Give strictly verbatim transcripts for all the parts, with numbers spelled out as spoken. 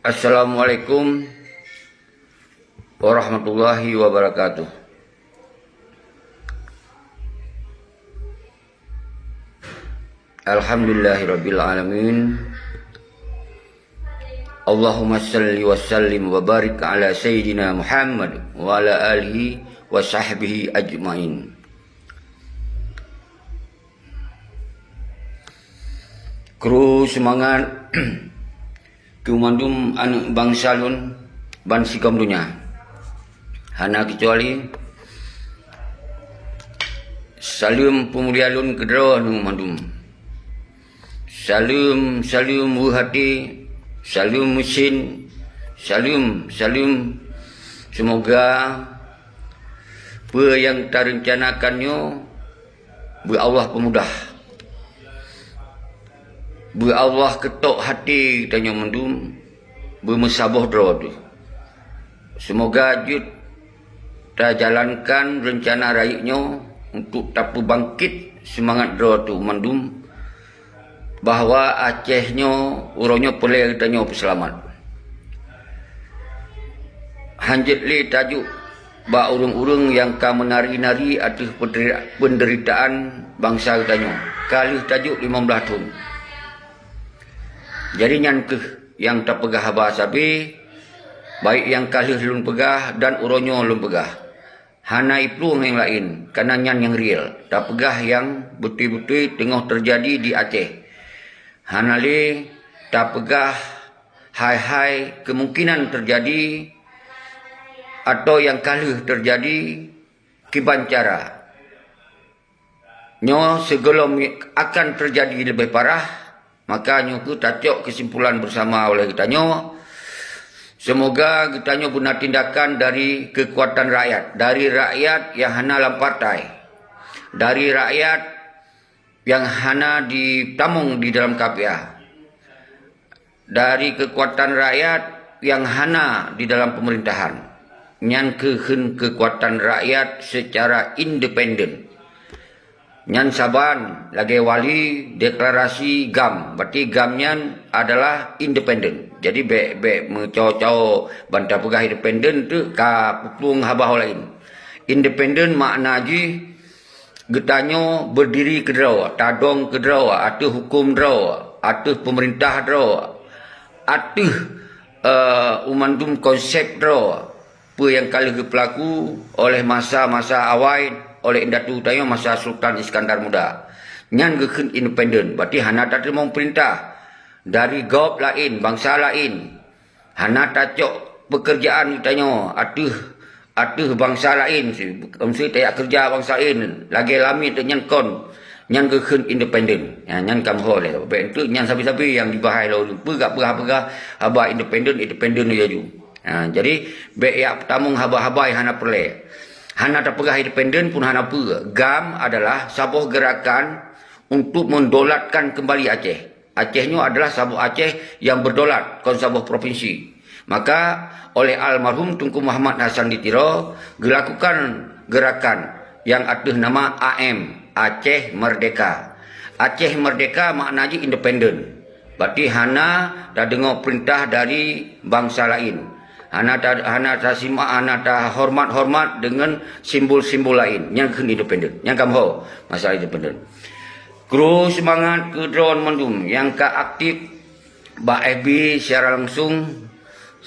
Assalamualaikum warahmatullahi wabarakatuh. Alhamdulillahirabbil alamin. Allahumma salli wa sallim wa barik ala sayyidina Muhammad wa ala alihi wa sahbihi ajmain. Kru seumangat keu mandum aneuëk bansa lôn ban sigom donya. Hana keucuali, saleuem peumulia lôn keudroe neuh mandum. Saleuem, saleuem weueh até, saleuem meusen, saleuem, saleuem. Seumoga peue nyang tareuncanakan nyoe beu Allah peumudah. Beu Allah keutok até geutanyoe mandum, beumeusaboh droe teuh. Seumoga jeuet tajalankan reuncana rayeuk nyoe untuk tapeubangkét seumangat droe teuh mandum, bahwa Aceh nyoe uroe nyoe peureulée geutanyoe peuseulamat. Hanjeuet lé tajok bak ureuëng-ureuëng nyang ka meunari-nari ateueh peunderi-, peunderitaan bansa geutanyoe. Ka lheueh tajok limong blaih thon. Jadi nyan kheueh nyang tapeugah haba sabe, baik nyang ka lheueh lôn peugah dan uroe nyoe lôn peugah. Hana iplueng nyang laén, kareuna nyan nyang real. Tapeugah nyang beutôi-beutôi teungoh teujadi di Aceh. Hana lé tapeugah hai-hai keumungkinan teujadi atau nyang ka lheueh teujadi kiban cara. Nyoe sigohlom akan teujadi leubeh parah, maka nyoe kheueh tacok keusimpulan beusama oleh geutanyoe. Seumoga geutanyoe beuna tindakan dari keukuatan rakyat, dari rakyat nyang hana lam partai, dari rakyat nyang hana jitamong di dalam K P A, dari keukuatan rakyat nyang hana di dalam peumeurintahan. Nyan kheueh kheun keukuatan rakyat seucara independen. Nyan saban lagée wali deklarasi GAM, berarti GAM nyan adalah independen. Jadi bék, bék meucao-cao ban tapeugah independen tu ka peuplueng haba laén. Independen makna jih geutanyoe beudiri keudroe, tadong keudroe, ateueh huköm droe, ateueh peumeurintah droe, ateueh, eh, mandum konsep droe, peue nyang ka lheueh geupeulaku oleh masa-masa awai oleh indatu tanyoe masa Sultan Iskandar Muda. Nyan geukheun independen, berarti hana tateurimong peurintah dari gob laén, bansa laén. Hana tacok peukeurjaan geutanyoe ateueh, ateueh bansa laén, si, meuseuti tajak keureuja bansa laén, lagée lamiet nyan kon, nyan geukheun independen. Ha, nyan ka meuho lé. Bék enteuk nyan sabe-sabe nyang jibahai lom. Peugah-peugah haba independen, independen laju. Ha, jadi, bék jak peutamong haba-haba nyang hana peureulée. Hana tapeugah independen pun hana peue. GAM adalah saboh geurakan untuk meudolatkan keumbali Aceh. Aceh nyoe adalah saboh Aceh nyang beudaulat, kon saboh propinsi. Maka, oleh almarhum Teungku Muhammad Hasan di Tiro geulakukan geurakan nyang ateueh nama A M, Aceh Merdeka. Aceh Merdeka makna jih independen. Berarti hana tadeungoe peurintah dari bansa laén. Hana ta-, hana tasimak, hana tahoreumat-horeumat deungon simbol-simbol laén. Nyan kheun independen. Nyan ka meuho masalah independen. Kru seumangat keu droe mandum nyang ka aktif bak F B secara langsung,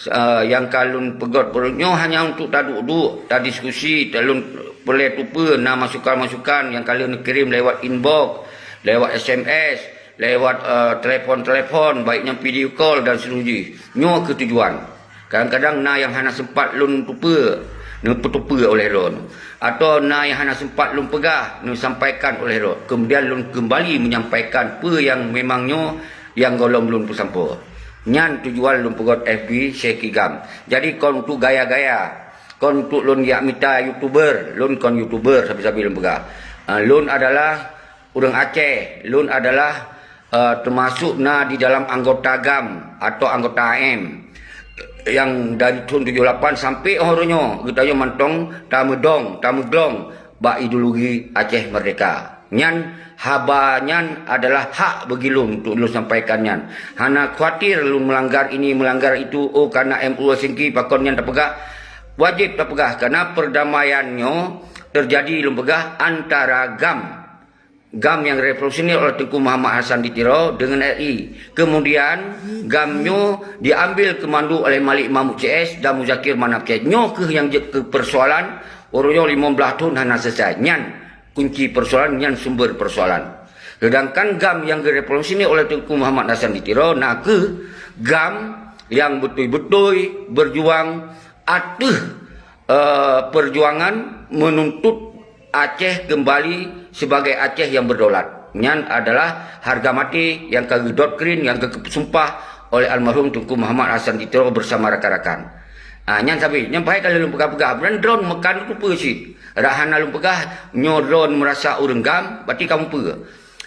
eh, nyang ka lôn peugét nyoe hanya untuk taduek-duek, tadiskusi, ta-, lôn peureulée tupeue na masukan-masukan nyang ka lheueh neukirém lewat inbox, lewat S M S, lewat, eh, telepon-telepon, baik nyang video call dan seterusnya. Nyoe keuh tujuan. Kadang-kadang na nyang hana sempat lôn tupeue, neupeutupeue oleh droe. Atau na nyang hana sempat lôn peugah, neusampaikan oleh droe. Kemudian lôn keumbali menyampaikan peue nyang memang nyoe nyang gohlom lôn peusampoe. Nyan tujuan lôn peugét F B Syekh Kigam. Jadi kon untuk gaya-gaya, kon untuk lôn jak mita YouTuber, lôn kon YouTuber sabe-sabe lôn peugah. Ah, lôn adalah ureuëng Aceh, lôn adalah, eh, teumasuk na di dalam anggota GAM atau anggota A M nyang dari thon tujoh lapan sampai uroe nyoe geutanyoe mantong tameudong, tameuglong bak ideologi Aceh Merdeka. Nyan haba nyan adalah hak bagi lôn untuk lôn sampaikan nyan. Hana khawatir lôn melanggar ini, melanggar itu, oh, karena M U Helsinki pakon nyan tapeugah. Wajib tapeugah, karena perdamaian nyoe terjadi, lôn peugah, antara GAM. GAM yang revolusioner oleh Teuku Muhammad Hasan di Tiro dengan R I. Kemudian, GAM nyoe diambil kemandu oleh Malik Mahmud C S dan Muzakir Manaf C S. Nyoe keuh nyang jeuet keu persoalan, uroe nyoe limong blaih thon hana selesai. Nyan kunci persoalan, nyan sumber persoalan. Sedangkan GAM yang direvolusi oleh Teuku Muhammad Hasan di Tiro, na keuh GAM yang beutôi-beutôi berjuang ateuh, eh, perjuangan menuntut Aceh kembali sebagai Aceh yang berdaulat. Nyan adalah harga mati nyang ka geudoktrine, nyang ka geusumpah oleh almarhum Teuku Muhammad Hasan di Tiro bersama rakan-rakan. Ah, nyan sabe, nyan payah ka lôn peugah-peugah. Bukan droen meukan kupeue cit. Rak hana lôn peugah, nyoe droen meurasa ureuëng GAM, berarti kamoe peue.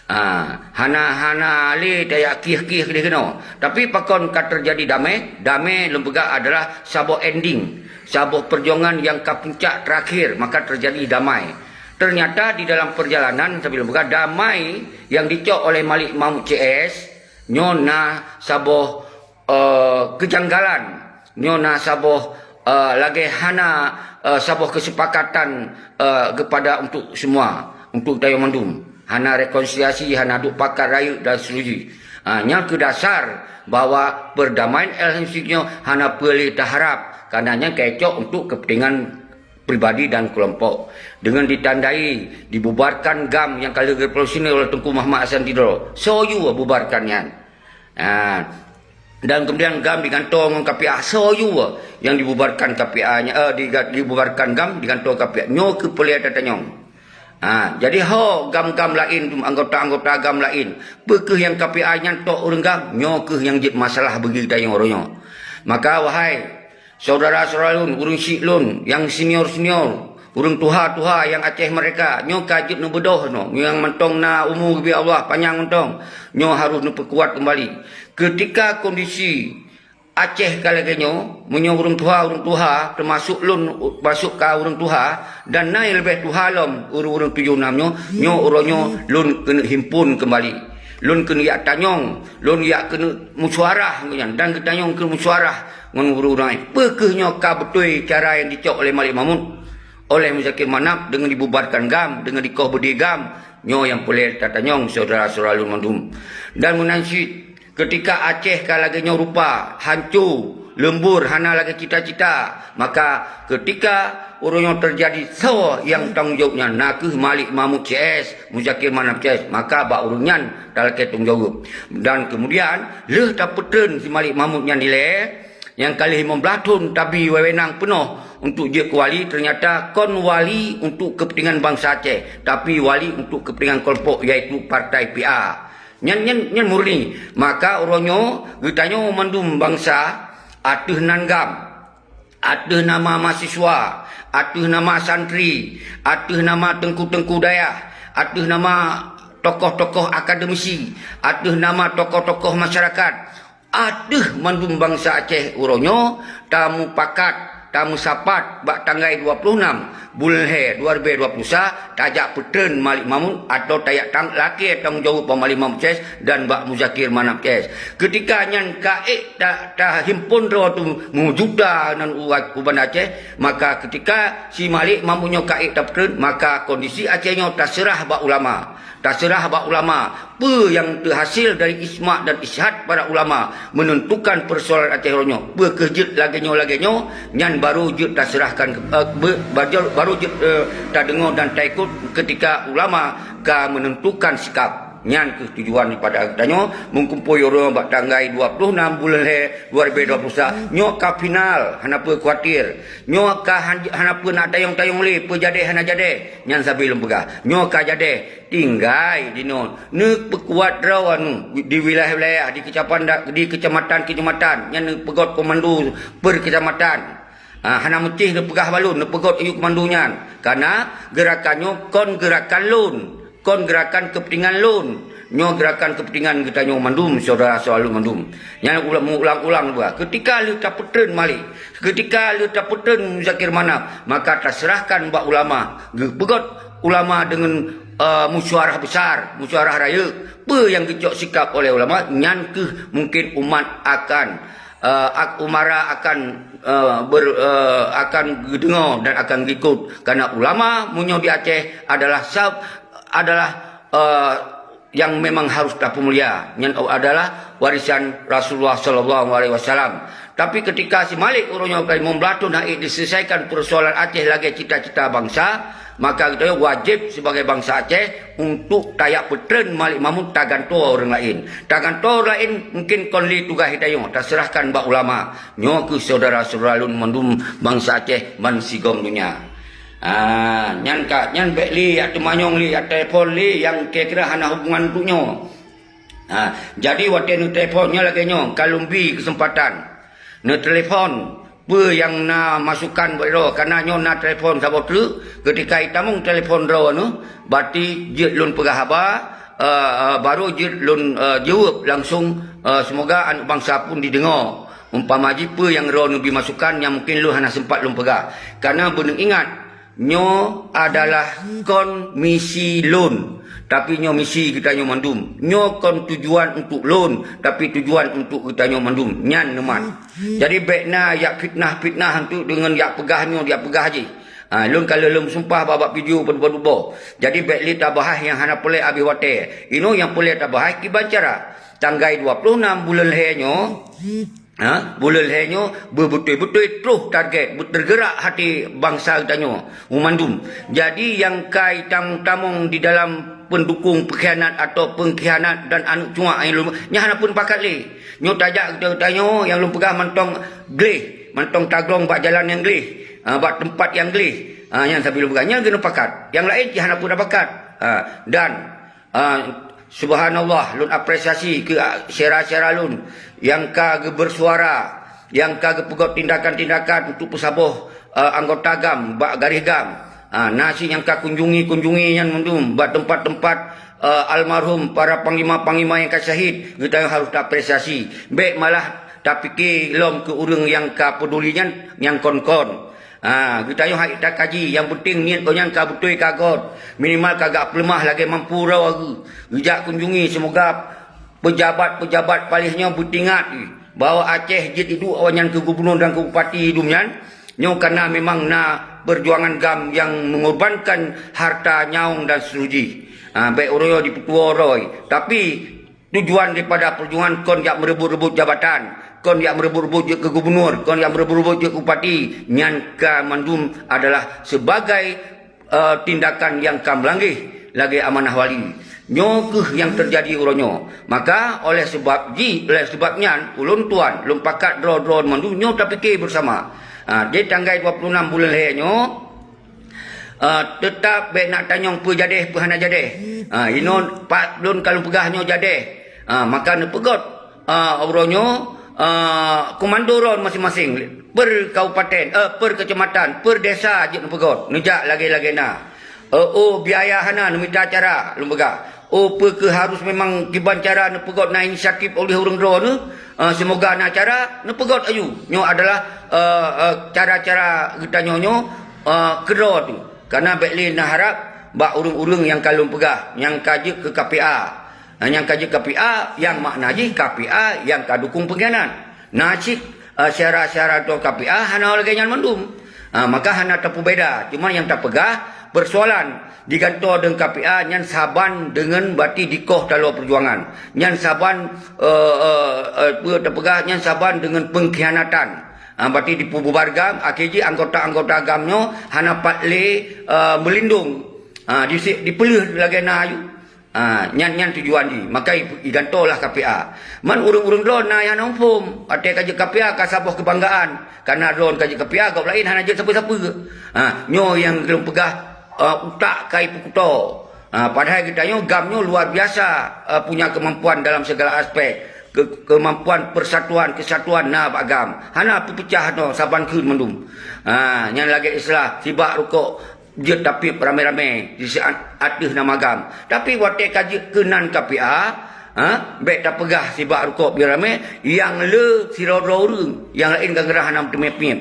Ah, hana, hana lé tajak kieh-kieh deh keunoe. Tapi pakon ka terjadi damai? Damai lôn peugah adalah saboh ending, saboh perjuangan nyang ka puncak terakhir, maka terjadi damai. Ternyata di dalam perjalanan, sabe lôn peugah, damai nyang dicok oleh Malik Mahmud C S, nyoe na saboh eh, kejanggalan. Nyoe na saboh, eh, lagée hana, eh, saboh kesepakatan, eh, kepada untuk semua, untuk tanyoe mandum. Hana rekonsiliasi, hana duek pakat rayeuk dan seterusnya. Ha, nyan keuh dasar bahwa perdamaian L M C nyoe hana peue lé taharab, karena nyan ka icok untuk kepentingan pribadi dan kelompok. Dengan ditandai dibubarkan GAM nyang ka lheueh revolusioner oleh Teuku Muhammad Hasan di Tiro. Soe yue bubarkan nyan? Ha. Dan kemudian GAM digantoe ngon K P A. Soe yue nyang dibubarkan K P A nya, eh, diga-, dibubarkan GAM, digantoe K P A. Nyoe keuh peue lé tatanyong. Ha, jadi ho GAM-GAM laén, anggota-anggota GAM laén, peue keuh nyang K P A nyan tok ureuëng GAM, nyoe keuh nyang jeuet masalah bagi tanyoe uroe nyoe. Maka, wahai syedara-syedara lôn, ureuëng syik lôn nyang senior-senior, ureuëng tuha-tuha nyang Aceh merdeka, nyoe ka jeuet neubeudôh nyoe, nyang mantong na umu geubri Allah panyang mantong, nyoe harôh neupeukuat keumbali. Keutika kondisi Aceh ka lagée nyoe, meunyoe ureuëng tuha, ureuëng tuha, teumasok lôn, masok ka ureuëng tuha, dan na nyang leubeh tuha lom, ureuëng-ureuëng tujoh nam nyoe, nyoe uroe nyoe lôn keuneuk himpon keumbali. Lôn keuneuk jak tanyong, lôn jak keuneuk meusyuarah ngon nyan, dan geutanyong keuneuk meusyuarah ngon ureuëng-ureuëng laén. Peue keuh nyoe ka beutôi cara nyang dicok oleh Malik Mahmud, oleh Muzakir Manaf, deungon dibubarkan GAM, deungon dikoh beudé GAM? Nyoe nyang peue lé tatanyong syedara-syedara lôn mandum. Dan meunan cit, keutika Aceh ka lagée nyoe rupa, hanco, leumbur, hana lagée cita-cita, maka keutika uroe nyoe teujadi soe nyang tanggong jaweueb nyan, na keuh Malik Mahmud C S, Muzakir Manaf C S, maka bak ureuëng nyan talakée tanggong jaweueb. Dan keumudian, lheueh tapeutreun si Malik Mahmud nyan dilée, nyang ka lheueh limong blaih thon tabi wewenang peunoh untuk jeuet keu wali, teunyata kon wali untuk keupeuntengan bansa Aceh, tapi wali untuk keupeuntengan keulompok, yaitu partai P A. Nyan, nyan, nyan murni. Maka uroe nyoe geutanyoe mandum bansa ateueh nan GAM, ateueh nama mahasiswa, ateueh nama santri, ateueh nama teungku-teungku dayah, ateueh nama tokoh-tokoh akademisi, ateueh nama tokoh-tokoh masyarakat, ateueh mandum bansa Aceh uroe nyoe, tamupakat, tameusapat bak tanggai dua ploh nam buleuen lhée dua ribée dua ploh sa, tajak peutreun Malik Mahmud atawa tajak tang-, lakée tanggong jaweueb bak Malik Mahmud C S dan bak Muzakir Manaf C S. Keutika nyan ka ék ta-, tahimpon droe tu meujuta nan u-, u Banda Aceh, maka keutika si Malik Mahmud nyoe ka ék tapeutreun, maka kondisi Aceh nyoe taseurah bak ulama. Taseurah bak ulama, peue nyang teuhasé dari ijma dan ijtihad para ulama menentukan persoalan Aceh uroe nyoe. Peue keuh jeuet lagée nyoe, lagée nyoe, nyan barô jeuet taseurahkan ke-, eh, be-, barô, barô jeuet, eh, tadeungoe dan taikot keutika ulama ka menentukan sikap. Nyan keuh tujuan daripada geutanyoe meukumpôi uroe nyoe bak tanggai dua ploh nam buleuen lhée dua ribée dua ploh sa. Nyoe ka final, hana peue khawatir. Nyoe ka han-, hana peue na tayong-tayong lé, peue jadeh hana jadeh. Nyan sabe lôn peugah. Nyoe ka jadeh. Tinggai dinoe, neupeukuat droe anu di wilayah-wilayah, di keucapan-, di keucamatan-keucamatan, nyan neupeugot komando per keucamatan. Ha, hana meucéh neupeugah bak lôn, neupeugot ayue komando nyan. Karena geurakan nyoe kon geurakan lôn, kon geurakan keupeuntengan lôn. Nyoe geurakan keupeuntengan geutanyoe mandum, syedara-syedara lôn mandum. Nyan ulang, ulang-ulang dua. Keutika lheueh tapeutreun Malik, keutika lheueh tapeutreun Muzakir Manaf, maka taseurahkan bak ulama. Geupeugot ulama deungon, eh, musyawarah besar, musyawarah rayeuk. Peue nyang geucok sikap oleh ulama, nyan keuh mungkin umat akan, eh, ak-, umara akan, eh, ber-, eh, akan geudeungoe dan akan geuikot. Karena ulama meunyoe di Aceh adalah sab-, adalah, eh, nyang memang harus tapeumulia. Nyan adalah warisan Rasulullah sallallahu alaihi wasallam. Tapi ketika si Malik uroe nyoe ka limong blaih thon hana diselesaikan persoalan Aceh lagée cita-cita bansa, maka geutanyoe wajéb sibagai bansa Aceh untuk tajak peutreun Malik Mahmud tagantoe ureuëng laén. Tagantoe ureuëng laén mungkin kon lé tugaih geutanyoe, taseurahkan bak ulama. Nyoe keuh syedara-syedara lôn mandum bansa Aceh ban sigom donya. Ah, nyan ka, nyan bék lé jak teumanyong lé, jak telepon lé nyang kira-kira hana hubungan untuk nyoe. Ah, jadi watée neutelepon nyoe lagée nyoe, ka lôn bi keuseumpatan. Neutelepon peue nyang na masukan bak droe, karena nyoe na telepon saboh treuk, ketika itamong telepon droe nyoe, berarti jeuet lôn peugah haba, eh, eh, baru jeuet lôn, eh, jaweueb langsung, eh, semoga aneuëk bansa pun dideungoe. Umpama jih peue nyang droe neubi masukan nyang mungkin lôn hana sempat lôn peugah. Karena beuneuingat, nyoe adalah kon misi lôn, tapi nyoe misi geutanyoe mandum. Nyoe kon tujuan untuk lôn, tapi tujuan untuk geutanyoe mandum. Nyan neumat. Jadi bék na jak fitnah-fitnah untuk deungon jak peugah nyoe, jak peugah jih. Ha, lôn ka lheueh lôn sumpah bak, bak video padub-padub boh. Jadi bék lé tabahas nyang hana peureulée abéh watée. Inoe nyang peureulée tabahas kiban cara. Tanggai dua puluh enam buleuen lhée nyoe, ha, buleuen lhée nyoe beubeutôi-beutôi troh target, beuteugeurak hati bansa geutanyoe mandum. Jadi nyang ka itamong-tamong di dalam pendukung pengkhianat atau pengkhianat dan aneuëk cuak nyang lôn, nyan hana pun pakat lé. Nyoe tajak geutanyoe nyang lôn peugah mantong gleh, mantong taglong bak jalan nyang gleh, ha, bak teumpat nyang gleh. Ha, nyan sabe lôn peugah, nyan keuneuk pakat. Nyang laén cit hana pun pakat. Ha, dan, ha, subhanallah, lôn apresiasi keu, ah, syedara-syedara lôn nyang ka geubeursuara, nyang ka geupeugot tindakan-tindakan untuk peusaboh, ah, anggota GAM bak garéh GAM. Ah, na cit nyang ka kunjungi-kunjungi nyan mandum bak teumpat-teumpat, ah, almarhum, para panglima-panglima nyang ka syahid, geutanyoe harôh taapresiasi. Bék malah tapike lom keu ureuëng nyang ka peuduli nyan nyang kon-kon. Ha, geutanyoe hai takaji, nyang peunteng niet gobnyan ka beutôi ka göt, minimal ka geupeuleumah lagée mampu droe geuh. Geujak kunjungi, seumoga peujabat-peujabat paléh nyoe beutingat bahwa Aceh jeuet iduek awaknyan keu gubunur dan keu bupati di dum nyan. Nyoe kana memang na peujuangan GAM nyang meungorbankan harta, nyawöng dan seuleusoe jih. Ha, bék uroe nyoe jipeutuwoe droe, tapi tujuan daripada peujuangan kon jak meureubot-reubot jabatan, kon jak meureubot-reubot jeuet keu gubunur, kon jak meureubot-reubot jeuet keu bupati, nyan ka mandum adalah sebagai, eh, tindakan nyang ka meulanggeh lagée amanah wali. Nyoe keuh nyang teujadi uroe nyoe. Maka oleh sebab jih, oleh sebab nyan, ulôn tuan, lôn pakat droe-droe mandum nyoe tapike beusama. Ha, di tanggai dua puluh enam buleuen lhée nyoe, Ah, teutap bék na tanyong peue jadeh, peue hana jadeh. Ah, inoe pat lôn ka lôn peugah nyoe jadeh. Ah, maka neupeugot, ah, uroe nyoe, ah, komando droe maséng-maséng, per kabupaten, eh, per kecamatan, per desa jeuet neupeugot, neujak lagée-lagée na. Eh, oh, biaya hana, neumita cara, lôn peugah. Oh, peu kheueh harôh memang kiban cara neupeugot na inisiatif oleh ureuëng droeneuh? Eh, seumoga na cara neupeugot aju. Nyoe adalah, eh, eh, cara-cara geutanyoe nyoe, eh, keudroe teuh. Kareuna bék lé neuharab bak ureuëng-ureuëng nyang ka lôn peugah, nyang ka jeuet keu K P A. Eh, nyang ka jeuet K P A, nyang makna jih K P A nyang ka dukung peungkhianat. Na cit, eh, syedara-syedara droe K P A hana lagée nyan mandum. Ah, maka hana tapeubeda. Cuma nyang tapeugah, peusoalan jigantoe deungon K P A nyan saban deungon bati dikoh taloe peujuangan. Nyan saban, eh, eh, eh, peue tapeugah, nyan saban deungon peungkhianatan. Ah, bati dipeububar GAM, akhé jih anggota-anggota GAM nyoe hana pat lé, eh, meulindong. Ah, disi-, dipeuleueh lagée na aju. Ah, nyan, nyan tujuan jih. Maka i-, igantoe lah K P A. Man ureuëng-ureuëng droe na nyang hana muphom. Watée ka jeuet K P A ka saboh keubanggaan. Kareuna droe ka jeuet K P A, gob laén hana jeuet sapeue-sapeue. Ah, nyoe nyang lôn peugah, ah, utak ka ipeukuto. Ah, padahai geutanyoe GAM nyoe luar biasa, ah, punya kemampuan dalam segala aspek. Ke-, kemampuan persatuan, kesatuan na bak GAM. Hana peupeucah nyoe saban kheun mandum. Ah, nyan lagée istilah sibak rukok jeuet tapiep ramé-ramé di siat-, ateueh nama GAM. Tapi watée ka jeuet keunan K P A, ha, bék tapeugah sibak rukok biar ramé, nyang le sidroe-droe ureuëng, nyang laén ka geurah hana meuteumé-teumé.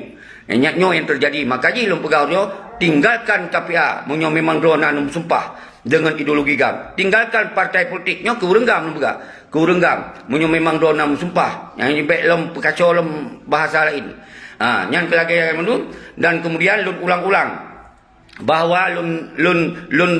Nyan nyoe nyang teujadi, maka jih lôn peugah nyoe, Tinggalkan K P A meunyoe memang droe na meusumpah deungon ideologi GAM. Tinggalkan partai politik nyoe keu ureuëng GAM lôn peugah. Keu ureuëng GAM, meunyoe memang droe na meusumpah, nyang bèk lom peukaco lom bahasa laén. Ha, nyan keu lagèe nyan mandum, dan kemudian lôn ulang-ulang bahwa lôn, lôn, lôn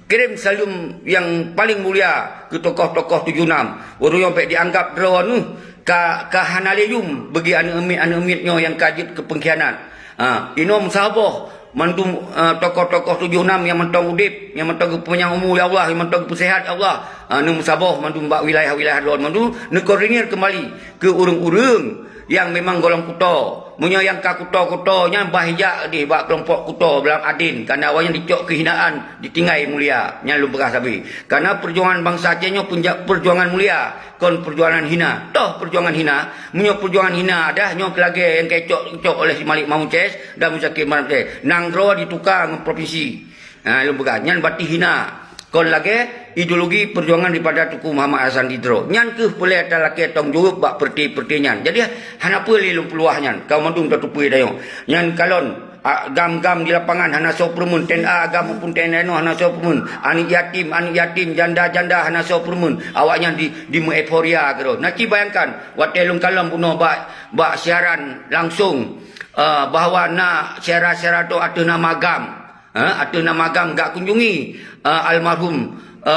kirim saleuem nyang paleng mulia keu tokoh-tokoh tujoh nam. Ureuëng nyoe bèk jianggap droeneuh ka, ka hana lé yum bagi aneuëk miet-aneuëk miet nyoe nyang ka jeuet keu peungkhianat. Ha, inoe meusaboh mandum, eh, tokoh-tokoh tujoh nam nyang mantong udép, nyang mantong geupanyang umu, ya Allah, nyang mantong geupeusehat, ya Allah. Ha, neumeusaboh mandum bak wilayah-wilayah droe mandum, neukoordinir keumbali keu ureuëng-ureuëng nyang memang gohlom kuto. Meunyoe nyang ka kuto-kuto nyan bah ijak deh bak keulompok kuto dalam adin, kareuna awaknyan dicok keuhinaan, ditinggai mulia. Nyan lôn peugah sabe. Kareuna peujuangan bansa Aceh nyoe peunja-, peujuangan mulia, kon peujuangan hina. Toh peujuangan hina? Meunyoe peujuangan hina adah nyoe keu lagèe nyang ka icok-icok oleh si Malik Mahmud C S dan Muzakir Manaf C S. Nanggroe dituka ngon provinsi. Ha, lôn peugah, nyan berarti hina. Kon lagèe ideologi perjuangan daripada Teungku Muhammad Hasan di Tiro. Nyan keuh peureulèe talakèe tanggung jaweueb bak peureuté-peureuté nyan. Jadi, hana peue lé lôn peuluah nyan. Kamoe mandum tateupeue tanyoe. Nyan kalon, a, GAM-GAM di lapangan hana soe peureumeun, T N A GAM maupun T N A inoe hana soe peureumeun. Aneuk yatim, aneuk yatim, janda-janda hana soe peureumeun. Awaknyan di, di meueuforia keudroe. Na ci bayangkan, watèe lôn kalon bunoe bak, bak siaran langsung, eh, bahwa na syedara-syedara tu ateueh nama GAM. Ha, ateueh nama GAM gak kunjungi, eh, almarhum, eh,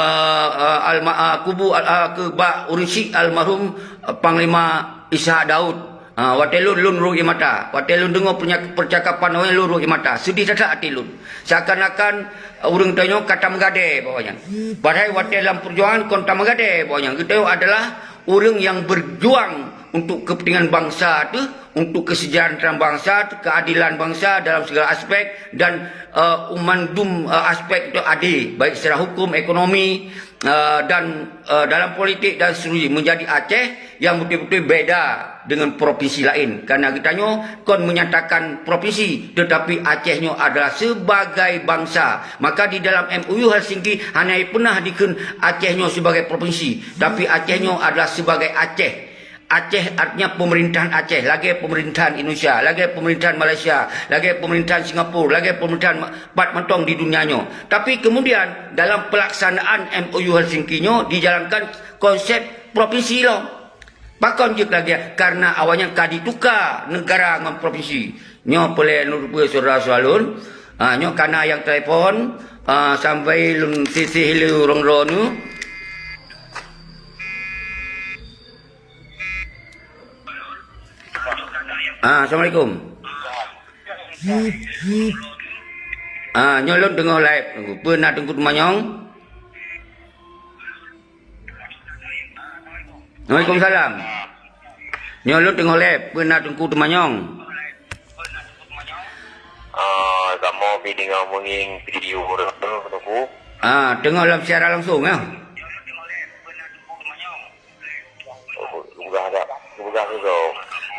eh, alma-, eh, kubu al-, eh, keu bak ureuëng syik almarhum, eh, Panglima Ishak Daud. Ha, watèe lôn, lôn rhot ie mata. Watèe lôn deungoe peunya-, percakapan awaknyan lôn rhot ie mata. Seudeh that-that até lôn. Seakan-akan, eh, ureuëng tanyoe ka tameugadée bak awaknyan. Padahai watèe lam peujuangan kon tameugadée bak awaknyan. Geutanyoe adalah ureuëng nyang berjuang untuk kepentingan bangsa teuh, untuk kesejahteraan bangsa, keadilan bangsa dalam segala aspek, dan, eh, mandum, eh, aspek itu adil, baik secara hukum, ekonomi, eh, dan, eh, dalam politik dan seterusnya, menjadi Aceh yang betul-betul beda dengan provinsi lain. Karena geutanyoe kon menyatakan provinsi, tetapi Aceh nyoe adalah sebagai bangsa. Maka di dalam M O U Helsinki hana pernah dikheun Aceh nyoe sebagai provinsi, tapi Aceh nyoe adalah sebagai Aceh. Aceh artinya pemerintahan Aceh, lagèe pemerintahan Indonesia, lagèe pemerintahan Malaysia, lagèe pemerintahan Singapura, lagèe pemerintahan ma-, pat mantong di dunia nyoe. Tapi kemudian dalam pelaksanaan M O U Helsinki nyoe dijalankan konsep provinsi lom. Pakon jeuet lagèe? Karena awaknyan ka dituka negara ngon provinsi. Nyoe peureulèe lôn teupeue syedara-syedara lôn. Ha, nyoe ka na nyang telepon, ha, sampai lôn sisih le ureuëng droeneuh. Ah, assalamualaikum. Ah, nyoe lôn teungoh live. Peue na Teungku Teumanyong? Waalaikumsalam. Nyoe lôn teungoh live. Peue na Teungku Teumanyong? Ah, kamoe pih teungoh meungieng video ureuëng tu, Teungku. Ah, teungoh lam siaran langsung, ya? Peugah dak? Peugah tu.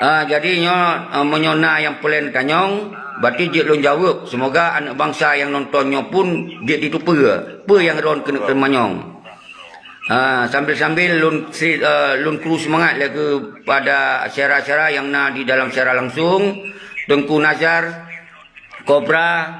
Ah, jadi nyoe, ah, meunyoe na nyang peureulèe neutanyong, berarti jeuet lôn jaweueb. Semoga aneuk bansa nyang nonton nyoe pun jeuet jiteupeue peue nyang droen keuneuk teumanyong. Ah, sambil-sambil lôn si-, ah, lôn kru seumangat lé keupada syedara-syedara nyang na di dalam siaran langsung, Teungku Nazar, Kobra,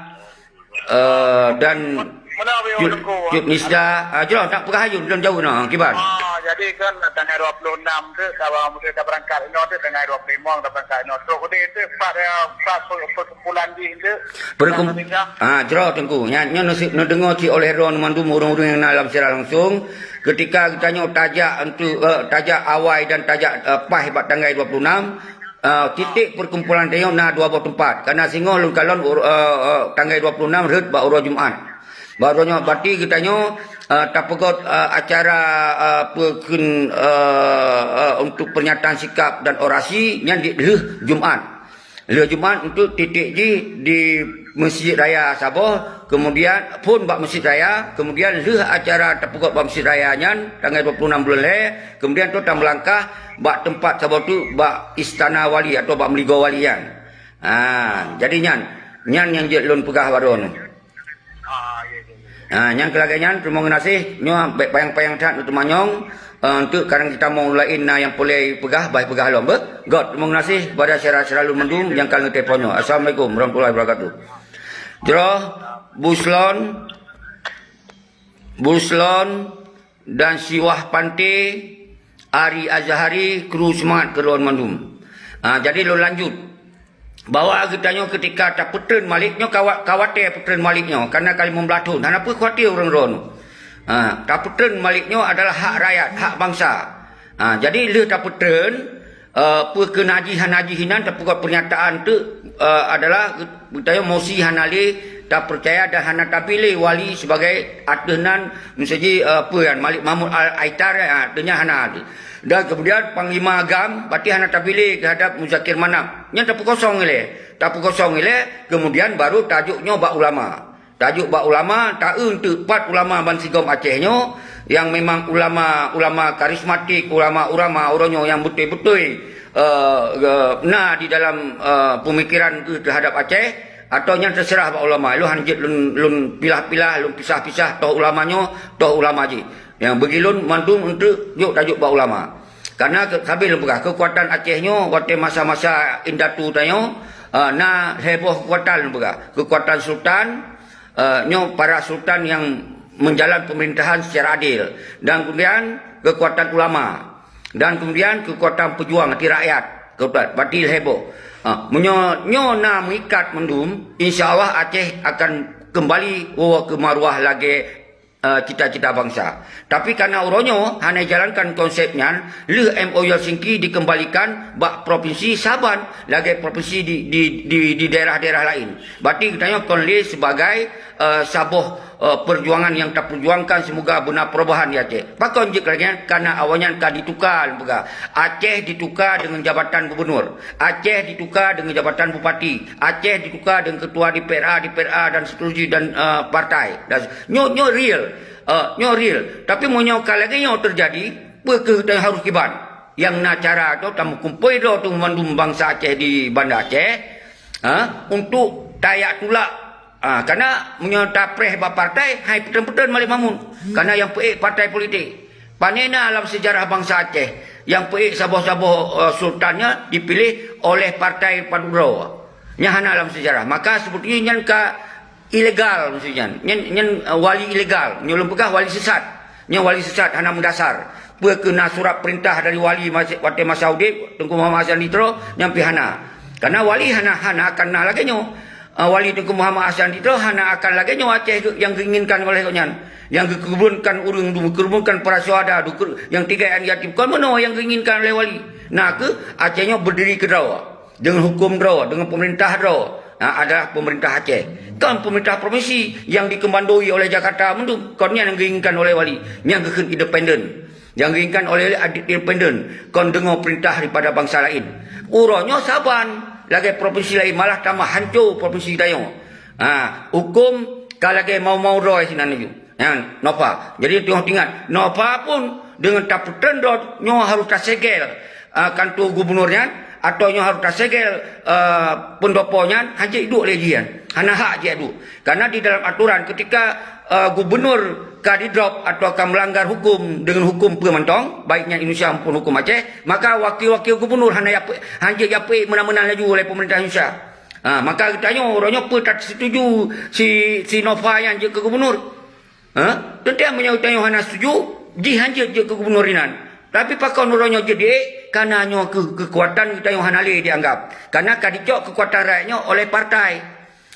eh, dan Mana habis Cut, Teungku? Cut Misda. Ah, jroh, nak peugah ayun, lôn jaweueb na, kiban. Ah, jadi kan tanggai dua puluh enam tu, saban muda dah berangkat inoe tu, tanggai dua puluh lima dah berangkat inoe. Terus udah tu, empat, eh, empat per-, perkumpulan di tu. Perkum-, ah, jroh, Teungku. Nyan, nyoe neusi-, neudeungoe cit oleh droen mandum ureuëng-ureuëng nyang na lam siaran langsung. Ketika geutanyoe tajak untuk, eh, tajak awai dan tajak, eh, paih bak tanggai dua puluh enam, Ah, titik perkumpulan tanyoe na dua boh teumpat. Karena singoh lôn kalon ur-, ah, ah, tanggai dua puluh enam rhot bak uroe Jumat. Bak uroe nyoe, berarti geutanyoe, ah, tapeugot, ah, acara, ah, peukheun, ah, ah, untuk pernyataan sikap dan orasi nyan di lheueh Jumat. Lheueh Jumat untuk titik jih di Mesjid Raya saboh, kemudian phon bak Mesjid Raya, kemudian lheueh acara tapeugot bak Mesjid Raya nyan, tanggai dua puluh enam buleuen lhèe, kemudian tu tameulangkah bak teumpat saboh tu, bak Istana Wali atau bak Meuligoe Wali nyan. Ha, jadi nyan, nyan nyang jeuet lôn peugah baroe nyoe. Ha, nyang keu lagèe nyan, teurimong geunaséh, nyoe bèk panyang-panyang that neuteumanyong, eh, untuk kadang geutanyoe laén na nyang peureulèe peugah, bah peugah lom, beuh? Göt, teurimong geunaséh kepada syedara-syedara lôn mandum nyang ka neutelepon nyoe. Assalamualaikum warahmatullahi wabarakatuh. Jroh, Buslon, Buslon dan Siwah Panté, Ari Azhari, kru seumangat keu droen mandum. Ha, jadi lôn lanjut. Bahwa geutanyoe keutika tapeutreun malék nyoe kawa-, kawatée peutreun malék nyoe, karena ka limong blaih thon. Hana peue khawatir ureuëng droen. Ha, tapeutreun malék nyoe adalah hak rakyat, hak bansa. Ha, jadi lheueh tapeutreun, eh, peue keu na jih hana jih inan, tapeugot pernyataan teuk, eh, adalah geutanyoe mosi hana lé tapeucaya dan hana tapiléh wali sebagai ateueh nan, miseujih, eh, peue nyan, Malik Mahmud Al-Aitar, eh, ateueh nyan hana. Dan kemudian Panglima GAM, berarti hana tapiléh keuhadap Muzakir Manaf. Nyan tapeukosong ilée. Tapeukosong ilée, kemudian baru tajok nyoe bak ulama. Tajok bak ulama, taeu teuk pat ulama bansigom Aceh nyoe yang memang ulama-ulama karismatik, ulama-ulama uroe nyoe yang beutôi-beutôi, eh, eh, na di dalam, eh, pemikiran keu teuhadap Aceh, atau nyan teuseurah bak ulama. Lôn hana jeuet lôn, lôn pilah-pilah, lôn pisah-pisah, toh ulama nyoe, toh ulama jih. Nyang bagi lôn mandum untuk jok tajok bak ulama. Karena ke-, sabe lôn peugah, keukuatan Aceh nyoe watée masa-masa indatu tanyoe, eh, na lhée boh keukuatan lôn peugah. Keukuatan sultan, eh, nyoe para sultan yang menjalan pemerintahan secara adil. Dan kemudian keukuatan ulama. Dan kemudian keukuatan pejuang hati rakyat. Keukuatan, berarti lhée boh. Ha, meunyoe nyoe na meuikat mandum, insya Allah Aceh akan kembali woe keu maruah lagée, eh, cita-cita bansa. Tapi karena uroe nyoe hana jalankan konsep nyan, lheueh M O U Helsinki dikembalikan bak provinsi saban lagée provinsi di, di, di, di daerah-daerah lain. Berarti geutanyoe kon lé sebagai, eh, saboh, eh, perjuangan yang taperjuangkan, semoga beuna perubahan di Aceh. Pakon jeuet lagée nyan? Karena awaknyan ka dituka, peugah. Aceh dituka dengan jabatan gubernur. Aceh dituka dengan jabatan bupati. Aceh dituka dengan ketua D P R A, D P R A dan seterusnya dan, eh, partai. Dan nyoe, nyoe real. Eh, nyoe real. Tapi meunyoe ka lagée nyoe teujadi, peue keuh harus kiban? Nyang na cara tu tameukumpôi droe tu mandum bansa Aceh di Banda Aceh, ha, untuk tayak tulak. Ha, karena meunyoe tapreh bak partai, hai peutreun-peutreun Malik Mahmud. Karena nyang peuék partai politik. Pane na lam sejarah bansa Aceh nyang peuék saboh-saboh, eh, sultan nyan dipiléh oleh partai padubdroe. Nyan hana lam sejarah. Maka sebetulnya nyan ka ilegal maksud nyan. Nyan, nyan, eh, wali ilegal. Nyoe lôn peugah wali sesat. Nyan wali sesat hana meudasar. Peue keu na surat perintah dari wali masa, watée masa udeb, Teungku Muhammad Hasan Ditro, nyan pih hana. Karena wali hana, hana akan na lagée nyoe. Ah, wali Teungku Muhammad Hasan Ditro hana akan lagée nyoe Aceh nyang geuinginkan oleh gobnyan. Nyang geukeurubunkan ureuëng, geukeurubunkan para syuhada, geukeurubun nyang tinggai aneuk yatim. Kon meunoe nyang geuinginkan oleh wali. Na kheueh Aceh nyoe berdiri keudroe. Deungon huköm droe, deungon peumeurintah droe, ha, adalah peumeurintah Aceh. Kon peumeurintah provinsi nyang dikeumandoi oleh Jakarta mandum, kon nyan nyang geuinginkan oleh wali, nyang geukheun independen. Nyang geuinginkan oleh wali independen, kon deungon peurintah daripada bansa laén. Uroe nyoe saban lagée provinsi laén, malah tamah hanco provinsi tanyoe. Ha, huköm ka lagée mau-mau droe sinan laju. Nyan, Nova. Jadi, teungoh teuingat, Nova pun deungon tapeutreun droe nyoe harôh tasegel, ah, kanto gubunur nyan, atau nyoe harôh tasegel, ah, peundopo nyan, hana jeuet duek lé jih nyan. Hana hak jeuet duek. Karena di dalam aturan, ketika, ah, gubunur ka didrop atau ka melanggar hukum dengan hukum peue mantong, baik nyan Indonesia maupun hukum Aceh, maka wakil-wakil gubunur hana yapeu-, hana jeuet japeuék meunan-meunan laju oleh pemerintah Indonesia. Ha, maka geutanyoe, uroe nyoe peue tasetuju si, si Nova nyan jeuet keu gubunur? Ha? Teuntang meunyoe geutanyoe hana setuju, jih hanjeuet jeuet keu gubunur inan. Tapi pakon uroe nyoe jeuet diék, kana nyoe keu-, keukuatan geutanyoe hana lé dianggap. Kana ka dicok keukuatan rakyat nyoe oleh partai.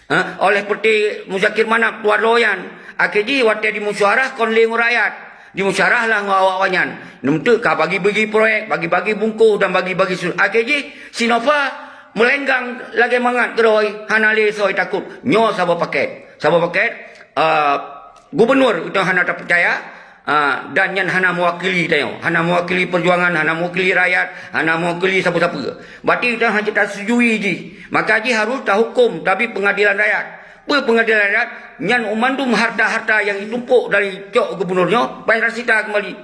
Ha? Oleh Peureté Muzakir Manaf tuan droe nyan. Akhé jih watée dimusyarah kon lé ngon rakyat. Dimusyarah lah ngon awak-awak nyan. Neumeuteuk ka bagi-bagi proyek, bagi-bagi bungkôh dan bagi-bagi su-, akhé jih si Nova meulenggang lagée mangat keudroe, hana lé soe takot. Nyoe saboh paket. Saboh paket, eh, gubunur geutanyoe hana tapeucaya, eh, dan nyan hana meuwakili tanyoe. Hana meuwakili peujuangan, hana meuwakili rakyat, hana meuwakili sapeue-sapeue. Berarti geutanyoe hana tasetujui jih. Maka jih harôh tahuköm, tabi peungadilan rakyat. Peue peungadilan rakyat? Nyan mandum harta-harta nyang jitumpôk dari cok gubunur nyoe, bayar sita keumbali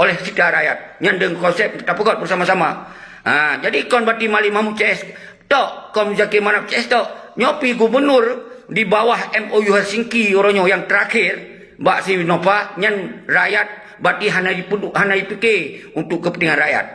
oleh sita rakyat. Nyan deungon konsep tapeugot bersama-sama. Ha, jadi kon berarti Malik Mahmud C S tok, kon Muzakir Manaf C S tok. Nyoe pi gubunur di bawah M O U Helsinki uroe nyoe nyang terakhir bak si Nova nyan rakyat berarti hana jipeudu-, hana jipike untuk kepentingan rakyat.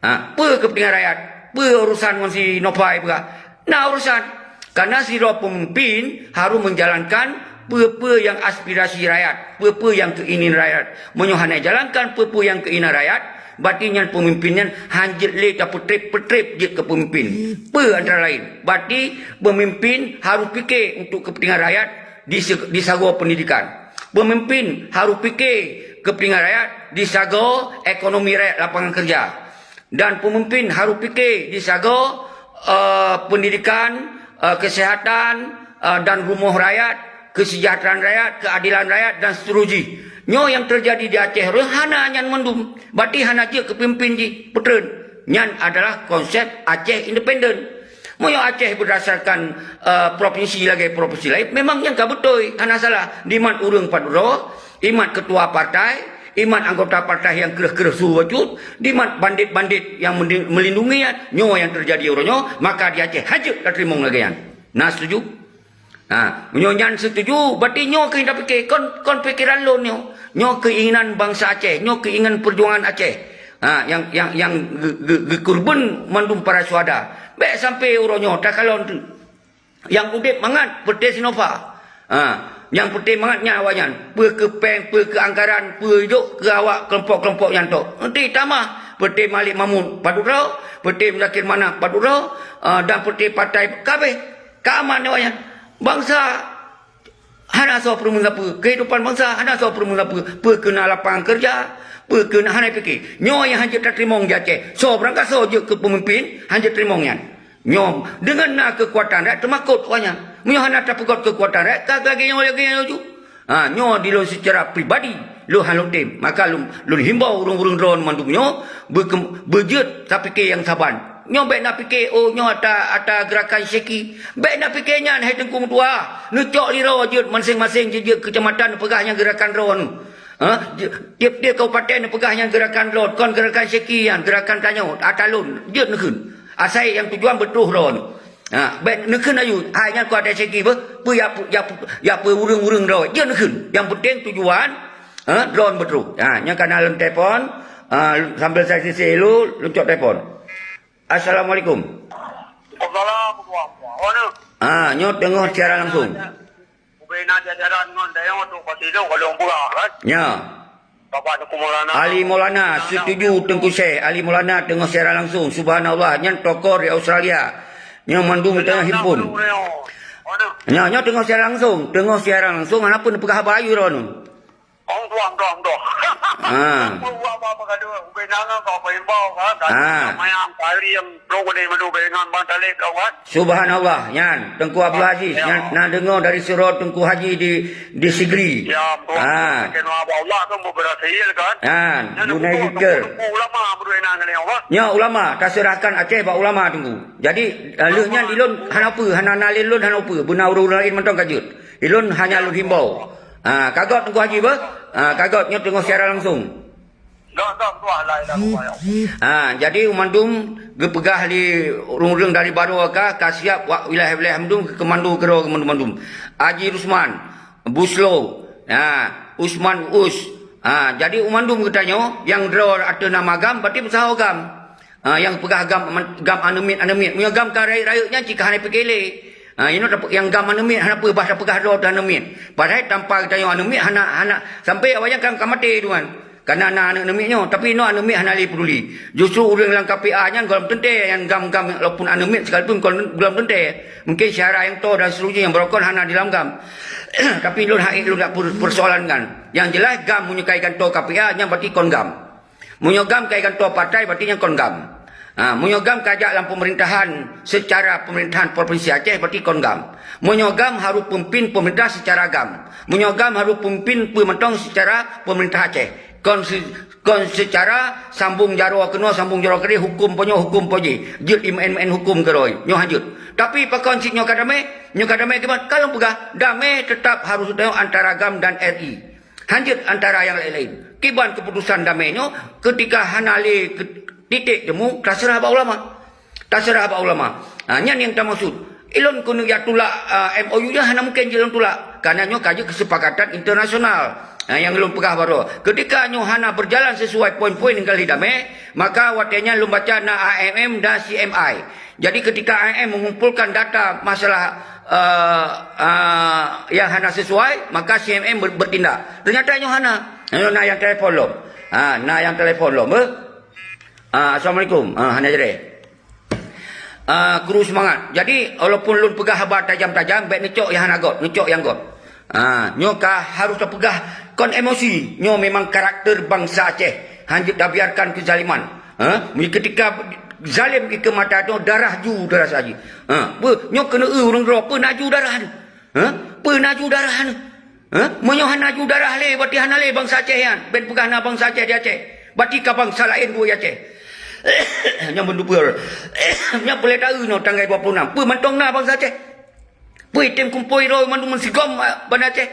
Ha, peue kepentingan rakyat? Peue urusan ngon si Nova ipeugah? Na urusan. Karena sidroe peumimpin harôh meujalankan peue-peue nyang aspirasi rakyat, peue-peue nyang keuinginan rakyat. Meunyoe hana jalankan peue-peue nyang keuinginan rakyat, berarti nyan peumimpin nyan hanjeuet lé tapeutreb-peutreb jeuet keu peumimpin. Peue antara laén? Berarti peumimpin harôh pike untuk keupeuntingan rakyat di se-, di sagoe peundidikan. Peumimpin harôh pike keupeuntingan rakyat di sagoe ekonomi rakyat, lapangan keureuja. Dan peumimpin harôh pike di sagoe, eh, peundidikan, eh, keuseuhatan, eh, dan rumoh rakyat, keuseujahteuraan rakyat, keuadelan rakyat, dan seuterusjih. Nyoe nyang teujadi di Aceh rôh hana nyan mandum. Berarti hana jeuet keu peumimpin jih, peutreun. Nyan adalah konsep Aceh independen. Meunyoe Aceh beurdasarkan, eh, provinsi lagèe provinsi laén, memang nyan ka beutôi, hana salah. Dimat ureueng padub droe, imat keutua partai, imat anggota partai nyang kreueh-kreueh su bacut, dimat bandit-bandit nyang mendi-, meulindungi nyan, nyoe nyang teujadi uroe nyoe, maka di Aceh hanjeuet tateurimong lagèe nyan. Na setuju? Ha, meunyoe nyan setuju, berarti nyoe keuh tapike, kon, kon pikeran lôn nyoe. Nyoe keuinginan bansa Aceh, nyoe keuinginan peujuangan Aceh. Ha, nyang, nyang, nyang ge-, ge-, geukeureubeuen mandum para syuhada. Bèk sampai uroe nyoe takalon teuk. Nyang udép mangat peuté Sinopharm. Ha, nyang peuté mangat nyan awaknyan. Peue keu péng, peue keu anggaran, peue jok keu awak keulompok-keulompok nyan tok. Nanti tamah peuté Malik Mahmud padub droe, peuté Muzakir Manaf padub droe, ha, dan peuté partai kabeh. Ka aman awaknyan. Bansa hana soe peurumoh sapeue. Keuhidupan bansa hana soe peurumoh sapeue. Peue keu na lapangan keureuja, peue keu na hana pike. Nyoe nyang hanjeuet tateurimong di Aceh. Soe beurangkasoe jeuet keu peumimpin, hanjeuet teurimong nyan. Nyoe, deungon na keukuatan rakyat teumakot awaknyan. Meunyoe hana tapeugöt keukuatan rakyat, ka lagèe nyoe, lagèe nyoe laju. Ha, nyoe di lôn seucara pribadi, lôn hana lôn tem. Maka lôn, lôn himbau ureueng-ureueng droeneuh mandum nyoe, beuke-, beujeuet tapike nyang saban. Nyoe bèk na pike, oh, nyoe ata, ata geurakan syeki. Bèk na pike nyan, hai Teungku meutuah. Neucok lé droe jeuet, maséng-maséng jeuet, jeuet keucamatan neupeugah nyan geurakan droeneuh. Ha? Jeuet, tiep-tiep kabupaten neupeugah nyan geurakan droeneuh, kon geurakan syeki nyan, geurakan tanyoe, ata lôn, jeuet neukheun. Asai nyang tujuan beutroh droeneuh. Ha, bèk neukheun aju, hai nyan keu ata syeki beuh, peue ya, ya, ya peue ureueng-ureueng droe, jeuet neukheun. Nyang penting tujuan, ha, droeneuh beutroh. Ha, nyan ka na lôn telepon, ha, sambil saya sisih dulu, lôn cok telepon. Assalamualaikum. Waalaikumsalam warahmatullahi wabarakatuh. Ah, nyoe teungoh siaran langsung. Ubena jajaran ngon dayong tu pasti tu kalau buka kan. Ya. Bapak Teungku Maulana. Ali Maulana, setuju Teungku Syekh. Ali Maulana teungoh siaran langsung. Subhanallah, nyan tokoh di Australia. Nyoe mandum teungoh himpun. Nyoe, nyoe teungoh siaran langsung. Teungoh siaran langsung, hana pun peugah haba ayue droeneuh. Ong tuang, tuang, tuang. Ah. Apa, apa, apa kata, ubena ngan kau apa imbau kan? Ah. Mayang, kari yang pro kena madu, dengan bang talib kau kan? Subhanallah, nyan Teungku Abdul Aziz, ya. Nyan na deungoe dari surau Teungku Haji di, di Sigli. Ya, betul. Ah. Kena apa Allah kan beberapa sihir kan? Ah, Nyan Junai betul, Zikir. Betul, ulama berdua nang ni apa? Nya ulama, taserahkan Aceh bak ulama Teungku. Jadi, eh, lheuh nyan di lôn hana peue, hana na lé lôn hana peue, beuna ureueng laén mantong ka jeuet. Di lôn hanya lôn himbau. Ha, ka göt Teungku Haji beuh? Ha, ka göt nyoe teungoh siaran langsung. Göt, göt, tuah lah, ilah, tuah, ya. Ha, jadi mandum geupeugah lé ureueng-ureueng dari baroe ka, ka siap wak wilayah-wilayah mandum, keumando keudroe mandum-mandum. Haji Rusman, Buslo, ha, Usman Uus. Ha, jadi mandum geutanyoe nyang droe ateueh nama GAM, berarti peusaho GAM. Ha, nyang peugah GAM, GAM aneuk miet, aneuk miet. Meunyoe GAM ka rayeuk-rayeuk nyan cit ka hana pike lé. Ha, inoe nyang GAM aneuk miet hana peue bah tapeugah droe teuh aneuk miet. Padahai tanpa geutanyoe aneuk miet hana, hana sampai awaknyan kan ka maté tuan. Karena na aneuk-aneuk miet nyoe, tapi inoe aneuk miet hana lé peduli. Justru ureueng lam K P A nyan gohlom teuntèe nyang GAM-GAM walaupun aneuk miet sekalipun gohlom teuntèe. Mungkin syedara nyang toe dan seterusnya nyang beurukon hana di lam GAM. Tapi lôn hana lôn dak per-, persoalankan. Yang jelas GAM meunyoe ka igantoe K P A nyan berarti kon GAM. Meunyoe GAM ka igantoe partai, berarti nyan kon GAM. Ha, meunyoe GAM ka jak lam pemerintahan secara pemerintahan Provinsi Aceh, berarti kon GAM. Meunyoe GAM harôh peumimpin pemerintah secara GAM. Meunyoe GAM harôh peumimpin peue mantong secara pemerintah Aceh. Kon se-, kon secara sambung jaroe keunoe, sambung jaroe keudeh, huköm po nyoe, huköm po jih. Jeuet imeu'en-meu'en huköm keudroe. Nyoe hanjeuet. Tapi pakon cit nyoe ka damé? Nyoe ka damé kiban? Ka lôn peugah, damé teutap harôh teuntèe antara GAM dan R I. Hanjeuet antara nyang laén-laén. Kiban keuputusan damé nyoe, keutika hana lé keu-, titik temu, taseurah bak ulama. Taseurah bak ulama. Ha, nyan nyang tamaksud. Ilôn keuneuk jak tulak, ah, M O U nyan hana mungken jeuet lôn tulak. Karena nyoe ka jeuet keusepakatan internasional. Ha, nyang lôn peugah baroe. Ketika nyoe hana berjalan sesuai poin-poin nyang ka lheueh damé, maka watée nyan lôn baca na I M M dan C M I. Jadi ketika I M M mengumpulkan data masalah, eh, eh, yang hana sesuai, maka C M M ber-, bertindak. Ternyata nyoe hana. Nyoe na nyang telepon lom. Ha, na nyang telepon lom, eh. Ah, assalamualaikum. Ah, hana jadeh. Ah, kru seumangat. Jadi, walaupun lôn peugah haba tajam-tajam, bék neucok nyang hana göt, neucok nyang göt. Ah, nyoe ka harôh tapeugah kon emosi. Nyoe memang karakter bansa Aceh. Hanjeuet tabiarkan keuzaliman. Ha? Meunyoe ketika zalim ikeue mata nyoe darah ju, darah saji. Ha? Beuh, nyoe keuneue ureuëng droe peue na ju darah nyoe? Ha? Peue na ju darah nyoe? Ha? Meunyoe hana ju darah lé, berarti hana lé bansa Aceh nyan. Bék peugah na bansa Aceh di Aceh. Berarti ka bansa laén buet di Aceh. Nyang beundupeue. Nyang peuleueh taeu nyoe tanggai dua puluh enam. Peue mantong na bansa Aceh? Peue item kumpôi droe mandum meusigom, ah, Banda Aceh?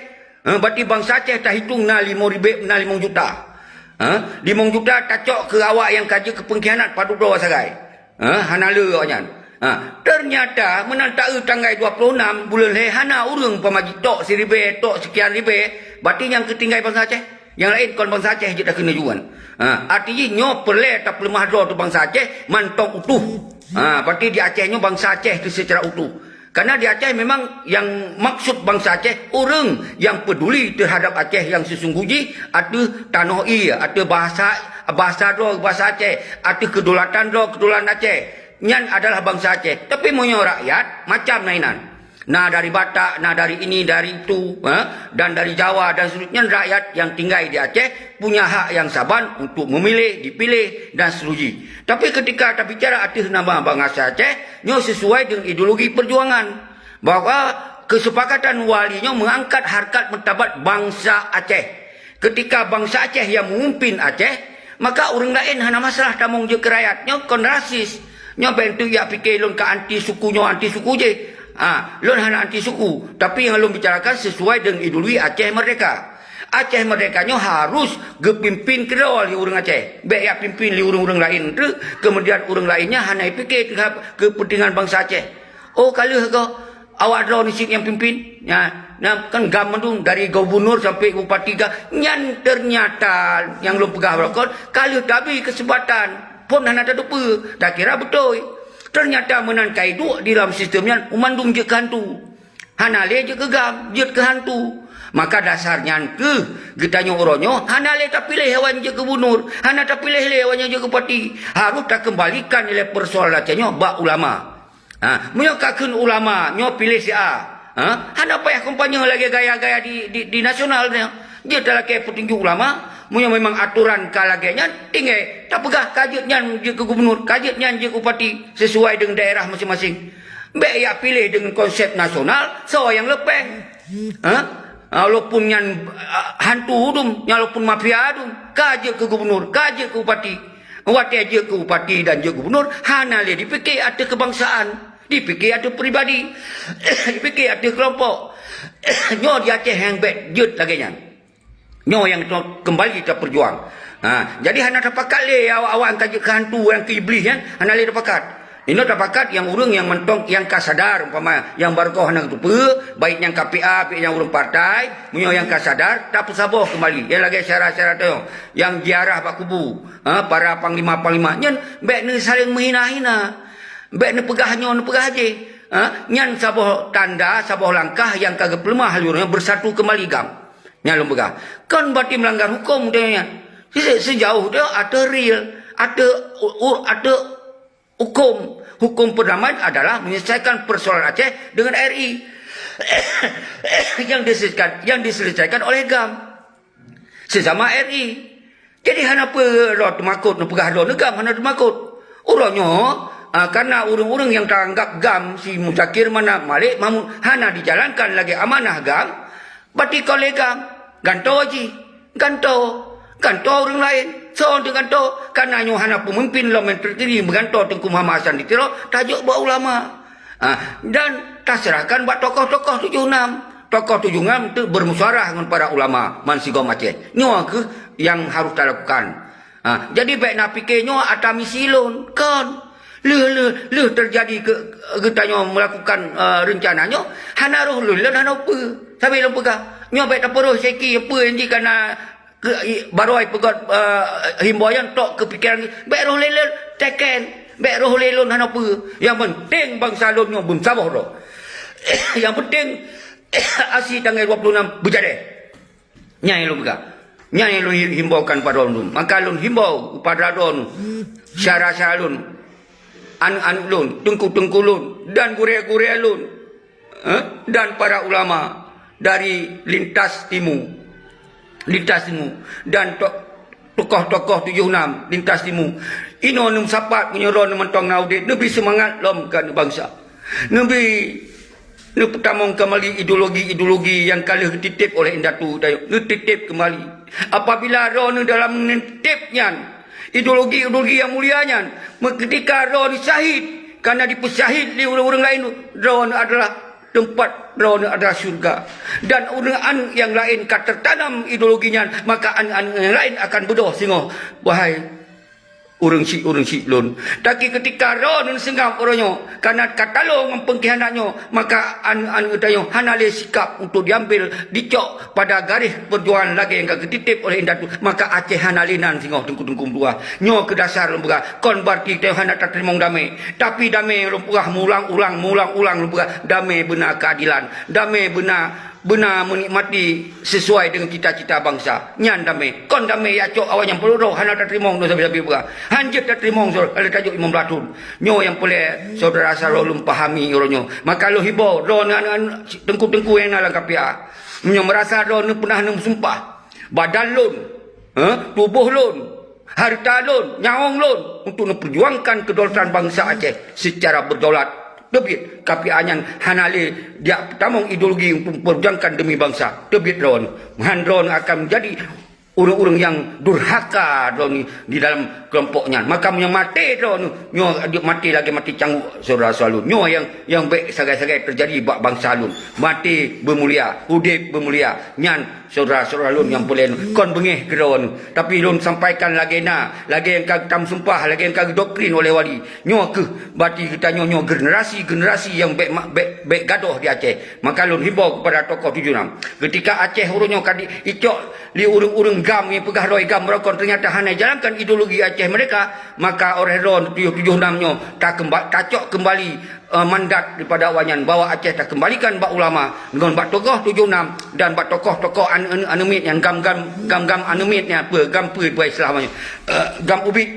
Ha, berarti bansa Aceh tahitong na limong ribée, na limong juta. Ha? Limong juta tacok keu awak nyang ka jeuet keu peungkhianat padub droe sagai. Ha, hana le awaknyan. Ha, ternyata meunan taeu tanggai dua puluh enam buleuen lhée hana ureuëng pamaji tok siribée, tok sikian ribée, berarti nyang keutinggai bansa Aceh. Nyang laén kon bansa Aceh jeuet takeuneuk juan. Ha, arti jih nyoe peureulée tapeuleumah droe teuh bansa Aceh mantong utuh. Ha, berarti di Aceh nyoe bansa Aceh teuh seucara utuh. Karena di Aceh memang yang maksud bansa Aceh, ureuëng yang peduli terhadap Aceh yang sesungguh jih, ateueh tanoh ie, ateueh bahasa, bahasa droe bahasa Aceh, ateueh kedaulatan droe kedaulatan Aceh. Nyan adalah bansa Aceh. Tapi meunyoe rakyat, macam na inan. Na dari Batak, na dari ini, dari itu, ha? Dan dari Jawa dan seterusnya, rakyat yang tinggai di Aceh punya hak yang saban untuk memilih, dipilih dan seterusnya. Tapi ketika tabicara ateueh nama bansa Aceh, nyoe sesuai dengan ideologi perjuangan bahwa kesepakatan Wali nyoe mengangkat harkat martabat bansa Aceh. Ketika bansa Aceh yang memimpin Aceh, maka ureuëng laén hana masalah tamong jeuet keu rakyat. Nyoe kon rasis. Nyoe bék teuk jak pike lôn ka anti suku nyoe, anti suku jih. Ha, lôn hana anti suku, tapi nyang lôn bicarakan sesuai dengan ideologi Aceh Merdeka. Aceh Merdeka nyoe harus geupimpin keudroe lé ureuëng Aceh. Bék jak pimpin lé ureuëng-ureuëng laén teuk, kemudian ureuëng laén nyan hana jipike teuhadap keupeuntingan bansa Aceh. Oh, ka lheueh goe, awak droeneuh cit nyang pimpin. Nyan, nyan kan GAM mandum, dari gubernur sampai bupati GAM. Nyan ternyata nyang lôn peugah baroe kon, ka lheueh tabi keuseumpatan. Phon hana tateupeue, takira beutôi. Ternyata meunan ka iduek di dalam sistem nyan, mandum jeuet keu hantu. Hana lé jeuet keu GAM, jeuet keu hantu. Maka dasar nyan keuh geutanyoe uroe nyoe hana lé tapiléh awaknyan jeuet keu gubernur, hana tapiléh lé awaknyan jeuet keu bupati. Harôh takeumbalikan nilai persoalan Aceh nyoe bak ulama. Ha, meunyoe ka kheun ulama nyoe piléh si A, ha, hana payah kampanye lagée gaya-gaya di, di, di nasional nyoe. Jeuet talakée peutunjuk ulama, meunyoe memang atoran ka lagée nyan, tinggai tapeugah ka jeuet nyan jeuet keu gubernur, ka jeuet nyan jeuet keu bupati, sesuai dengan daerah masing-masing. Bék jak piléh dengan konsep nasional, soe nyang leupeng. Ha? Ha, walaupun nyan, ah, hantu dum, nyan walaupun mafia dum, ka jeuet keu gubernur, ka jeuet keu bupati. Watée jeuet keu bupati dan jeuet gubernur, hana lé dipike ateueh keubangsaan, dipike ateueh pribadi, dipike ateueh keulompok. Nyoe di Aceh nyang bék jeuet lagée nyan. Nyoe nyang keumbali tapeujuang. Ha, jadi hana tapakat lé awak-awak nyang ka jeuet keu hantu, nyang keu iblih nyan, hana lé tapakat. Inoe tapakat nyang ureuëng nyang mantong nyang ka sadar, umpama nyang barô hana geuteupeue, baik nyang ka P A, baik nyang ureuëng partai, meunyoe nyang ka sadar, tapeusaboh keumbali. Nyang lagée syedara-syedara tanyoe nyang ziarah bak kubu, ha, para panglima-panglima nyan bék neusaléng meuhina-hina. Bék neupeugah nyoe, neupeugah jih. Ha, nyan saboh tanda, saboh langkah nyang ka geupeuleumah lé ureuëng nyan beusatu keumbali GAM. Nyan lôn peugah. Kon berarti melanggar hukum tanyoe nyan. Se-, sejauh tanyoe ateueh real, ateueh u-, u-, ateueh hukum. Hukum perdamaian adalah menyelesaikan persoalan Aceh dengan R I. Yang diselesaikan, yang diselesaikan oleh GAM. Sesama R I. Jadi hana peue droe teumakot, neupeugah droe neu GAM hana teumakot. Uroe nyoe, ah, karena ureuëng-ureuëng nyang taanggab GAM si Muzakir Manaf, Malik Mahmud hana dijalankan lagée amanah GAM, berarti kon lé GAM, gantoe jih, gantoe, gantoe ureuëng laén. Soe teugantoe? Karena nyoe hana peumimpin lom nyang teuntèe meugantoe Teungku Muhammad Hasan di Tiro, tajok bak ulama. Ah, dan taserahkan bak tokoh-tokoh tujoh enam. Tokoh tujoh enam tu bermusyawarah ngon para ulama bansigom Aceh. Nyoe kheueh nyang harôh talakukan. Ha, jadi bék na pike nyoe atra misi lôn, kon. Lheueh, lheueh, lheueh teujadi keu geutanyoe meulakukan, eh, reuncana nyoe, hana roh lôn, lôn hana peue. Sabe lôn peugah, nyoe bék tapeuroh seki peue nyang jih kana keu, i, barô ai peugöt, eh, himbau nyan tok keu pikeran, bék roh lé lôn teken, bék roh lé lôn hana peue. Nyang penting bansa lôn nyoe beumeusaboh droe. Nyang penting aksi tanggai dua puluh enam beujadeh. Nyan nyang lôn peugah. Nyan nyang lôn hi-, himbaukan bak droeneuh. Maka lôn himbau keupada droeneuh, syedara-syedara lôn, aneuk-aneuk lôn, teungku-teungku lôn, dan gurée-gurée lôn, eh, dan para ulama dari lintas timu, lintas timu, dan to-, tokoh-tokoh tujoh nam lintas timu. Inoe neumeusapat meunyoe droeneuh mantong na udeb, neubri seumangat lom keu aneuk bansa. Neubri Neupeutamong keumbali ideologi-ideologi nyang ka lheueh geutitép oleh indatu tanyoe. Geutitép keumbali. Apabila droeneuh dalam neutitép nyan, ideologi-ideologi nyang mulia nyan, meukeutika droeneuh syahid, kana jipeusyahid lé ureuëng-ureuëng laén, droeneuh adalah teumpat, droeneuh adalah syeuruga. Dan ureuëng aneuk nyang laén ka teutanam ideologi nyan, maka aneuk-aneuk nyang laén akan beudôh singoh. Wahai ureuëng syiek, ureuëng syiek lôn. Tapi keutika droeneuh seungab uroe nyoe, kana ka talo ngon peungkhianat nyoe, maka aneuk-aneuk tanyoe hana lé sikap untuk diambil, dicok pada garéh peujuangan lagée nyang ka geutitép oleh indatu, maka Aceh hana lé nan singoh teungku-teungku meutuah. Nyoe keuh dasar lôn peugah, kon berarti tanyoe hana tateurimong damé. Tapi damé lôn peugah meuulang-ulang, meuulang-ulang lôn peugah, damé beuna keuadilan, damé beuna beuna meunikmati sesuai deungon cita-cita bansa. Nyan damé. Kon damé jak cok awaknyan peurunoe hana tateurimong, sabe-sabe peugah. Han jeuet tateurimong, soe lé tajok limong blaih thon. Nyoe nyang peureulée syedara-syedara lôn pahami uroe nyoe. Maka lôn hibau droeneuh aneuk-aneuk teungku-teungku nyang na lam K P A. Meunyoe meurasa droeneuh peunah neumeusumpah, badan lôn, eh, tuboh lôn, hareuta lôn, nyawöng lôn untuk neupeujuangkan kedaulatan bansa Aceh secara berdaulat. Teubiet, K P A nyan hana lé jak peutamong ideologi untuk memperjuangkan demi bansa. Teubiet droeneuh. Meuhan droeneuh akan menjadi ureuëng-ureuëng nyang durhaka droeneuh di dalam kelompok nyan. Maka meunyoe maté droeneuh, nyoe maté lagée maté cangguek, syedara-syedara lôn. Nyoe nyang, nyang bék sagai-sagai teujadi bak bansa lôn. Maté beumulia, udeb beumulia. Nyan syedara-syedara lôn nyang peureulée kon beungéh keu droeneuh, tapi lôn sampaikan lagée na, lagée nyang ka tameusumpah, lagée nyang ka geudoktrin oleh wali. Nyoe keuh bati geutanyoe nyoe generasi-generasi nyang bék ma-, bék, bék gadôh di Aceh. Maka lôn hibau keupada tokoh tujoh nam, keutika Aceh uroe nyoe ka di-, icok lé ureuëng-ureuëng GAM nyang peugah droe GAM meurokon, teunyata hana jalankan ideologi Aceh meurdeka, maka óh lheueh droe tujoh tujoh nam nyoe takeumba-, tacok keumbali eh, mandat daripada awaknyan bahwa Aceh takeumbalikan bak ulama ngon bak tokoh tujoh nam dan bak tokoh-tokoh an-, an-, aneuk miet nyan, GAM-GAM, GAM-GAM aneuk miet nyan, peue, GAM peue, peue Islam nyan, eh, GAM ubit.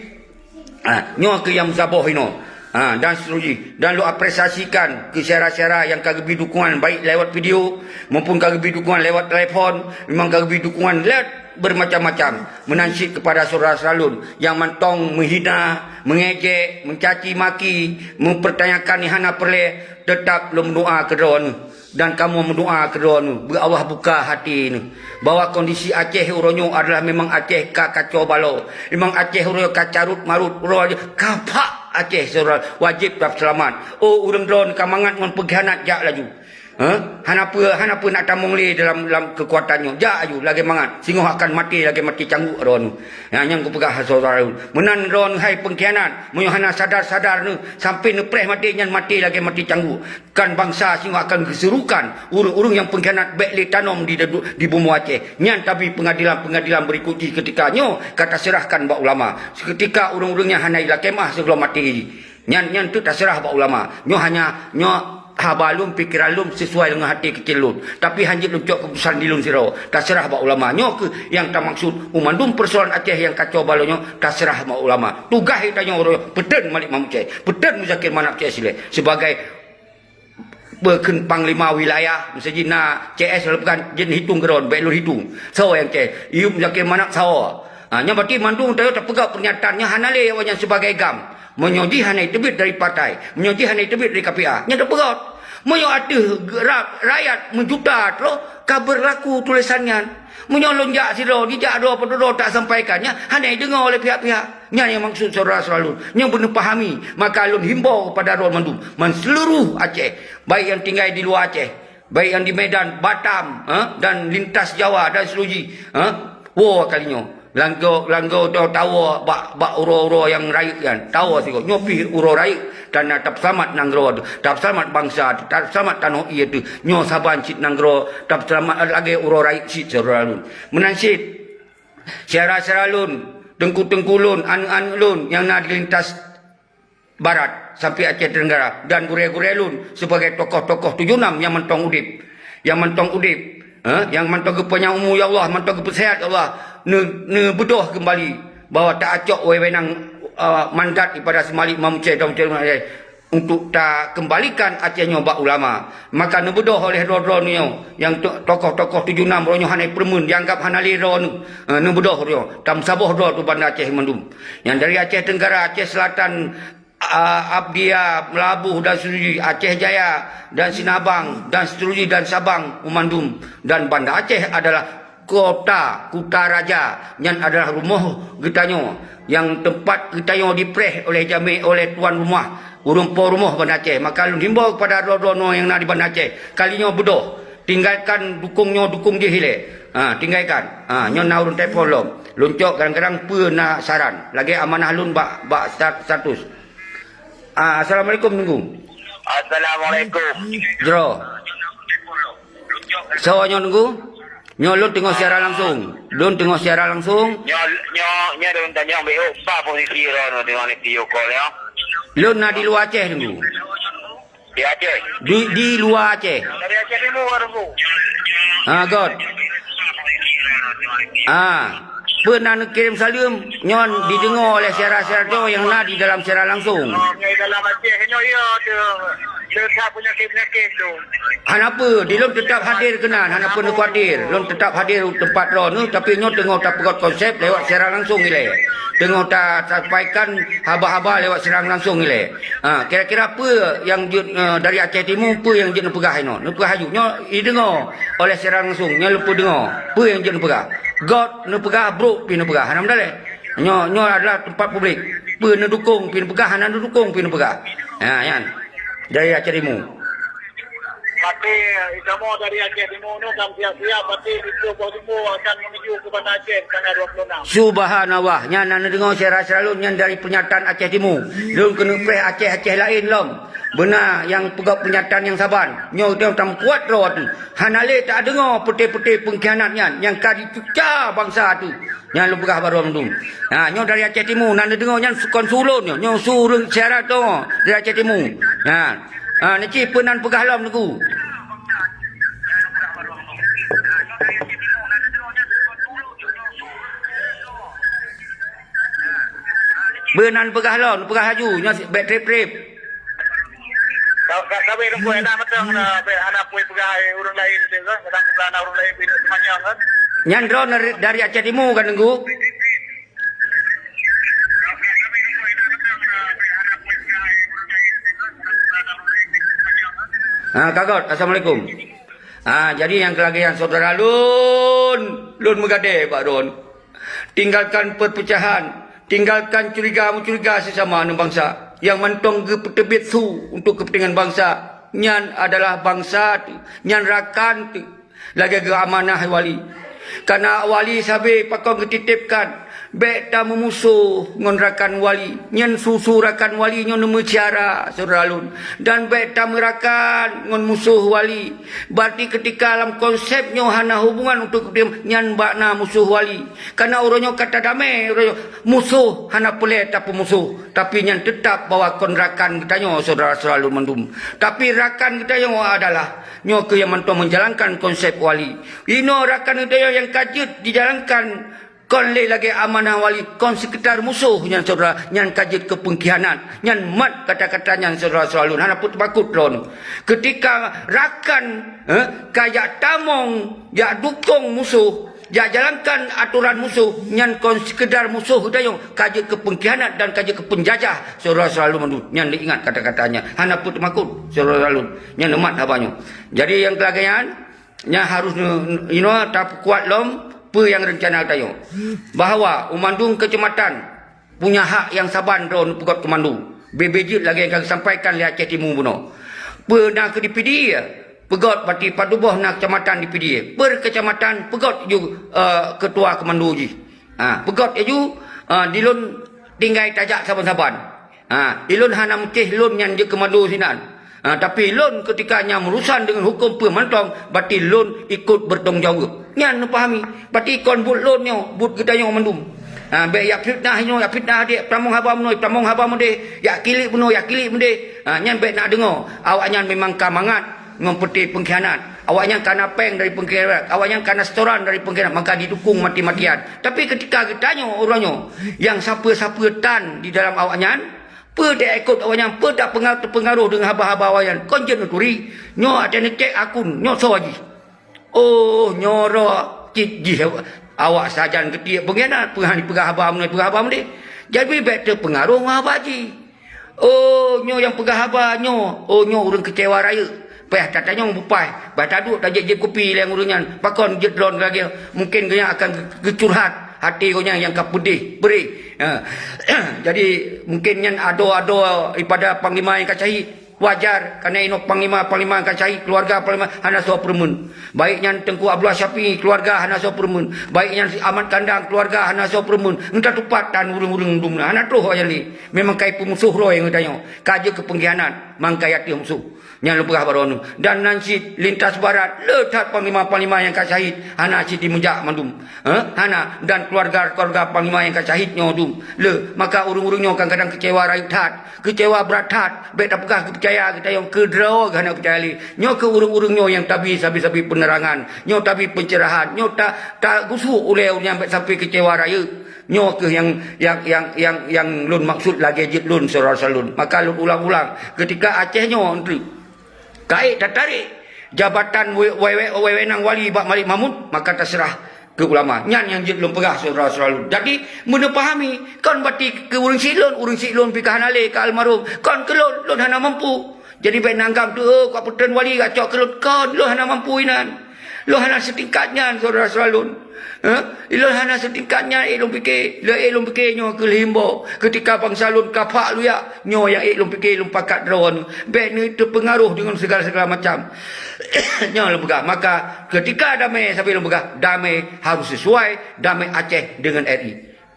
Ha, nyoe keuh nyang meusaboh inoe. Ha, dan seterusnya. Dan lôn apresiasikan keu syedara-syedara nyang ka geubri dukungan baik lewat video maupun ka geubri dukungan lewat telepon, memang ka geubri dukungan lewat bermacam-macam. Meunan cit keupada syedara-syedara lôn nyang mantong meuhina, meungejek, meucaci maki, mempertanyakan nyang hana peureulée, teutap lôn meudoá keu droeneuh dan kamoe meudoá keu droeneuh, beu Allah buka hati neuh, bahwa kondisi Aceh uroe nyoe adalah memang Aceh ka kacau balau, memang Aceh uroe nyoe ka carôt marôt, uroe nyoe ka phak Aceh, syedara, wajéb tapeuseulamat. Oh, ureuëng droeneuh ka mangat ngon peungkhianat, jak laju. Hah? Hana peue, hana peue nak tamong lé dalam, dalam keukuatan nyoe. Jak aju, lagée mangat. Singoh akan maté, lagée maté cangguek droeneuh. Nah, nyang kupeugah syedara lôn. Meunan droeneuh hai peungkhianat. Meunyoe hana sadar-sadar neuh, sampai neupreh maté nyan maté lagée maté cangguek. Kan bansa singoh akan geuserukan ureuëng-ureuëng nyang peungkhianat bék lé tanom di, di bumoe Aceh. Nyan tabri peungadilan-peungadilan beurikot jih keutika nyoe ka taseurahkan bak ulama. Seukeutika ureuëng-ureuëng nyan hana ilakée meuah sigohlom maté jih. Nyan, nyan teuk taseurah bak ulama. Nyoe hanya, nyoe haba lôn, pikeran lôn sisuai deungon até keucil lôn. Tapi hanjeuet lôn cok keuputusan di lôn sidroe. Taseurah bak ulama. Nyoe keuh nyang tamaksud u mandum peusoalan Aceh nyang kacau balau nyoe, taseurah bak ulama. Tugaih tanyoe uroe nyoe, peuteun Malik Mahmud Syeh, peuteun Muzakir Manaf Syeh Sileh sebagai peukheun panglima wilayah, miseujih na C S lalu bukan jeuet hitong keudroe, bék lôn hitong. Soe nyang C S? Iyub Muzakir Manaf soe? Ha, nyan berarti mandum tanyoe tapeugah pernyataan nyan hana lé awaknyan sebagai GAM. Meunyoe jih hana iteubiet dari partai, meunyoe jih hana iteubiet dari K P A, nyan tapeugah. Meunyoe ateueh ra-, rakyat meujuta troh ka beurlaku tulésan nyan. Meunyoe lôn jak sidroe, jijak droe padub droe tak sampaikan, nyan hana ideungoe oleh pihak-pihak. Nyan nyang maksud syedara-syedara lôn. Nyang beuneuh pahami, maka lôn himbau kepada droe mandum, man seuluruh Aceh, baik nyang tinggai di luwa Aceh, baik nyang di Medan, Batam, ha, dan lintas Jawa dan seterusnya, ha, woe kali nyoe. Langgo, langgo do tawoe bak, bak uroe-uroe nyang rayeuk nyan. Tawoe sigoe. Nyoe pih uroe rayeuk, dan tapeuseulamat nanggroe teuh, tapeuseulamat bansa teuh, tapeuseulamat tanoh ie teuh. Nyoe saban cit nanggroe tapeuseulamat lagèe uroe rayeuk cit, syedara lôn. Meunan cit, syedara-syedara lôn, teungku-teungku lôn, aneuk-aneuk lôn nyang na di lintas Barat sampai Aceh Tenggara, dan gurèe-gurèe lôn sibagai tokoh-tokoh tujoh nam nyang mantong udép, nyang mantong udép, eh, nyang mantong geupanyang umu, ya Allah, mantong geupeuseuhat, ya Allah, neu-, neubeudôh keumbali bahwa ta-acok wewenang, eh, mandat daripada Syèh Malik Imam Aceh dan untuk takeumbalikan Aceh nyoe bak ulama. Maka neubeudôh oleh droe-droe nyoe nyang to-, tokoh-tokoh tujoh nam, droe nyoe hana peureumeun, dianggap hana lé droe nyoe, eh, neubeudôh droe nyoe. Tameusaboh droe teuh Banda Aceh mandum. Nyang dari Aceh Tenggara, Aceh Selatan, a-, Abdia, Meulaboh dan seterusnya, Aceh Jaya dan Sinabang dan seterusnya dan Sabang, Umandum dan Banda Aceh adalah kota, kuta raja, nyan adalah rumoh geutanyoe, nyang teumpat geutanyoe dipreh oleh jamé, oleh tuan rumoh, ureuëng po rumoh Banda Aceh. Maka lôn himbau kepada droe-droe nyoe nyang na di Banda Aceh, kali nyoe beudôh, tinggalkan dukung nyoe, dukung jih ilée. Ha, tinggalkan. Ha, nyoe na ureuëng telepon lom. Lôn cok kadang-kadang peue na saran. Lagée amanah lôn bak, bak stat-, status. Ah, assalamualaikum, Teungku. Assalamualaikum. Jroh. Soe nyoe, Teungku? Nyoe lôn teungoh siaran langsung. Lôn teungoh siaran langsung. Nyoe, nyoe, nyoe lôn tanyong beu, oh, ba posisi droe nyoe teungoh di video call nyoe? Lôn na di luwa Aceh, Teungku. Di Aceh? Di, di luwa Aceh. Dari Aceh Timur, Teungku. Ah, göt. Ah, peue na neukirém saleuem nyoe dideungoe oleh syedara-syedara droe nyang na di dalam siaran langsung. Oh, nyoe dalam Aceh nyoe, ya, tu. Teuka peunyakét-peunyakét tu. Hana peue, di lôn teutap hadir keunan, hana peue neukhawatir. Lôn teutap hadir u teumpat droeneuh, tapi nyoe teungoh tapeugöt konsep lewat siaran langsung ilée. Teungoh ta-, tasampaikan haba-haba lewat siaran langsung ilée. Ha, kira-kira peue nyang jeuet, eh, dari Aceh Timu, peue nyang jeuet neupeugah inoe? Neupeugah aju. Nyoe ideungoe oleh siaran langsung, nyoe lôn peudeungoe. Peue nyang jeuet neupeugah? Göt neupeugah, brok pih neupeugah. Hana meudaleh. Nyoe, nyoe adalah teumpat publik. Peue neudukong pih neupeugah, hana neudukong pih neupeugah. Ha, nyan. Dari Aceh Timu. Pati, kamoe dari Aceh Timu nyoe ka siap-siap, pati di Pulau Timur akan menuju ke Banda Aceh tanggal dua puluh enam. Subhanallah, nyan na neudeungoe syedara-syedara lôn nyan dari pernyataan Aceh Timu. Lôn keuneuk preh Aceh-Aceh laén lom. Beuna nyang peugah pernyataan nyang saban. Nyoe teuh tameukuat droe teuh. Hana lé tadeungoe peuté-peuté peungkhianat nyan nyang ka jicuca bansa teuh. Nyan lôn peugah baroe mandum. Ha, nyoe dari Aceh Timu, na neudeungoe nyan kon su lôn nyoe. Nyoe su ureuëng siaran tu dari Aceh Timu. Ha. Ha, neuci peue nan peugah lom, Teungku. Peue nan peugah lom, peugah laju, nyoe bèk trép-trép. Ka, ka, ka bèk Teungku, hana mantong, hana, bèk, hana peue peugah, eh, ureuëng laén tu kan, kadang peugah na ureuëng laén pih seumanyong kan. Nyan droeneuh dari, dari Aceh Timu kan, Teungku? Ha, ka göt. Assalamualaikum. Ha, jadi nyang keulagèe nyan syedara lôn, lôn meugadée bak droeneuh. Tinggalkan perpecahan, tinggalkan curiga-mencuriga sesama aneuk bansa. Nyang mantong geupeuteubiet su untuk kepentingan bansa, nyan adalah bansa, nyan rakan teuh. Lagèe geuamanah wali. Kana wali sabe pakon geutitipkan, bèk tameumusoh ngon rakan wali. Nyan su-su rakan wali nyoe neumeucara, syedara lôn. Dan bèk tameurakan ngon musoh wali. Berarti keutika lam konsep nyoe hana hubungan untuk nyan bak na musoh wali. Kana uroe nyoe ka tadamé, uroe nyoe musoh hana peureulèe tapeumusoh. Tapi nyan teutap bahwa kon rakan geutanyoe, syedara-syedara lôn mandum. Tapi rakan geutanyoe adalah nyoe keuh nyang mantong menjalankan konsep wali. Inoe rakan geutanyoe nyang ka jeuet dijalankan kon lé lagèe amanah wali, kon sekedar musoh nyan syedara, nyan ka jeuet keu peungkhianat. Nyan mat kata-kata nyan syedara-syedara lôn, hana peue teumakot lôn. Keutika rakan, eh, ka jak tamong, jak dukong musoh, jak jalankan atoran musoh, nyan kon sekedar musoh geutanyoe, ka jeuet keu peungkhianat dan ka jeuet keu peunjajah syedara-syedara lôn mandum. Nyan neuingat kata-kata nyan, hana peue teumakot syedara-syedara lôn. Nyan neumat haba nyoe. Jadi nyang keulagèe nyan, nyan harôh neu-, inoe tapeukuat lom peue nyang reuncana geutanyoe. Bahwa u mandum keucamatan punya hak nyang saban droe neupeugöt keumandu. Bèk-bèk jeuet lagèe nyang ka geusampaikan lé Aceh Timu bunoe. Peue na keu di Pidie, peugöt berarti padub boh na keucamatan di Pidie. Per keucamatan peugöt ju, eh, keutua keumandu jih. Ha, peugöt laju, ha, di lôn tinggai tajak saban-saban. Ha, ilôn hana meucéh lôn nyan jeuet keumando sinan. Ha, tapi lôn keutika nyang meurusan deungon huköm peue mantong, berarti lôn ikot bertanggung jaweueb. Nyan neupahami. Berarti kon buet lôn nyoe, buet geutanyoe mandum. Ha, bék yak fitnah inoe, yak fitnah adék, tamong haba meunoe, tamong haba meudéh, yak kilik meunoe, yak kilik meudéh. Ha, nyan bék na deungoe. Awaknyan memang ka mangat ngon peuté pengkhianat. Awaknyan kana péng dari pengkhianat. Awaknyan kana setoran dari pengkhianat. Maka didukung mati-matian. Tapi keutika geutanyoe uroe nyoe, nyang sapeue-sapeue tan di dalam awaknyan, peue taikot awaknyan, peue tapeunga-, teupeungaroh deungon haba-haba awaknyan, kon jeuet neuturi. Nyoe watée neucék akun, nyoe soe jih. Oh, nyoe roh cit jih awak sajan geutiek pengkhianat, peue han jipeugah haba meunoe, peugah haba meudéh. Jadi bék teupeungaroh ngon haba jih. Oh, nyoe nyang peugah haba nyoe. Oh, nyoe ureuëng keucewa rayeuk. Payah tatanyong bupai. Bah taduek tajép-jép kupi lé ureuëng nyan. Pakon jeuet droen lagée mungken geuhnyan akan geu-, geucurhat até geuhnyan nyang ka peudeh, peureh. Ha. Jadi mungken nyan adoe-adoe daripada panglima nyang ka syahid. Wajar, karena inoe panglima-panglima nyang ka syahid, keluarga panglima hana soe peureumeun. Baik nyan Teungku Abdullah Syafi'i, keluarga hana soe peureumeun. Baik nyan si Ahmad Kandang, keluarga hana soe peureumeun. Ngon tatupat tan ureuëng-ureuëng dum na, hana troh awaknyan lé. Memang ka ipeumusoh roe ngon tanyoe. Ka jeuet keu pengkhianat, mangkai ateueh musoh. Nyan lôn peugah baroe nyoe. Dan nan cit lintas barat, le that panglima-panglima nyang ka syahid, hana cit jimeujak mandum. Eh, hana. Dan keluarga-keluarga panglima nyang ka syahid nyoe dum. Le, maka ureuëng-ureuëng nyoe kadang-kadang keucewa rayeuk that. Keucewa brat that, bék tapeugah geupeucaya geutanyoe, keudroe hana peucaya lé. Nyoe keuh ureuëng-ureuëng nyoe nyang tabi sabe-sabe peunerangan, nyoe tabi peuncerahan, nyoe ta-, tagusok ulée ureuëng nyang bék sampai keucewa rayeuk. Nyoe keuh nyang, nyang, nyang, nyang, nyang lôn maksud lagée jeuet lôn syedara-syedara lôn. Maka lôn ulang-ulang, keutika Aceh nyoe eunteuk ka ék tatarek jabatan we-, we-, we-, wewenang wali bak Malik Mahmud, maka taseurah keu ulama. Nyan nyang jeuet lôn peugah syedara-syedara lôn. Jadi, meuneupahami, kon berarti keu ureuëng syiek lôn, ureuëng syiek lôn pih ka hana lé keu almarhum. Kon keu lôn, lôn hana mampu. Jadi bék nanggam tu, oh, kok peutrön wali gak cok keu lôn. Kon, lôn hana mampu inan. Lôn hana seutingkat nyan syedara-syedara lôn. Eh? Lôn hana seutingkat nyan, ék lôn pike. Lôn ék lôn pike nyoe keu lheuh imbok. Keutika bansa lôn ka phak luyak, nyoe nyang ék lôn pike lôn pakat droen. Bék neuteupeungaroh deungon segala-segala macam. Nyoe lôn peugah. Maka keutika damé sabe lôn peugah, damé harus sesuai damé Aceh deungon R I.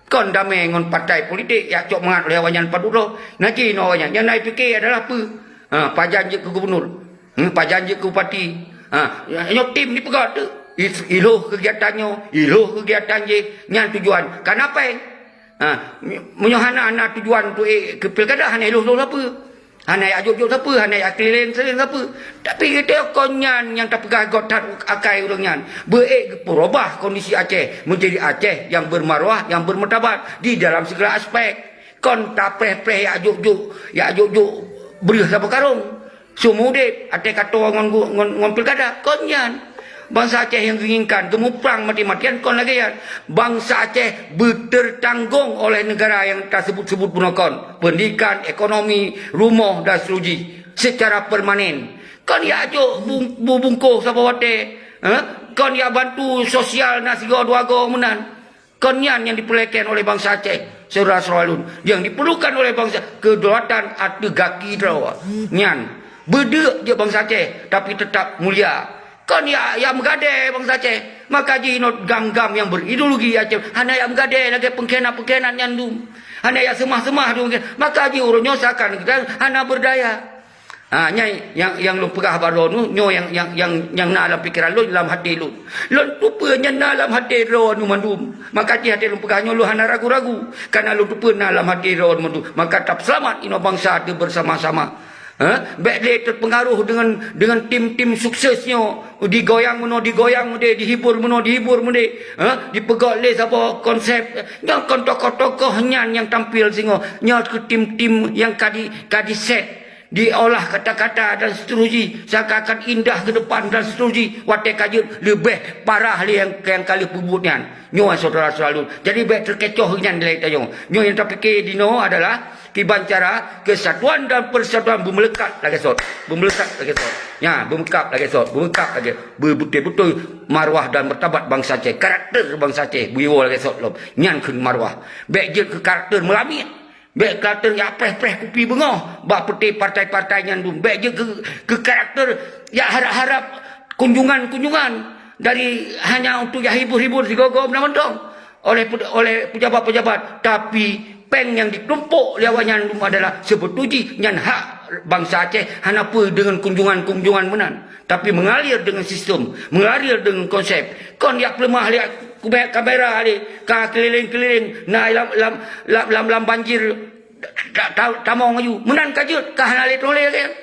Kon damé ngon partai politik nyang cok mangat ulée awaknyan padub droe. Naji nyoe awaknyan. Nyang na jipike adalah peue? Ha, pajan jeuet keu gubunur. Hmm, pajan jeuet keu bupati. Ha, nyoe tim jipeugah tu. Is-, ilhoh keugiatan nyoe, ilhoh keugiatan jih. Nyan tujuan. Kana péng. Ha, meunyoe hana, hana tujuan tu, eh, keu pilkada hana ilhoh-ilhoh sapeue. Hana jak jok-jok sapeue, hana jak keliling-keliling sapeue. Tapi geutanyoe kon nyan nyang tapeugah göt that akai ureuëng nyan. Beu ék geupeurubah kondisi Aceh menjadi Aceh yang bermarwah, yang bermartabat di dalam segala aspek. Kon tapreh-preh jak jok-jok, jak jok-jok breueh saboh karong. Seumeu udeb, até katoe ngon gu-, ngon, ngon pilkada. Kon nyan. Bansa Aceh nyang geuinginkan, geumuprang mati-matian kon lagée nyan. Bansa Aceh beuteurtanggong oleh negara nyang tasebut-sebut bunoe kon. Pendidikan, ekonomi, rumoh dan seterusjih secara permanen. Kon jak jok bung-, bu-, bungkôh saboh watée, eh? Kon jak bantu sosial na sigoe dua goe meunan. Kon nyan nyang dipeulekén oleh bansa Aceh, syedara-syedara lôn. Nyang diperlukan oleh bansa, kedaulatan ateueh gaki droe. Nyan, beudeuk jeuet bansa Aceh, tapi tetap mulia. Kon jak, jak meugadée bansa Aceh. Maka jinoe gam-gam nyang berideologi Aceh, hana jak meugadée lagée pengkhianat-pengkhianat nyan dum. Hana jak seumah-seumah dum. Maka jih uroe nyoe seakan kita hana berdaya. Ha, nyan nyang, nyang lôn peugah baroe nyoe, nyoe nyang, nyang, nyang, nyang na lam pikeran lôn, lam até lôn. Lôn teupeue nyang na lam até droe nyoe mandum. Maka jih até lôn peugah nyoe lôn hana ragu-ragu. Karena lôn teupeue na lam até droe nyoe mandum. Maka tapeuseulamat inoe bansa teuh bersama-sama. Ha? Bék lé teupeungaroh deungon, deungon tim-tim sukses nyoe. Digoyang meunoe, digoyang meudéh, dihibur meunoe, dihibur meudéh. Ha? Dipeugöt lé saboh konsep. Nyoe kon tokoh-tokoh nyan nyang tampil singoh. Nyoe keu tim-tim nyang ka di, ka di-set. Diolah kata-kata dan seterusjih, seakan-akan indah ke depan dan seterusjih, watée ka jeuet leubeh parah lé nyang, nyang ka lheueh peubuet nyan. Nyoe syedara-syedara lôn. Jadi bék teukecoh nyan dilai tanyoe. Nyoe nyang tapike dinoe adalah kiban cara kesatuan dan persatuan beumeuleukat lagée sot. Beumeuleukat lagée sot. Nya, beumeukab lagée sot. Beumeukab lagée. Beubeutôi-beutôi marwah dan martabat bansa Aceh. Karakter bansa Aceh beuiwoe lagée sot lom. Nyan kheun marwah. Bék jeuet keu karakter meulamiet. Bék ka teuh jak preh-preh kupi beungoh bak peuté partai-partai nyan dum. Bék jeuet keu, keu karakter jak harab-harab kunjungan-kunjungan dari hanya untuk jak hibur-hibur sigoe-goe meunan mantong. oleh pe-, oleh pejabat-pejabat, tapi péng nyang jitumpôk lé awaknyan adalah seubeutôi jih nyan hak bansa Aceh, hana peue deungon kunjungan-kunjungan meunan, tapi mengalir dengan sistem, mengalir dengan konsep. Kon jak peuleumah lé kamera lé ka keliling-keliling na lam, lam, lam, lam, lam banjir ta-, ta-, tamong aju. Meunan ka jeuet, ka hana lé tuléh lagée nyan.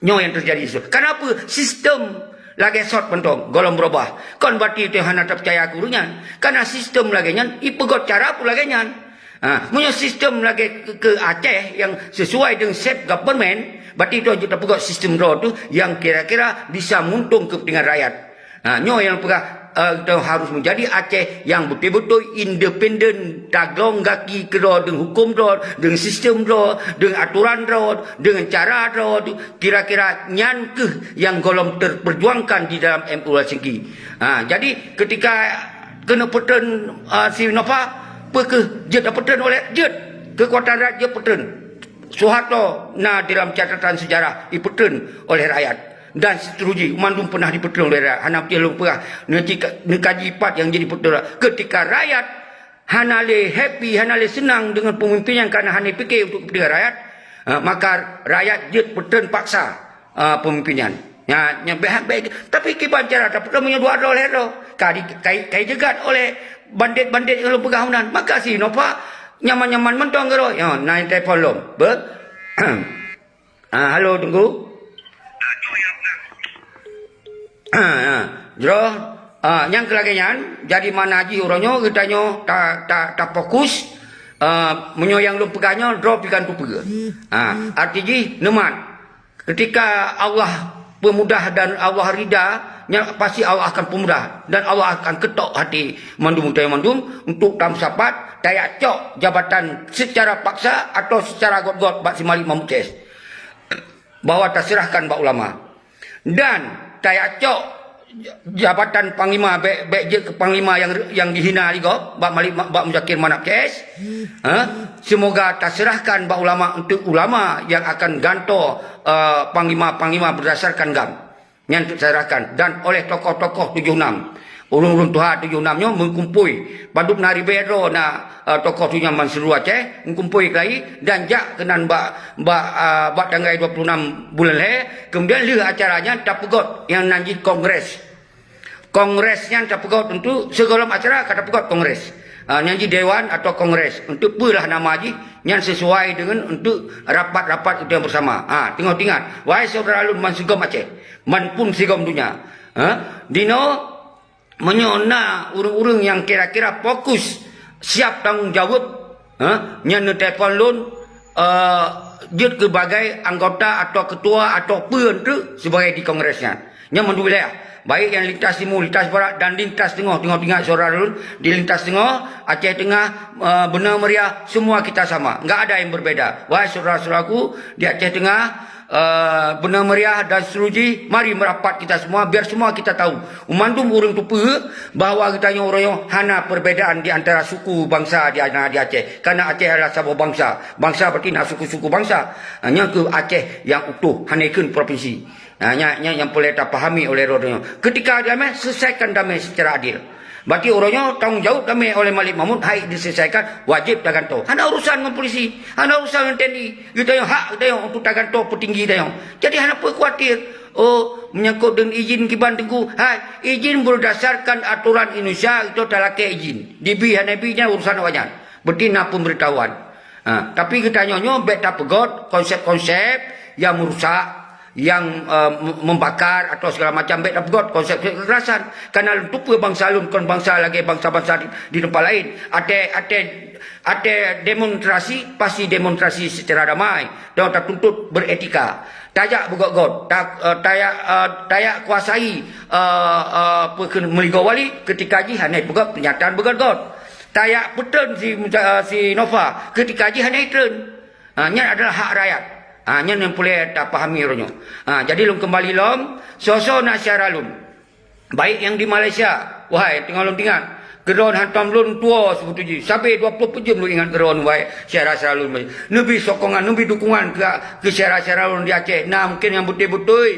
Nyoe nyang teujadi. Kenapa sistem lagée sot mantong gohlom beurubah? Kon berarti teuh hana tapeucaya keu ureuëng nyan. Karena sistem lagée nyan ipeugét cara pun lagée nyan. Ha, meunyoe sistem lagée ke, ke Aceh yang sesuai dengan self government, berarti itu jeuet tapeugét sistem droe tu yang kira-kira bisa menguntungkan kepentingan rakyat. Ha, nyoe nyang peugah, eh, kita harus menjadi Aceh yang betul-betul independen, taglong gaki keudroe deungon huköm droe, deungon sistem droe, deungon aturan droe, deungon cara droe tu, kira-kira nyan keuh nyang gohlom terperjuangkan di dalam M U Helsinki. Ha, jadi ketika keuneuk peuteun, eh, si Nova, peu kheueh jeuet tapeuteun oleh jeuet kekuatan rakyat jeuet peuteun. Soeharto na dalam catatan sejarah ipeuteun oleh rakyat dan seterusnya mandum pernah dipeuteun oleh rakyat. Hana beutôi lôn peugah neukaji pat nyang jadi peuteun. Ketika rakyat hana lé happy, hana lé seunang dengan pemimpin nyang kana hana pikir untuk kepentingan rakyat, ha, maka rakyat jeuet peuteun paksa, ha, pemimpin nyan. Nya, nya beh, beh, tapi kiban cara tapeuteun meunyoe dua droe lhée droe ka di, kai, kai jeugat oleh bandit-bandit nyang lôn peugah meunan. Maka si Nova nyaman-nyaman mantong keudroe. Ya, na telepon lom. Be? Ah, halo, Teungku. Ah, ah. Jroh, ah, nyang keu lagée nyan, jadi makna jih uroe nyoe geutanyoe ta, ta, tafokus, ah, meunyoe nyang lôn peugah nyoe droe pikan tupeue. Ah, arti jih neumat. Ketika Allah peumudah dan Allah rida, nyan pasti Allah akan peumudah dan Allah akan ketok hati mandum geutanyoe mandum untuk tameusapat, tajak cok jabatan secara paksa atau secara got-got bak si Malik Mahmud C S. Bahwa taserahkan bak ulama. Dan tajak cok jabatan panglima, bék, bék jeuet keu panglima nyang, nyang jihina lé gob bak Malik, bak Muzakir Manaf C S. Ha? Semoga taserahkan bak ulama untuk ulama nyang akan gantoe, eh, panglima-panglima berdasarkan GAM. Nyan taserahkan dan oleh tokoh-tokoh tujoh enam. Ureuëng-ureuëng tuha tujoh enam nyoe meukumpôi, padub na ribée droe na, eh, tokoh tujoh enam ban seuluruh Aceh meukumpôi keulayi dan jak keunan bak, bak, ah, bak tanggai dua puluh enam buleuen lhée. Kemudian lheueh acara nyan tapeugét nyang nan jih kongres. Kongres nyan tapeugét untuk sigohlom acara ka tapeugét kongres. Ah, nyan jih dewan atau kongres. Untuk peue lah nama jih, nyan sesuai dengan untuk rapat-rapat udang bersama. Ah, teungoh teuingat, wahai syedara lôn ban sigom Aceh, ban pun sigom donya. Ha? Dinoe meunyoe na ureuëng-ureuëng nyang kira-kira fokus siap tanggong jaweueb, ha, nyan neutelepon lôn, eh, jeuet keu bagai anggota atau ketua atau peue teuk sibagai di kongres nyan. Nyan mandum wilayah, baik yang lintas timur, lintas barat dan lintas teungoh, teungoh-teungoh syedara lôn, di lintas teungoh, Aceh Teungah, eh, Beuna Meriah, semua kita sama. Enggak ada yang berbeda. Wahai syedara-syedaraku di Aceh Teungah, eh, Beuna Meriah dan seterusnya, mari merapat kita semua, biar semua kita tahu. Mandum ureuëng tupeue bahwa geutanyoe uroe nyoe hana perbedaan di antara suku bangsa di, di Aceh. Karena Aceh adalah saboh bangsa. Bangsa berarti na suku-suku bangsa. Hanya ke Aceh yang utuh, hana ikheun provinsi. Ha, nyan, nyan nyang peureulée tapahami oleh droeneuh. Ketika damai, selesaikan damai secara adil. Berarti uroe nyoe tanggong jaweueb damai oleh Malik Mahmud hai diselesaikan, wajéb tagantoe. Hana urusan ngon polisi, hana urusan ngon T N I. Geutanyoe hak geutanyoe untuk tagantoe peutinggi tanyoe. Jadi hana peue khawatir. Oh, menyangkut dengan izin kiban Teungku. Hai, izin berdasarkan aturan Indonesia, itu talakée izin. Dibi hana bi nyan urusan awaknyan. Berarti na pemberitahuan. Ha, tapi geutanyoe nyoe bék tapeugét konsep-konsep yang merusak, yang, eh, mem-, membakar atau segala macam, bék tapeugét konsep kekerasan. Karena lôn tupeue bangsa lôn kon bangsa lagée bangsa-bangsa di, di tempat lain. Até, até, até demonstrasi, pasti demonstrasi secara damai. Dan tatuntut beretika. Tajak beugét-gét, ta-, eh, tajak, eh, tajak kuasai, eh, eh, peue kheun meuligoe wali, ketika jih hana peugét pernyataan beugét-gét. Tajak peuteun si, eh, si Nova, ketika jih hana itreun. Ha, nyan adalah hak rakyat. Ha, nyan nyang peureulée tapahami uroe nyoe. Ha, jadi lôn keumbali lom, soe-soe na syedara lôn. Baik nyang di Malaysia, wahai teungoh lôn teuingat, keudroe hantom lôn tuwoe sibeutôi jih. Sabe dua ploh peuet jeuem lôn ingat keudroe, wahai syedara-syedara lôn. Neubi sokongan, neubi dukungan keu, keu syedara-syedara lôn di Aceh. Na mungken nyang beutôi-beutôi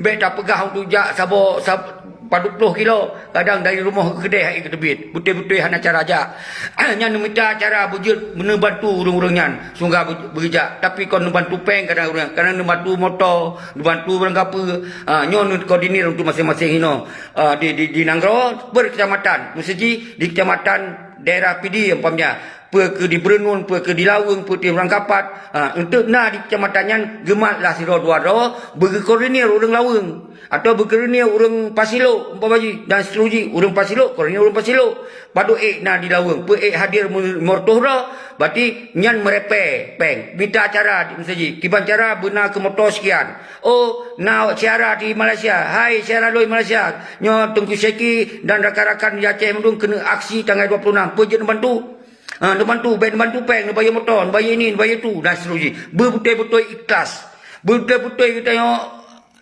bék tapeugah untuk jak saboh, sab-, Padub ploh kilo, kadang dari rumoh keu keudè hai geuteubiet. Beutôi-beutôi hana cara jak. Nyan neumita cara beujeuet neubantu ureuëng-ureuëng nyan, sehingga beu-, beujak. Tapi kon neubantu péng kadang ureuëng, kadang neubantu moto, neubantu barang kapeue. Ha, nyoe neukoordinir untuk maséng-maséng inoe. Ha, di, di, di nanggroe, per kecamatan. Meuseujih di kecamatan daerah Pidie umpamanya. Peu keu di Beureunon, peu keu di Laweueng, peu keu di Urang Kapat. Ha, eunteuk na di kecamatan nyan geumat lah sidroe dua droe, beugeukoordinir ureuëng Laweueng. Atawa beukeureunée ureuëng Pasilok, umpama jih, dan seterusjih, ureuëng Pasilok, keureunée ureuëng Pasilok. Padub ék na di Laweueng, peu ék hadir meureutoh droe, berarti nyan meurepée péng. Mita cara di meuseujid. Kiban cara beuna keu moto sekian. Oh, na syedara di Malaysia. Hai, syedara lôn Malaysia. Nyoe Teungku Syeki dan rakan-rakan di Aceh Mendung keuneuk aksi tanggai dua puluh enam. Peue jeuet neubantu? Ha, neubantu, bék neubantu péng, neubayeue moto, neubayeue ini, neubayeue itu, dan seterusjih. Beubeutôi-beutôi ikhlas. Beubeutôi-beutôi geutanyoe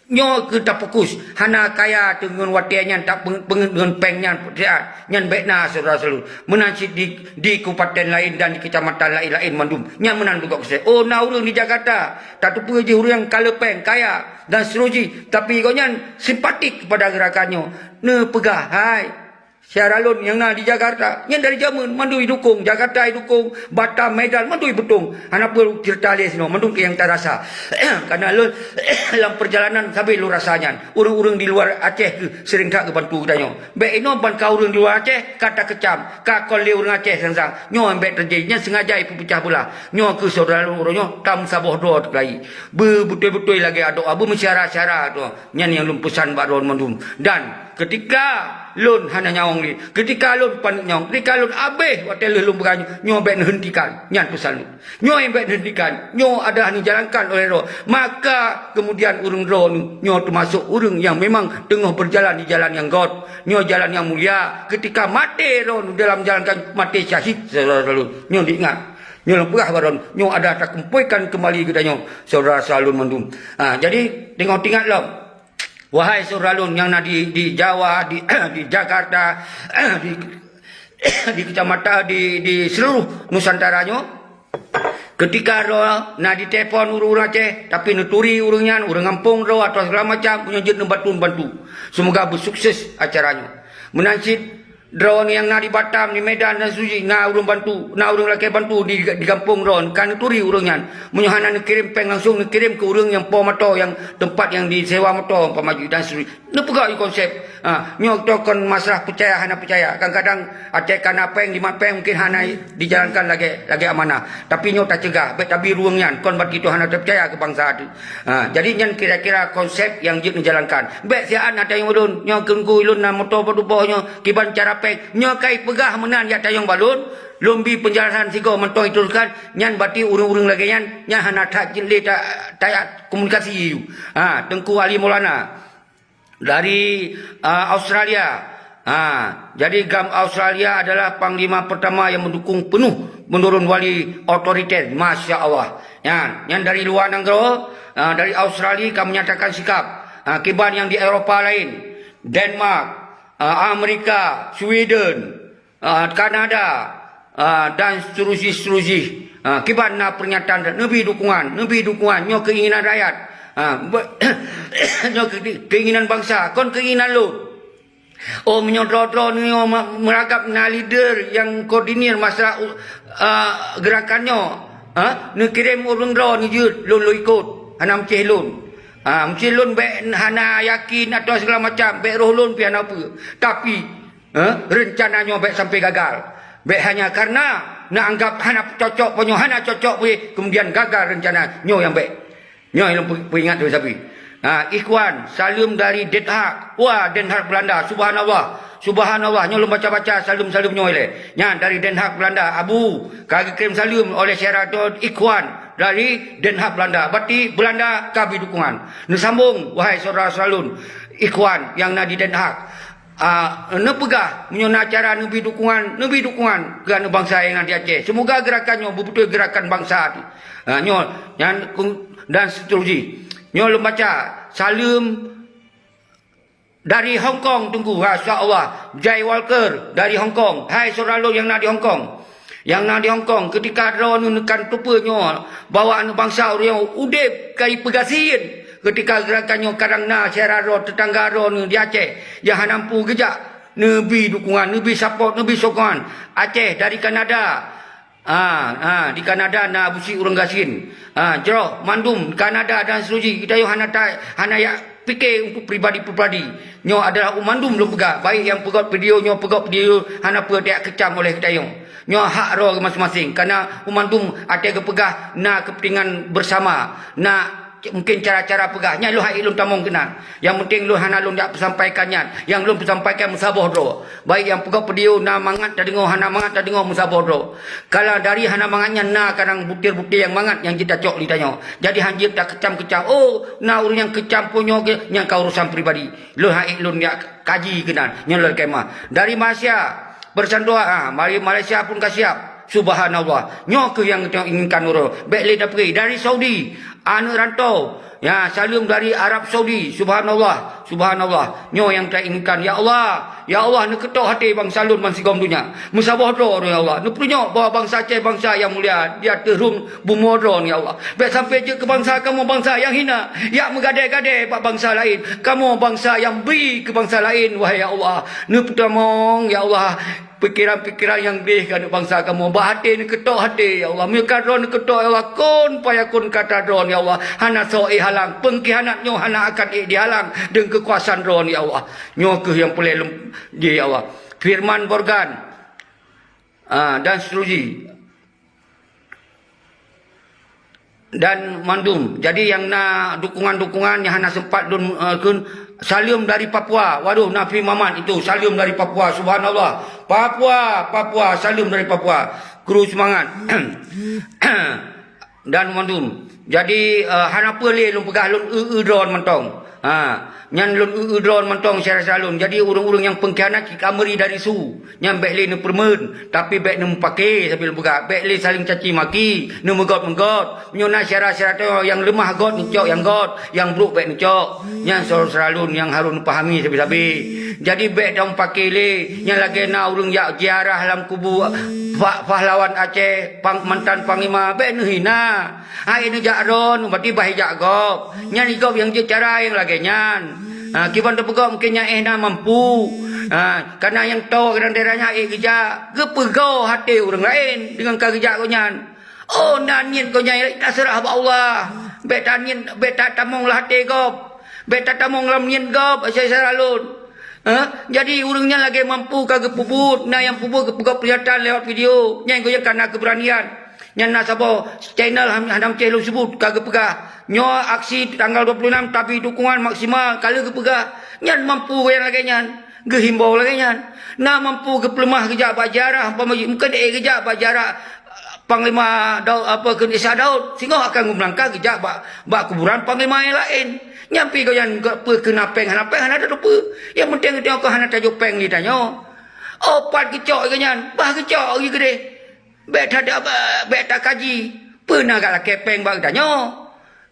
Nyoe keuh tafokus, hana kaya teungon watée nyan tapeungeut-peungeut deungon péng nyan, nyan bék na syedara-syedara lôn. Meunan cit di, di kabupaten laén dan di keucamatan laén-laén mandum. Nyan meunan juga kusé. Oh, na ureuëng di Jakarta, tateupeue jih ureuëng nyang ka le péng, kaya, dan seterusjih. Tapi gobnyan simpatik kepada gerakan nyoe. Neupeugah, hai, syedara lôn nyang na di Jakarta, nyan dari jameun mandum idukong, Jakarta idukong, Batam, Medan, mandum ibeutong. Hana peue ceurita lé sinoe, mandum nyang tarasa. Karena lôn lam perjalanan sabe lôn rasa nyan. Ureuëng-ureuëng di luar Aceh keuh sering that geubantu geutanyoe. Bék inoe ban ka ureuëng di luar Aceh ka takeucam, ka kon lé ureuëng Aceh sang-sang. Nyoe bék teujadi, nyan sengaja ipeupeucah beulah. Nyoe keuh syedara lôn uroe nyoe, tam saboh droe teukelai. Beubeutôi-beutôi lagée adoe, beumeusyara-syara droe. Nyan nyang lôn peusan bak droe mandum. Dan Keutika lôn hana nyawöng lé, keutika lôn paneuk nyawöng, keutika lôn abéh watée lheueh lôn peugah nyoe, nyoe bék neuheuntikan, nyan peusan lôn. Nyoe bék neuheuntikan, nyoe adalah neujalankan oleh droe. Maka keumudian ureuëng droeneuh nyoe teumasok ureuëng nyang memang teungoh beujalan di jalan nyang göt. Nyoe jalan nyang mulia. Keutika maté droeneuh dalam jalankan, maté syahid, syedara-syedara lôn. Nyoe diingat. Nyoe lôn peugah bak droeneuh, nyoe adalah takumpuikan keumbali geutanyoe, syedara-syedara lôn mandum. Ha, jadi, teungoh teuingat lom. Wahai syedara lôn nyang na di, di Jawa, di, di Jakarta, di, di kecamatan, di, di seluruh Nusantara nyoe, keutika droe na ditelepon ureuëng-ureuëng Aceh, tapi neuturi ureuëng nyan, ureuëng gampông droe atau segala macam, nyoe jeuet neubantu-bantu. Semoga beusukses acara nyoe. Meunan cit, Droeneuh nyang na di Batam, di Medan dan seterusjih, na ureuëng bantu, na ureuëng lakée bantu di, di gampông droeneuh, ka neuturi ureuëng nyan. Meunyoe hana neukirém péng langsung, neukirém keu ureuëng nyang po moto, nyang teumpat nyang disewa moto, umpama jih dan seterusjih. Neupeugah konsep. Ha, nyoe toh kon masalah peucaya hana peucaya. Kadang-kadang até ka na péng, jimat péng mungkin hana dijalankan lagée, lagée amanah. Tapi nyoe tacegah, bék tabi ureuëng nyan, kon berarti toh hana tapeucaya keu bansa teuh. Ha, jadi nyan kira-kira konsep nyang jeuet neujalankan. Bék siat na tayong ulôn, nyoe keungku ulôn na moto padub boh nyoe, kiban cara péng. Nyoe kai peugah meunan jak tayong bak lôn, lôn bi peunjelasan sigoe mantong iturukan, nyan berarti ureuëng-ureuëng lagée nyan, nyan hana that jeuet lé ta-, tajak komunikasi. Ha, Teungku Ali Maulana. Dari, ah, Australia. Ha, jadi GAM Australia adalah panglima pertama yang mendukung penuh menurun wali otoriter. Masya Allah. Nyan, nyan dari luar nanggroe, ah, dari Australia ka menyatakan sikap. Ah, kiban nyang di Eropa laén, Denmark, ah, Amerika, Sweden, ah, Kanada, ah, dan seterusjih-seterusjih. Ah, kiban na pernyataan neubi dukungan, neubi dukungan. Nyoe keinginan rakyat. Ah, be-, nyoe ke-, keinginan bangsa, kon keinginan lôn. Oh, meunyoe droe-droe nyoe me-, meuragab na leader nyang koordinir masalah, ah, gerakan nyoe, ah, neukirém ureuëng droe neujeuet lôn, lôn ikot, hana meucéh lôn. Ah, meucéh lôn bék hana yakin atau segala macam, bék roh lôn pih hana peue. Tapi, Eh, reuncana nyoe bék sampai gagal. Bék hanya karena neuanggap hana cocok pih nyoe, hana cocok pih, kemudian gagal reuncana nyoe nyang bék. Nyoe lôn pe-, peuingat lôn sabe. Ha, Ikhwan, saleuem dari Den Haag. Wah, Den Haag Belanda, subhanallah. Subhanallah, nyoe lôn baca-baca saleuem-saleuem nyoe lé. Nyan dari Den Haag Belanda, Abu, ka geukirém saleuem oleh syedara droe Ikhwan dari Den Haag Belanda. Berarti Belanda ka bi dukungan. Neusambong, wahai syedara saleuem Ikhwan nyang na di Den Haag. Ah, neupeugah, meunyoe na cara neubi dukungan, neubi dukungan keu aneuëk bansa nyang na di Aceh. Seumoga geurakan nyoe beubeutôi geurakan bansa. Ah, nyoe, nyan, dan seterusjih. Nyoe lôn baca, saleuem dari Hong Kong, Teungku. Ha, insya Allah. Jai Walker dari Hong Kong. Hai syedara lôn nyang na di Hong Kong. Nyang na di Hong Kong, keutika droeneuh neukan teupeue nyoe, bahwa aneuëk bansa ureuëng udeb ka jipeugasien, Keutika gerakan nyoe kadang na syedara droe, teutangga droeneuh di Aceh nyang hana mampu geujak, neubi dukungan, neubi support, neubi sokongan. Aceh dari Kanada, ah, ah, di Kanada na Abusyik ureuëng gasien. Ah, jroh mandum Kanada dan seterusnya, geutanyoe hana ta-, hana jak pike untuk pribadi-pribadi. Nyoe adalah mandum lôn peugah, baik nyang peugöt video nyoe, peugöt video hana peue, tajak keucam oleh geutanyoe. Nyoe hak droe maséng-maséng, kareuna mandum watée geupeugah na keupeuntengan beusama, na mungken cara-cara peugah. Nyan lôn han ék lôn tamong keunan. Nyang penting lôn hana lôn jak peusampaikan nyan. Nyang lôn peusampaikan meusaboh droe. Baik nyang peugöt video na mangat tadeungoe, hana mangat tadeungoe, meusaboh droe. Kalau dari hana mangat nyan na kadang butir-butir nyang mangat nyang jeuet tacok di tanyoe. Jadi han jeuet takeucam-keucam. Oh, na ureuëng nyang keucam peue nyoe keuh, nyan ka urusan pribadi. Lôn han ék lôn jak kaji keunan. Nyoe lôn kemah. Dari Malaysia, Persatuan, ah, mari Malaysia pun ka siap. Subhanallah. Nyoe keuh nyang geutanyoe inginkan uroe. Bék lé tapeugi. Dari Saudi, aneuëk rantau. Ya, saleuem dari Arab Saudi. Subhanallah. Subhanallah. Nyoe nyang tainginkan. Ya Allah. Ya Allah, neukeutok até bansa lôn bansigom donya. Meusaboh droe, ya Allah. Neupeurunyok bahwa bansa Aceh bansa nyang mulia di ateueh rhueng bumoe droe, ya Allah. Bék sampai jeuet keu bansa kamoe bansa nyang hina, jak meugadée-gadée bak bansa laén. Kamoe bansa nyang bri keu bansa laén, wahai ya Allah. Neupeutamong, ya Allah, pikeran-pikeran nyang gleh keu aneuëk bansa kamoe. Bak até neukeutok até, ya Allah. Meunyoe ka droe neukeutok, ya Allah, kun fayakun kata droe, ya Allah. Hana soe halang. Peungkhianat nyoe hana akan ék dihalang deungon keukuasaan droe, ya Allah. Nyoe keuh nyang peureulée lom jih, ya Allah. Firman Borgan, ah, dan seterusnya. Dan mandum. Jadi nyang na dukungan-dukungan nyang hana sempat lôn, eh, kheun, saleuem dari Papua. Waduh, Nafi Muhammad itu, saleuem dari Papua. Subhanallah. Papua, Papua, saleuem dari Papua. Kru seumangat. Dan mandum. Jadi, eh, hana peue lé lôn peugah, lôn eu-eu droe mantong. Ha, nyan lôn eu-eu droe mantong syedara-syedara lôn. Jadi ureuëng-ureuëng nyang peungkhianat cit ka meuri dari su. Nyan bék lé neupeureumeun, tapi bék neumeupaké sambil peugah, bék lé saléng caci maki, neumeugot-meugot. Meunyoe na syedara-syedara tanyoe nyang leumah göt, neucok nyang göt, nyang brok bék neucok. Nyan syedara-syedara lôn nyang harôh neupahami sabe-sabe. Jadi bék tamupaké lé, nyan lagée na ureuëng jak ziarah lam kubu pa-, pahlawan Aceh, pang-, mantan panglima, bék neuhina. Hai neujak droe, berarti bah ijak gob. Nyan igob nyang jeuet cara nyang lagée nyan. Ha, kiban teupeugob mungken nyan éh na mampu. Ha, kareuna nyang tho kadang daerah nyan ék geujak, geupeugoe até ureuëng laén deungon ka geujak gobnyan. Oh, na niet gobnyan taseurah bak Allah. Bék taniet, bék tatamong lam até gob. Bék tatamong lam niet gob, asai sara lôn. Ha? Jadi ureuëng nyan lagée mampu ka geupeubuet, na nyang peubuet geupeugob peringatan lewat video. Nyan gob nyang ka na keubeuranian. Nyan na saboh channel han-, hana meucéh lôn seubut ka geupeugah, nyoe aksi tanggal dua puluh enam tapi dukungan maksimal ka lheueh geupeugah. Nyan mampu nyang lagée nyan, geuhimbau lagée nyan. Na mampu geupeuleumah geujak bak ziarah, umpama mungken ék geujak bak ziarah, Panglima Daud, apa kheun Isa Daud, singoh akan geumeulangkah geujak bak, bak kuburan panglima nyang laén. Nyan pih gobnyan peue keu na péng hana péng hana tateupeue. Nyang penting geutanyoe kon hana tajok péng lé tanyoe. Oh, pat geucok gobnyan, bah geucok lagée keudeh. Bék ta-, bék takaji, peue na galakée péng bak geutanyoe.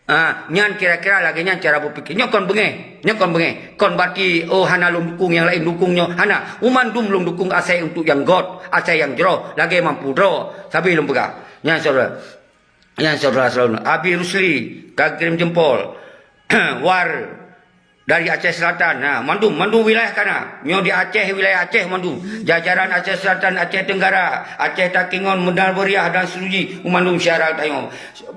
Ah, nyan kira-kira lagée nyan cara beupike. Nyoe kon beungéh, nyoe kon beungéh. Kon berarti, oh, hana lôn dukung nyang laén dukung nyoe, hana. Mandum lôn dukung asai untuk nyang göt, asai nyang jroh, lagée mampu droe. Sabe lôn peugah. Nyan syedara. Nyan syedara selalu. Abi Rusli ka kirim jempol. War dari Aceh Selatan, ha, mandum, mandum wilayah ka na. Nyoe di Aceh, wilayah Aceh mandum. Jajaran Aceh Selatan, Aceh Tenggara, Aceh Takengon, Medan Beriah dan seterusnya, mandum syedara tanyoe.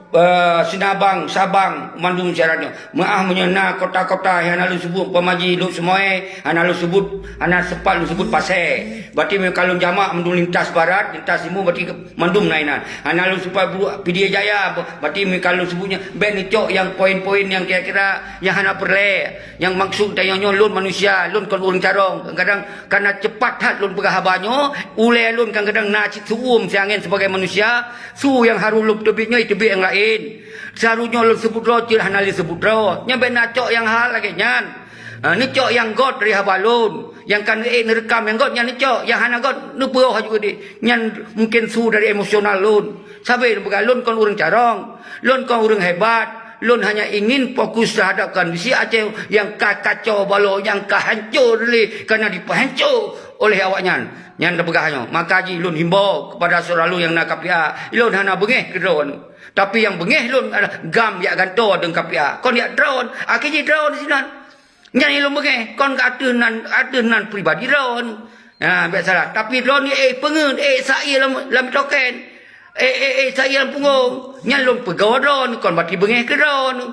Eh, Sinabang, Sabang, mandum syedara nyoe. Meuah meunyoe na kota-kota nyang hana lôn seubut, umpama jih Lhokseumawe, hana lôn seubut, hana sempat lôn seubut Pasé. Berarti meunyoe ka lôn jamak mandum lintas barat, lintas timur, berarti mandum na inan. Hana lôn seubut Pidie Jaya, berarti meunyoe ka lôn seubut nyan, bék neucok nyang poin-poin nyang kira-kira nyang hana peureulée. Nyang maksud tanyoe nyoe lôn manusia, lôn kon ureuëng carông. Kadang-kadang kareuna cepat that lôn peugah haba nyoe, ulée lôn kadang-kadang na cit seuuem siangén sibagai manusia, su nyang harôh lôn teubiet nyoe teubiet nyang laén. Seharusnyoe lôn seubut droe cit hana lé seubut droe. Nyan bék na cok nyang hal lagée nyan. Ha, neucok nyang göt dari haba lôn. Nyang ka neuék neureukam nyang göt nyan neucok, nyang hana göt neupeue haju deh. Nyan mungken su dari emosional lôn. Sabe lôn peugah lôn kon ureuëng carông. Lôn kon ureuëng hebat, lôn hanya ingin fokus terhadap kondisi Aceh nyang ka kacau balau, nyang ka hancô lé, kareuna dipeuhancô oleh awaknyan. Nyan teupeugah nyoe, maka jih lôn himbau kepada syedara lôn nyang na K P A, lôn hana beungéh keu droeneuh. Tapi nyang beungéh lôn adalah GAM jak gantoe deungon K P A, kon jak droeneuh. Akhé jih droeneuh sinan. Nyan nyang lôn beungéh, kon keu ateueh nan, ateueh nan pribadi droeneuh. Ha, biasalah. Tapi droeneuh, eh, peungeuet, eh, sa-ie lam, lam token. Eh, eh, eh, sa-ie lam punggong. Nyan lôn peugoe droeneuh, kon berarti beungéh keu droeneuh.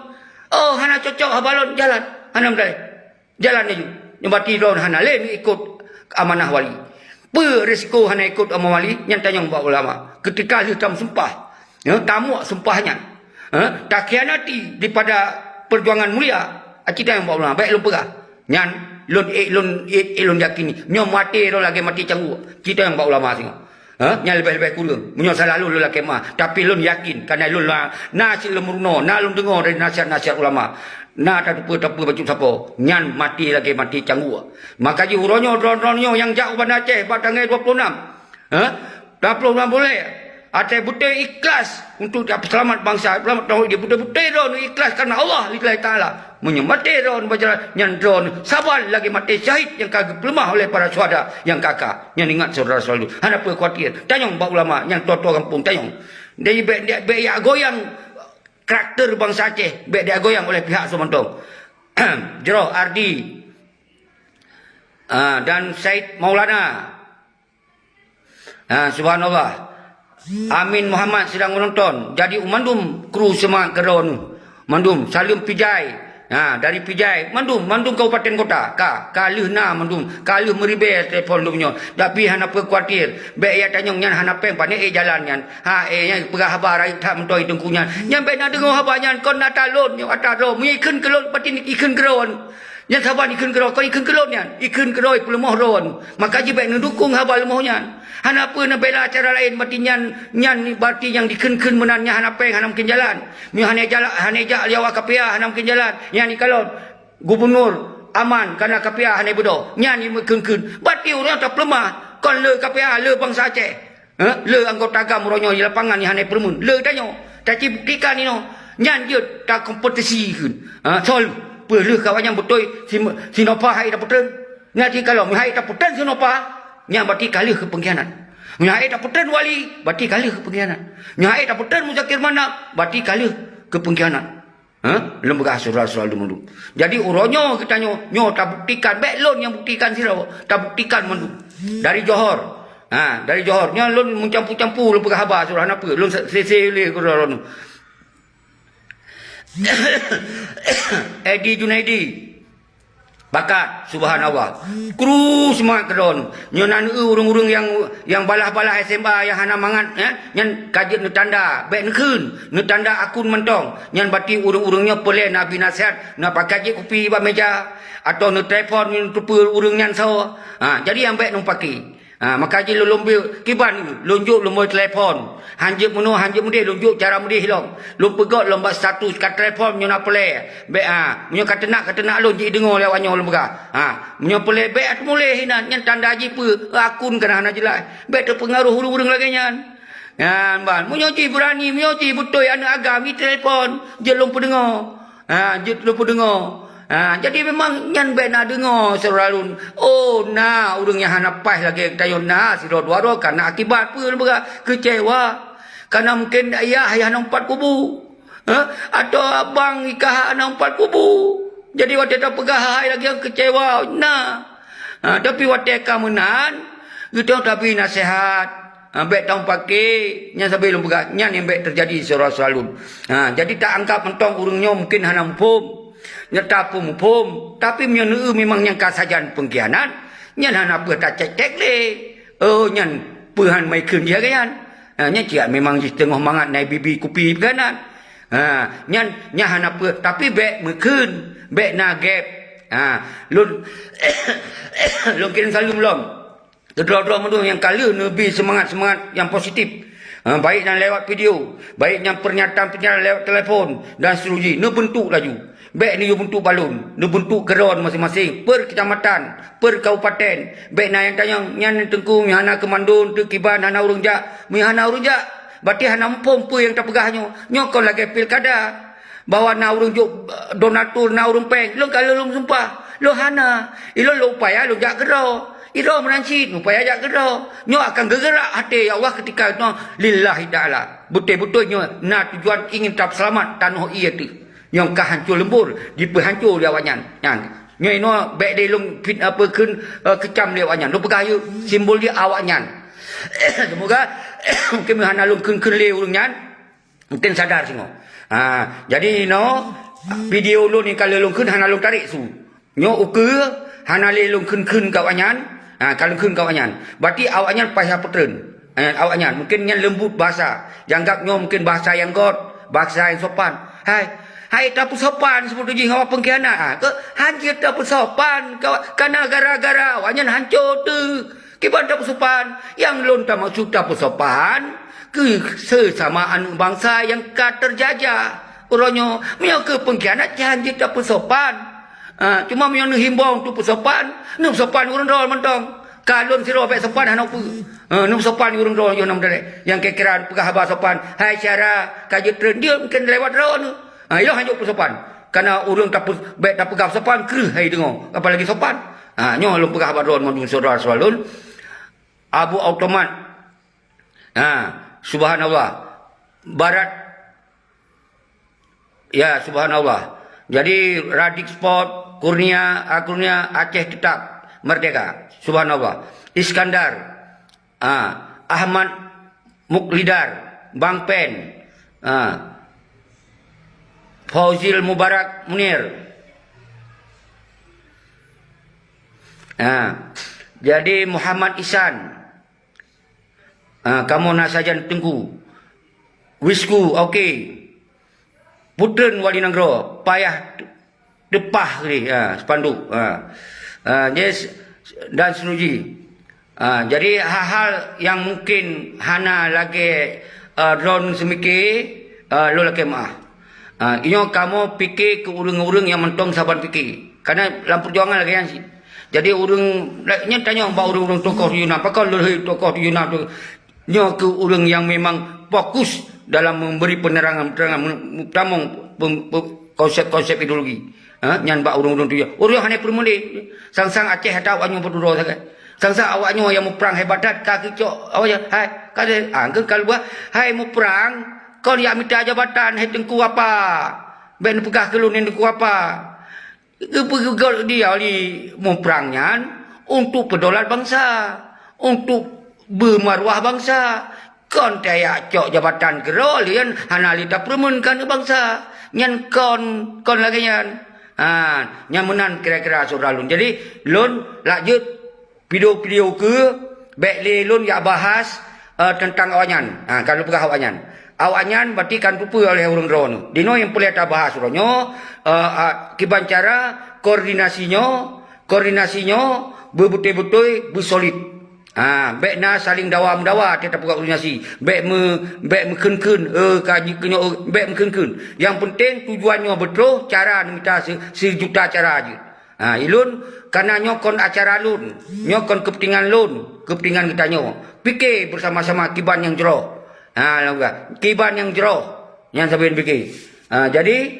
Oh, hana cocok haba lôn, jalan. Hana meudaleh. Jalan laju. Nyoe berarti droeneuh hana lé meuikot amanah wali. Peue risiko hana ikot amanah wali? Nyan tanyong bak ulama. Ketika lheueh tameusumpah, ya, tamuak sumpah nyan, ya, takhianati daripada perjuangan mulia, aci tanyong bak ulama. Bèk lôn peugah. Nyan lôn, eh, lôn, eh, eh, lôn yakini. Nyoe maté droeneuh lagèe maté cangguek. Ci tanyong bak ulama singoh. Ha? Nyan leubeh-leubeh kureueng. Meunyoe salah lôn, lôn lakèe meu'ah. Tapi lôn yakin, kareuna lôn la-, na cit lôn meurunoe, na lôn deungoe dari nasihat-nasihat ulama. Na tateupeue-teupeue bacut sapo. Nyan maté lagèe maté cangguek. Maka jih uroe nyoe, droe-droe nyoe nyang jak u Banda Aceh bak tanggai dua puluh enam. Ha? Dua puluh enam buleuen. Até beutôi ikhlas untuk seulamat bansa, seulamat tauhid. Beutôi-beutôi droeneuh ikhlas kareuna Allah, lillahi ta'ala. Meunyoe maté droeneuh bak jalan, nyan droeneuh saban lagèe maté syahid nyang ka geupeuleumah oleh para syuhada nyang ka-ka. Nyan ingat syedara-syedara lôn. Hana peue khawatir. Tanyong bak ulama nyang tua-tua gampông, tanyong. Jadi bèk, bèk, bèk jak goyang karakter bansa Aceh. Bèk jak goyang oleh pihak soe mantong. Jroh Ardi, ah, dan Said Maulana. Ha, subhanallah. Amin Muhammad sidang meunonton. Jadi mandum kru seumangat keudroe nyoe. Mandum saleuem pijai. Ha, dari pijai. Mandum, mandum kabupaten kota. Ka, ka lheueh na mandum. Ka lheueh meuribèe telepon lom nyoe. Tapi hana peue khawatir. Bèk jak tanyong nyan hana pèng, pané ék jalan nyan. Ha, ék nyan peugah haba rayeuk that meuntoi teungku nyan. Nyan bèk na deungoe haba nyan, kon ata lôn nyoe, ata droe. Meunyoe ikheun keu lôn, pati ikheun keu droe. Nyan saban ikheun keudroe, kon ikheun keu lôn nyan. Ikheun keudroe, peuleumoh droe. Maka jih bèk neudukong haba leumoh nyan. Hana peue neubela cara laén, berarti nyan, nyan berarti nyang dikheun-kheun meunan nyan hana pèng, hana mungken jalan. Meunyoe hana jak, hana jak liawa K P A, hana mungken jalan. Nyan ikalon gubunur aman, kareuna K P A hana beudôh. Nyan ikheun-kheun. Berarti ureueng tapeuleumah, kon le K P A, le bansa Aceh. Eh, le anggota GAM uroe nyoe di lapangan nyang hana peureumeun. Le tanyoe, taci buktikan inoe. Nyan jeuet takompetisi kheun. Ha, soe lheueh, peue lheueh ka awaknyan beutôi si, Sinopah hai tapeutreun. Nyan jih kalon meuhai tapeutreun Sinopah, nyan berarti ka lheueh keu peungkhianat. Meuhai tapeutreun Wali, berarti ka lheueh keu peungkhianat. Meuhai tapeutreun Muzakir Manaf, berarti ka lheueh keu peungkhianat. Ha? Lôn peugah syedara-syedara lôn mandum. Jadi uroe nyoe geutanyoe, nyoe tabuktikan, bèk lôn nyang buktikan sidroe, tabuktikan mandum. Dari Johor. Ha, dari Johor. Nyoe lôn meucampu-campu lôn peugah haba syedara, hana peue. Lôn se-, sese lé keudroe lôn. Edi Junaidi. Bakat, subhanallah. Kru seumangat keudroe. Nyoe na eu ureueng-ureueng nyang, nyang balah-balah S M A nyang hana mangat, eh, nyan ka jeuet neutanda, bèk neukheun, neutanda akun mantong. Nyan berarti ureueng-ureueng nyoe peureulèe na bri naseuhat, neupakat jép kupi bak meuja, atawa neutelepon neuteupeue ureueng nyan soe. Ha, jadi nyang bèk neupaké. Ha, maka jih lôn, lôn bri kiban, lôn jok lôn bri telepon. Han jeuet meunoe, han jeuet meudéh, lôn jok cara meudéh lom. Lôn peugöt lom bak status ka telepon meunyoe na peureulèe. Bèk, ha, meunyoe ka teunak, ka teunak lôn jideungoe lé awak nyoe lôn peugah. Ha, meunyoe peureulèe bèk teumuléh inan, nyan tanda jih peue? Akun ka na hana jeulaih. Bèk teupeungaruh ureueng-ureueng lagèe nyan. Nyan ban, meunyoe jih beurani, meunyoe jih beutôi aneuk agam, jitelepon, jeuet lôn peudeungoe. Ha, jeuet lôn peudeungoe. Ha, jadi memang nyan bèk na deungoe syedara lôn. Oh, na ureueng nyang hana paih lagèe geutanyoe na sidroe dua droe, ka na akibat peue lôn peugah, keucewa. Ka na mungken ayah, ayah na umpat kubu. Ha? Atawa abang ikah hana umpat kubu. Jadi watèe tapeugah hai lagèe nyan keucewa, na. Ha, tapi watèe ka meunan, geutanyoe tabri naseuhat. Ha, bèk tamupaké, nyan sabe lôn peugah, nyan nyang bèk teujadi syedara-syedara lôn. Ha, jadi taanggab mantong ureueng nyoe mungken hana muphom. Nyata peumuphom, tapi meunyoe neu memang nyang ka sajan peungkhianat, nyan hana peue tacèk-cèk lé. Oh, nyan peue han meukheun jih lagèe nyan. Ha, nyan cit memang jih teungoh mangat na bri-bri kupi peugah nyan. Ha, nyan, nyan hana peue, tapi bèk meukheun, bèk na gèp. Ha, lôn, lôn kirim saleuem lom. Keudroe-droe mandum nyang ka lheueh neubri seumangat-seumangat nyang positif, ha, baik nyang lewat video, baik nyang peurnyataan-peurnyataan lewat telepon dan seterusnya, neubeuntuk laju. Bèk neuyue beuntuk balon, neubeuntuk keudroe maséng-maséng, per kecamatan, per kabupaten. Bèk na nyang tanyong, nyan teungku meuhana keu mandum, teuk kiban hana ureueng jak, meuhana ureueng jak, berarti hana muphom peue nyang tapeugah nyoe. Nyoe kon lagèe pilkada. Bahwa na ureueng jok, eh, donatur, na ureueng pèng. Lôn ka lheueh lôn sumpah. Lôn hana. Ilôn lôn upaya lôn jak keudroe. Idroe meunan cit, upaya jak keudroe. Nyoe akan geugeurak até Allah keutika nyoe lillahi ta'ala. Beutôi-beutôi nyoe na tujuan ingin tapeuseulamat tanoh ié teuh. Nyang ka hancô leumbor, jipeuhancô lé awaknyan. Nyan. Nyoe inoe bék lé lôn fit-, apa, kheun, eh, keucam lé awaknyan. Lôn peugah yue, simbol jih awaknyan. Seumoga mungken hana lôn kheun-kheun lé ureuëng nyan. Mungken sadar singoh. Ha, jadi inoe, video lôn nyang ka lheueh lôn kheun hana lôn tarek su. Nyoe ukeue hana lé lôn kheun-kheun keu awaknyan, ha, ka lôn kheun keu awaknyan. Berarti awaknyan payah peutreun. Eh, awaknyan mungken nyan leumbut bahasa. Dianggap nyoe mungken bahasa nyang göt, bahasa nyang sopan. Hai, hai tapeusopan seperti jih awak pengkhianat. Ha, ke, hanjeuet tapeusopan ka, kana gara-gara awaknyan hancô teuh. Kiban tapeusopan, nyang lôn tamaksud tapeusopan keu sesama aneuk bansa nyang ka teujajah. Uroe nyoe, meunyoe keu pengkhianat, hanjeuet tapeusopan. Ha, cuma meunyoe neuhimbong untuk peusopan, neupeusopan ureuëng droe mantong. Ka lôn sidroe bék sopan hana peue. Ha, neupeusopan ureuëng droe yoh nam dalek. Nyang kira-kira peugah haba sopan, hai syara, ka jeuet treun, dia mungken lewat droe neuh. Ha, yoh hanjeuet peusopan. Karena ureuëng tapeu-, bék tapeugah sopan, kreueh hai deungoe. Apalagi sopan. Ha, nyoe lôn peugah bak droe mandum saudara-saudara lôn. Abu Automat. Ha, subhanallah. Barat. Ya, subhanallah. Jadi, Radik Sport, Kurnia, ah, Kurnia, Aceh tetap merdeka. Subhanallah. Iskandar. Ah, Ahmad Muklidar, Bang Pen. Ah, Fauzil Mubarak Munir. Ah, jadi Muhammad Ihsan. Ah, kamoe na sajan Teungku. Wisku, oke. Putrön Wali Nanggroe, payah teupah lé, ha, spanduk, ha. Ha, yes, dan seterusnya. Ha, jadi hal-hal nyang mungken hana lagée, ha, droen seumike, ha, lôn lakée meuáh. Ha, inyoe kamoe pike keu ureuëng-ureuëng nyang mantong saban pike. Karena lam peujuangan lagée nyan cit. Jadi ureuëng, nyan tanyong bak ureuëng-ureuëng tokoh tujoh nam, pakon lôn tokoh tujoh nam tu. Nyoe keuh ureuëng nyang memang fokus dalam memberi penerangan-penerangan, meutamong pe-, pe-, konsep-konsep ideologi. Ha, nyan bak ureuëng-ureuëng tujoh. Ureuëng hana peureulée. Sang-sang Aceh ata awak nyoe peuduroe sagai. Sang-sang awak nyoe nyang muprang hebat that, ka geucok awak nyan. Hai, ka lheueh, ha, keu ka lheueh, hai muprang, kon jak mita jabatan, hai teungku apa? Bék neupeugah keu lôn nyan teungku apa? Geupeugöt dia lé muprang nyan untuk peudaulat bansa, untuk beumaruah bansa. Kon tajak cok jabatan keudroe lé nyan hana lé tapeureumeun keu aneuk bansa. Nyan kon, kon lagée nyan. Ha, nyan meunan kira-kira syedara lôn. Jadi, lôn lak jeuet video-video keu bék lé lôn jak bahas, eh, teuntang awaknyan. Ha, ka lôn peugah awaknyan. Awaknyan berarti ka teupeue oleh ureuëng droeneuh. Dinoe nyang peureulée tabahas uroe nyoe, eh, ah, kiban cara koordinasi nyoe, koordinasi nyoe beubeutôi-beutôi beusolid. Ha, bék na saling dawa-meudawa, teutab peugah koordinasi. Bék meu-, bék meukheun-kheun, eh, ka jeuet keu nyoe, eh, bék meukheun-kheun. Nyang penting tujuan nyoe beutôi, cara neumita se-, seujuta cara jeuet. Ha, ilôn, kana nyoe kon acara lôn, nyoe kon keupeuntengan lôn, keupeuntengan geutanyoe. Pike beusama-sama kiban nyang jroh. Ha, lôn peugah, kiban nyang jroh, nyan sabe pike. Ha, jadi,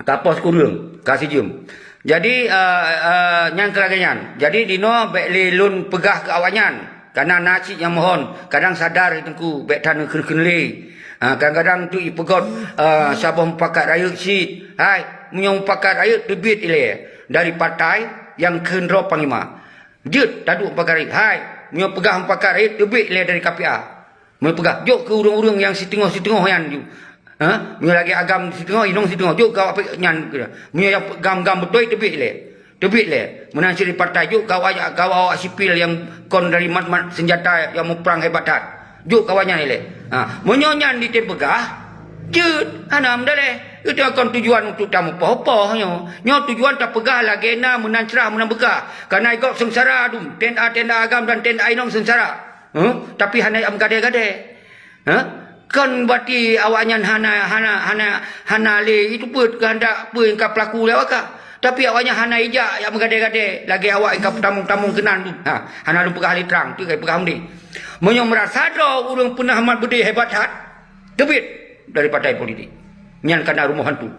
ka poh sikureueng, ka sijeuem. Jadi, eh, eh, nyan keu lagée nyan. Jadi, dinoe bék lé lôn peugah keu awaknyan. Kana na cit nyang mohon, kadang sadar teungku, bék that neukheun-kheun lé. Ha, kadang-kadang tu ipeugöt, ha, saboh mupakat rayeuk cit. Hai, meunyoe mupakat rayeuk teubiet ilée dari partai nyang kheun droe panglima. Jeuet taduek mupakat rayeuk. Hai, meunyoe peugah mupakat rayeuk teubiet ilée dari K P A. Meunyoe peugah, jok keu ureuëng-ureuëng nyang siteungoh-siteungoh nyan ju. Ha? Meunyoe lagée agam siteungoh, inong siteungoh, jok keu awak nyan. Meunyoe nyang gam-gam beutôi teubiet ilée. Teubiet lé, meunan cit di partai jok keu awak, keu awak sipil nyang kon dari mat-mat seunjata nyang muprang hebat that. Jok keu awaknyan ilée. Ha, meunyoe nyan ditem peugah, jeuet, hana meudaleh. Itu kon tujuan untuk tamupoh-poh nyoe. Nyoe tujuan tapeugah lagée na meunan crah meunan beukah. Kana igob seungsara dum, ten a, ten a agam dan ten a inong seungsara. Huh? Tapi hana meugadée-gadée. Ha? Kon berarti awaknyan hana, hana, hana, hana lé itu peuet keuhandak peue nyang ka peulaku lé awak ka. Tapi awaknyan hana ijak jak meugadée-gadée lagée awak nyang ka peutamong-tamong keunan tu. Ha, hana lôn peugah lé trang, tu ka peugah meundi. Meunyoe meurasa droe ureuëng peunah mat beudé hebat that, teubiet dari partai politik. Nyan kana rumoh hantu.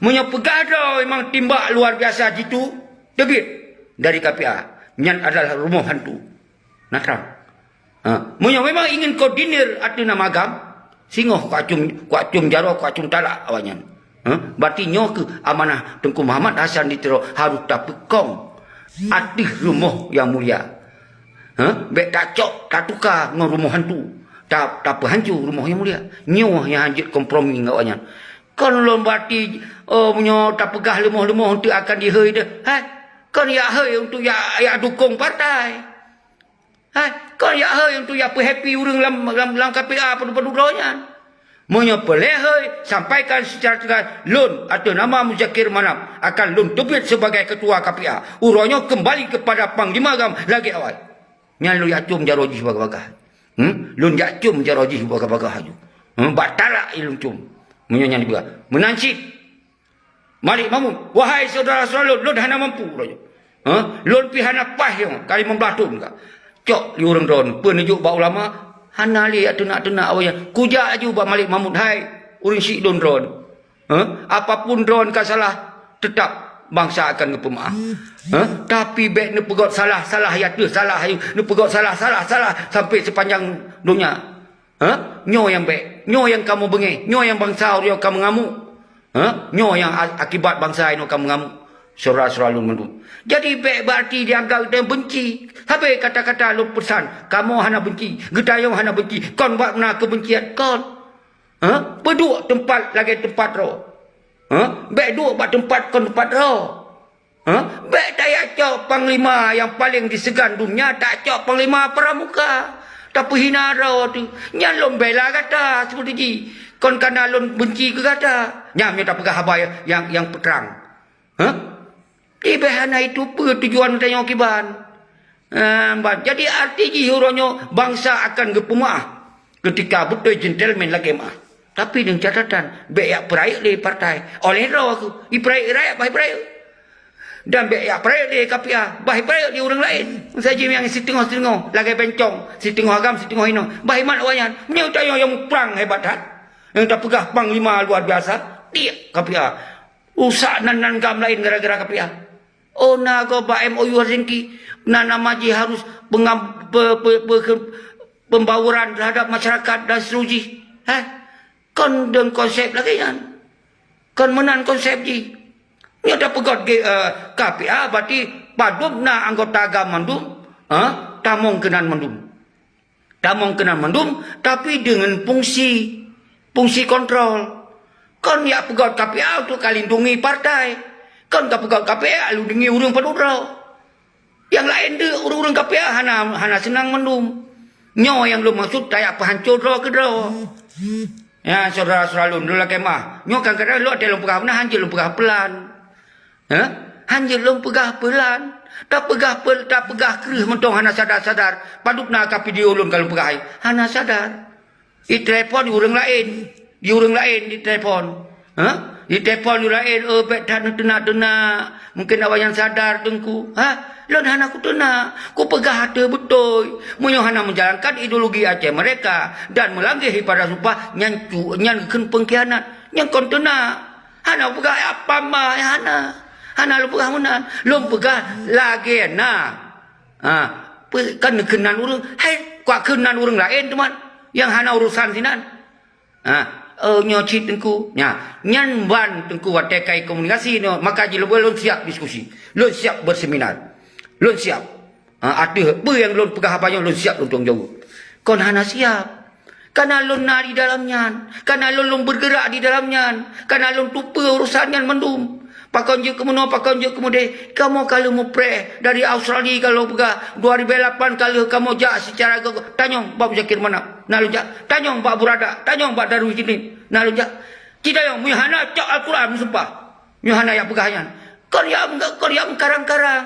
Meunyoe peugah droe memang timbak luar biasa jitu, teubiet dari K P A. Nyan adalah rumoh hantu. Nah, trang. Ha, meunyoe memang ingin koordinir ateueh nama agam, singoh kuacum, kuacum jaroe, kuacum talak awaknyan. Ha, berarti nyoe keuh amanah Teungku Muhammad Hasan di Tiro harôh tapeukong ateueh rumoh nyang mulia. Ha, bék tacok, tatuka ngon rumoh hantu. Ta-, tapeuhanco rumoh nyang mulia. Nyoe nyang hanjeuet kompromi ngon awaknyan. Kon lôn berarti, oh, meunyoe tapeugah leumoh-leumoh untuk akan jihôi deh. Hai, kon jak hôi untuk jak, jak dukong partai. Hai, kon jak hôi untuk jak peuhappy ureuëng lam, lam, lam K P A padub-padub droe nyan. Meunyoe peureulée hôi, sampaikan secara tegas, lôn ateueh nama Muzakir Manaf akan lôn teubiet sebagai ketua K P A. Uroe nyoe keumbali keupada panglima agam lagée awai. Nyan lôn jak com jaroe jih bagah-bagah. Hmm? Lôn jak com jaroe jih bagah-bagah laju. Hmm? Bak talak lôn com. Meunyoe nyan dipeugah. Meunan cit. Malik Mahmud, wahai syedara-syedara lôn, lôn hana mampu uroe nyoe. Ha? Lôn pih hana paih nyoe, ka limong blaih thon ka. Cok lé ureuëng droeneuh, peuneujok bak ulama, hana lé jak teunak-teunak awaknyan. Kujak laju bak Malik Mahmud, hai ureuëng syiek lôn droeneuh. Ha? Apapun droeneuh ka salah, teutap bansa akan geupeumeu'ah. Ha? Tapi bék neupeugot salah, salah ya teuh salah, neupeugöt salah, salah, salah sampai sepanjang donya. Ha? Nyoe nyang bék, nyoe nyang kamoe beungéh, nyoe nyang bansa uroe nyoe ka meungamuk. Ha? Nyoe nyang a-, akibat bansa inoe ka meungamuk. Syedara-syedara lôn mandum. Jadi bék berarti dianggap geutanyoe benci. Sabe kata-kata lôn peusan, kamoe hana benci, geutanyoe hana benci, kon bak na keubencian kon. Ha? Peuduek teumpat lagée teumpat droe. Ha? Bék duek bak teumpat kon teumpat droe. Ha? Bék tajak cok panglima nyang paleng diseugan donya, tajak cok panglima pramuka. Tapeuhina droe teuh. Nyan lôn bela gata seperti jih. Kon kana lôn benci keu gata. Nyan meunyoe tapeugah haba nyang, nyang peutrang. Ha? Tibeh hana itu peue tujuan tanyoe kiban. Ehm, ban. Jadi arti jih uroe nyoe bansa akan geupeumeu'ah keutika beutôi gentleman lagée meu'ah. Tapi deungon catatan, bék jak peurayeuk lé partai. Oleh droe kheueh, ipeurayeuk rakyat bah ipeurayeuk. Dan bék jak peurayeuk lé K P A, bah ipeurayeuk lé ureuëng laén. Saji nyang siteungoh-siteungoh, lagée bencong, siteungoh agam, siteungoh inong. Bah imat awaknyan. Meunyoe tanyoe nyang muprang hebat that, nyang tapeugah panglima luar biasa, tiek K P A. Rusak nan-nan gam laén gara-gara K P A. Oh, na gob bak M O U Helsinki, na nama jih harus pengam-, pe-, pe-, pe-, pembauran terhadap masyarakat dan seterusjih. Heh? Kon deungon konsep lagée nyan. Kon meunan konsep jih. Nyoe tapeugöt ge-, eh, K P A, berarti padub na anggota gam mandum, eh, tamong keunan mandum. Tamong keunan mandum, tapi deungon fungsi, fungsi kontrol. Kon jak peugöt K P A untuk ka lindungi partai. Kon ka peugöt K P A lindungi ureuëng padub droe. Nyang laén deuek ureuëng-ureuëng K P A hana, hana seunang mandum. Nyoe nyang lôn maksud tajak peuhanco droe keudroe. Ya, syedara-syedara lôn, lôn lakée meu'ah. Nyoe kadang-kadang lôn até lôn peugah meunan, hanjeuet lôn peugah pelan. Hah? Hanjeuet lôn peugah pelan. Tapeugah pe-, tapeugah kreueh mantong hana sadar-sadar. Padub na ka video lôn ka lôn peugah hai. Hana sadar. Itelepon di ureuëng laén. Di ureuëng laén ditelepon. Hah? Ditelepon di ureuëng laén, "Oh, bék that neuteunak-teunak. Mungkin awaknyan sadar, Teungku." Hah? Lôn hana kuteunak. Kupeugah ateueh beutôi. Meunyoe hana menjalankan ideologi Aceh Merdeka dan meulangge ibadah sumpah, nyan cu-, nyan kheun pengkhianat. Nyan kon teunak. Hana peugah apa ma, hana. Hana lôn peugah meunan. Lôn peugah lagée na. Ha, pe-, kan keunan ureuëng, hai, kuat keunan ureuëng laén teuma nyang hana urusan sinan. Ha, oh, nyoe cit Teungku. Nya, nyan ban Teungku watée kai komunikasi nyoe, maka jilebeu lôn siap diskusi. Lôn siap berseminar. Lôn siap. Ha, ateueh peue nyang lôn peugah apa nyoe lôn siap lôn tanggung jaweueb. Kon hana siap. Kana lôn na di dalam nyan, kana lôn, lôn bergerak di dalam nyan, kana lôn tupeue urusan nyan mandum. Pakon jeuet keumeunoe, pakon jeuet keumudeh, kamoe ka lheueh mupreh dari Australia ka lheueh peugah, dua ribu lapan ka lheueh kamoe jak secara geuh-, tanyong bak Muzakir Manaf. Na lôn jak, tanyong bak Buradak, tanyong bak Darul Jinin. Na lôn jak. Ci tanyong, meunyoe hana cok Al-Quran meusumpah. Meunyoe hana jak peugah nyan. Kon jak, kon jak meukarang-karang.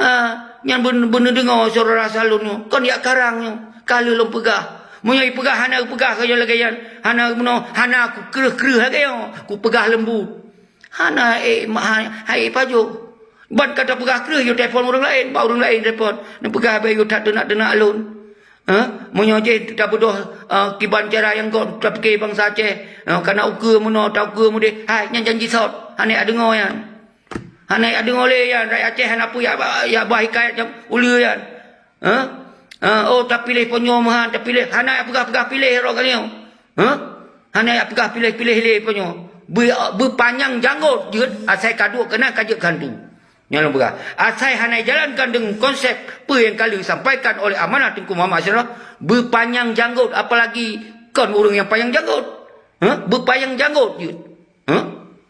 Ah, nyan beun-, beuneudeungoe syedara salon nyoe, kon jak karang nyoe, ka lheueh lôn peugah. Meunyoe ipeugah hana geupeugah keu nyoe lagée nyan, hana meunoe, hana kukreueh-kreueh lagée nyoe, kupeugah leumbut. Hana ék ma-, ha-, hai ék pajoh. Ban ka tapeugah kreueh, yue telepon ureuëng laén, bak ureuëng laén telepon. Neupeugah bèk yue that teunak-teunak lôn. Ha? Meunyoe jih tabeudôh, eh, kiban cara nyang göt tapike bansa Aceh, eh, kana ukeue meunoe, ta ukeue meudeh, hai, nyan janji sot, hana ék deungoe nyan. Hana jak deungoe lé nyan, rakyat Aceh hana peue jak ba-, jak ba hikayat nyang uleue nyan. Hah? Ha, oh, tapiléh po nyoe meuhan, tapiléh. Hana jak peugah-peugah piléh droe kali nyoe. Hah? Hana jak peugah piléh-piléh lé po nyoe. Beu-, beupanyang janggot jeuet, asai ka duek keunan ka jeuet keu hantu. Nyan lôn peugah. Asai hana jalankan deungon konsep peue nyang ka lheueh sampaikan oleh amanah Teungku Muhammad Syirah, beupanyang janggot, apalagi kon ureuëng nyang panyang janggot. Hah? Beupanyang janggot jeuet. Hah?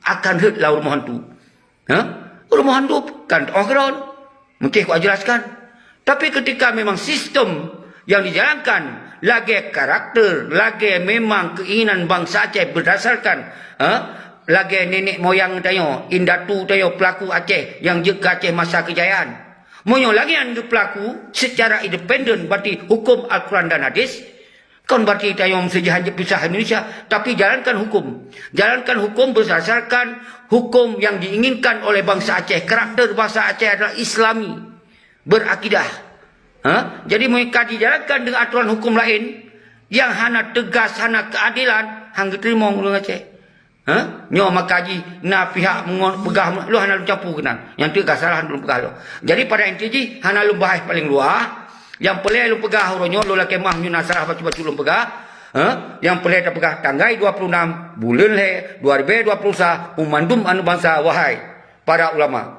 Akan rhot lam rumoh hantu. Hah? Rumoh hantu kan oh keudroe. Mungkin kujelaskan. Tapi ketika memang sistem yang dijalankan lagée karakter, lagée memang keinginan bansa Aceh berdasarkan, ha, lagée nenek moyang tanyoe, indatu tanyoe pelaku Aceh nyang jeuet keu Aceh masa kejayaan. Meunyoe lagée nyan geupeulaku secara independen, berarti hukum Al-Quran dan Hadis, kon berarti tanyoe meuseujah jeuet pisah Indonesia, tapi jalankan hukum. Jalankan hukum berdasarkan hukum yang diinginkan oleh bansa Aceh. Karakter bansa Aceh adalah Islami. Berakidah. Ha? Jadi, meunyoe ka dijalankan deungon aturan hukum laén nyang hana teugas, hana keuadelan, han geuteurimong ureuëng Aceh. Ha? Nyoe maka jih na pihak meungon peugah lôn hana lôn campur keunan. Nyang teugas salah lôn peugah lôn. Jadi, pada inti jih hana lôn bahas paleng luwah. Nyang peureulée lôn peugah uroe nyoe, lôn lakée meu'ah meunyoe na salah bacut-bacut lôn peugah. Ha? Nyang peureulée tapeugah tanggai dua puluh enam buleuen lhée dua ribu dua puluh sa, u mandum aneuëk bansa, wahai para ulama.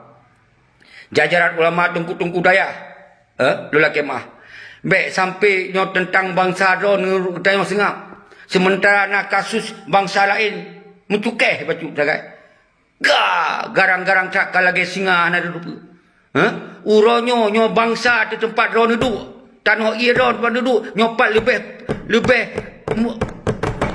Jajaran ulama, teungku-teungku dayah, eh, lôn lakée meu'ah. Bék sampoe nyoe teuntang bansa droeneuh geutanyoe seungab. Seumeuntara na kasus bansa laén meucukéh bacut sagai. Ga, garang-garang that ka lagée singa hana teupeue. Eh? Uroe nyoe, nyoe bansa teuteumpat droeneuh duek. Tanoh ié droeneuh duek, nyoe pat leubeh, leubeh mu-,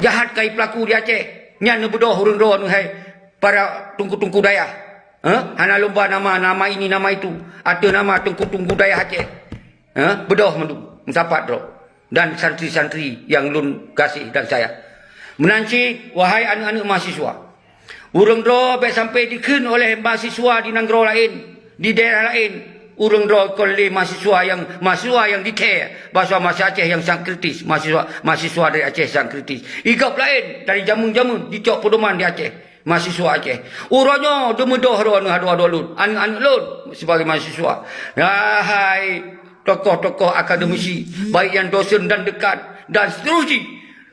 jahat ka jipeulaku di Aceh. Nyan neubeudôh ureuëng droeneuh hai para teungku-teungku dayah. Hah? Hana lôn ba nama, nama ini, nama itu, ateueh nama teungku-teungku dayah Aceh. Hah? Beudôh mandum meusapat droe dan santri-santri nyang lôn gaséh dan sayang. Meunan cit, wahai aneuëk-aneuëk mahasiswa, ureuëng droe bék sampoe jikheun oleh mahasiswa di nanggroe laén, di daerah laén, ureuëng droe kon lé mahasiswa nyang, mahasiswa nyang dikheun bahwa mahasiswa Aceh nyang sang kritis, mahasiswa, mahasiswa dari Aceh sang kritis. Igob laén dari jameun-jameun jicok peudoman di Aceh. Mahasiswa Aceh. Uroe nyoe deumeudôh droeneuh adoe-adoe lôn, aneuëk-aneuëk lôn sibagai mahasiswa. Hai tokoh-tokoh akademisi, baik nyang dosen dan dekan dan seterusnya,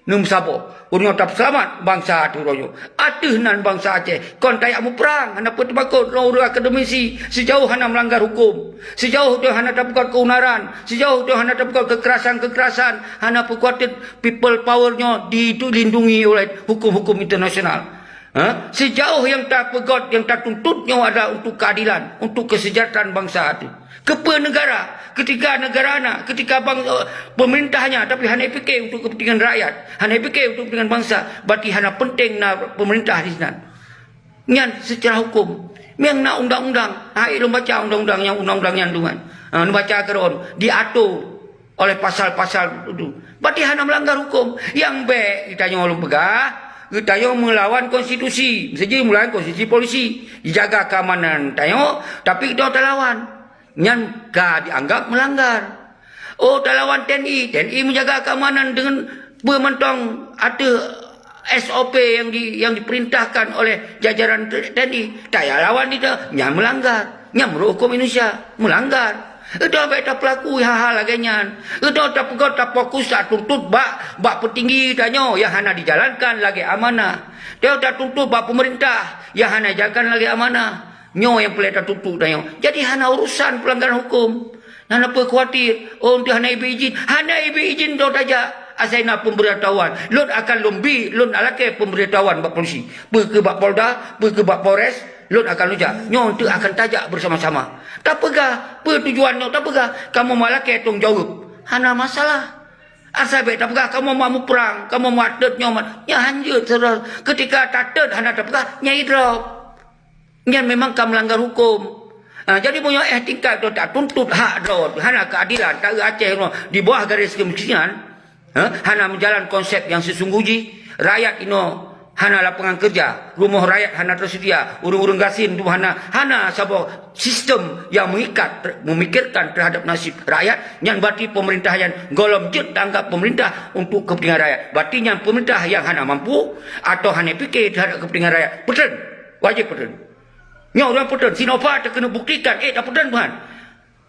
neumeusaboh. Uroe nyoe tapeuseulamat bansa teuh uroe nyoe. Ateueh nan bansa Aceh kon tajak muprang, hana peue teumakot ngon ureuëng akademisi, sijauh hana meulanggar huköm, sijauh teuh hana tapeugöt keuunaran, sijauh teuh hana tapeugöt keukerasan-keukerasan, hana peue kuatir people power nyoe dilindungi oleh huköm-huköm internasional. Ha? Sijauh nyang tapeugöt, nyang tatuntut nyoe adalah untuk keadilan, untuk kesejahteraan bansa teuh. Keupeue negara? Ketika negara na, ketika bang-, eh, pemerintah nya, tapi hana pike untuk kepentingan rakyat, hana pike untuk kepentingan bansa, berarti hana penting na pemerintah di sinan. Nyan secara huköm. Nyang na undang-undang, hai lôn baca undang-undang nyang, undang-undang nyan tu kan. Ha, lôn baca keudroe, diatur oleh pasal-pasal tu. Berarti hana melanggar huköm. Nyang bék geutanyoe lôn peugah, geutanyoe meulawan konstitusi. Meuseujih meulawan konstitusi polisi. Jijaga keamanan tanyoe, tapi geutanyoe talawan. Nyan ka dianggap melanggar. Oh, talawan T N I. T N I menjaga keamanan dengan peue mantong ateueh S O P yang di-, yang diperintahkan oleh jajaran T-, T N I. Tajak lawan itu, nyan melanggar. Nyan menurut hukum Indonesia, melanggar. Itu sampai tapeulaku hal-hal lagée nyan. Itu tapeugöt, tafokus, tatuntut bak, bak peutinggi tanyoe yang hana dijalankan lagée amanah. Teu tatuntut bak pemerintah yang hana jalankan lagée amanah. Nyoe nyang peureulée tatuntut tanyoe. Jadi hana urusan pelanggaran hukum. Hana peue khawatir. Oh, untuk hana ibi izin. Hana ibi izin droe tajak. Asai na pemberitahuan. Lôn akan lôn bi, lôn lakée pemberitahuan bak polisi. Peue keu bak Polda, peue keu bak Polres, lôn akan lôn jak. Nyoe untuk akan tajak bersama-sama. Tapeugah, peue tujuan nyoe tapeugah. Kamoe meulakée tanggung jaweueb. Hana masalah. Asai bék tapeugah kamoe ma muprang, kamoe ma tet nyoe ma. Nyan hanjeuet, saudara. Ketika tatet hana tapeugah, nyai drop. Nyan memang ka melanggar hukum. Ha, jadi meunyoe eh tingkat tu tak tuntut hak droe, hana keadilan, tak Aceh nyoe di bawah garis kemiskinan, ha, hana menjalan konsep yang sesungguh jih, rakyat inoe hana lapangan kerja, rumoh rakyat hana tersedia, ureuëng-ureuëng gasien tu hana, hana saboh sistem yang mengikat, memikirkan terhadap nasib rakyat, nyan berarti pemerintah nyan gohlom jeuet tanggap pemerintah untuk kepentingan rakyat. Berarti nyan pemerintah yang hana mampu atau hana fikir terhadap kepentingan rakyat. Peuteun, wajéb peuteun. Nyoe ureuëng peutreun, Sinova teuh keuneuk buktikan, eh, tapeutreun buhan.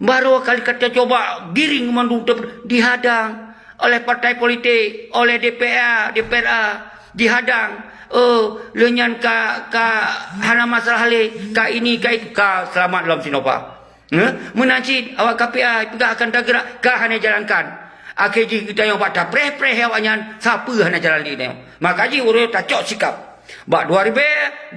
Baru kali ka teucoba giring mandum teuh dihadang oleh partai politik, oleh D P R, D P R A, dihadang. Oh, lé nyan ka, ka hana masalah lé, ka ini, ka itu, ka seulamat lom Sinova. Heh? Meunan cit awak K P A peugah akan teugerak, ka hana jalankan. Akhé jih geutanyoe bak tapreh-preh awaknyan, sapeue hana jalan lé nyoe. Maka jih uroe tacok sikap. Bak dua ribu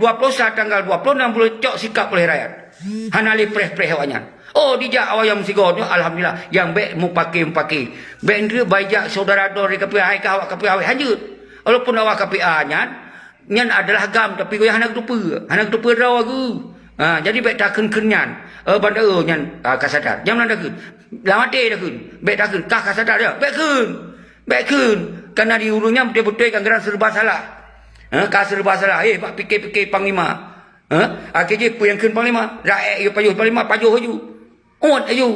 dua puluh satu tanggal dua puluh enam buleuen cok sikap oleh rakyat. Hana lé preh-preh awaknyan. Oh, dijak awaknyan meusigoe nyoe, alhamdulillah, nyang bék mupake-mupake. Bék ndeuek bai jak syedara droe di K P A, hai ka awak K P A wéh hanjeuet. Walaupun awak K P A nyan, nyan adalah GAM, tapi goyang hana geuteupeue, hana geuteupeue droe geuh. Ha, jadi bék takheun-kheun nyan. Eh, banda, eh, nyan, ah, ka sadar. Jangan takheun. Lam até takheun. Bék takheun, ka, ka sadar ya. Bék kheun. Bék kheun. Karena di ureuëng nyan beutôi-beutôi kan geurang serba salah. Ha, ka serba salah. Eh, bak pike-pike panglima. Ha? Akhé jih peue nyang kheun panglima? Rakyat yue pajoh panglima, pajoh aju. Uet aju.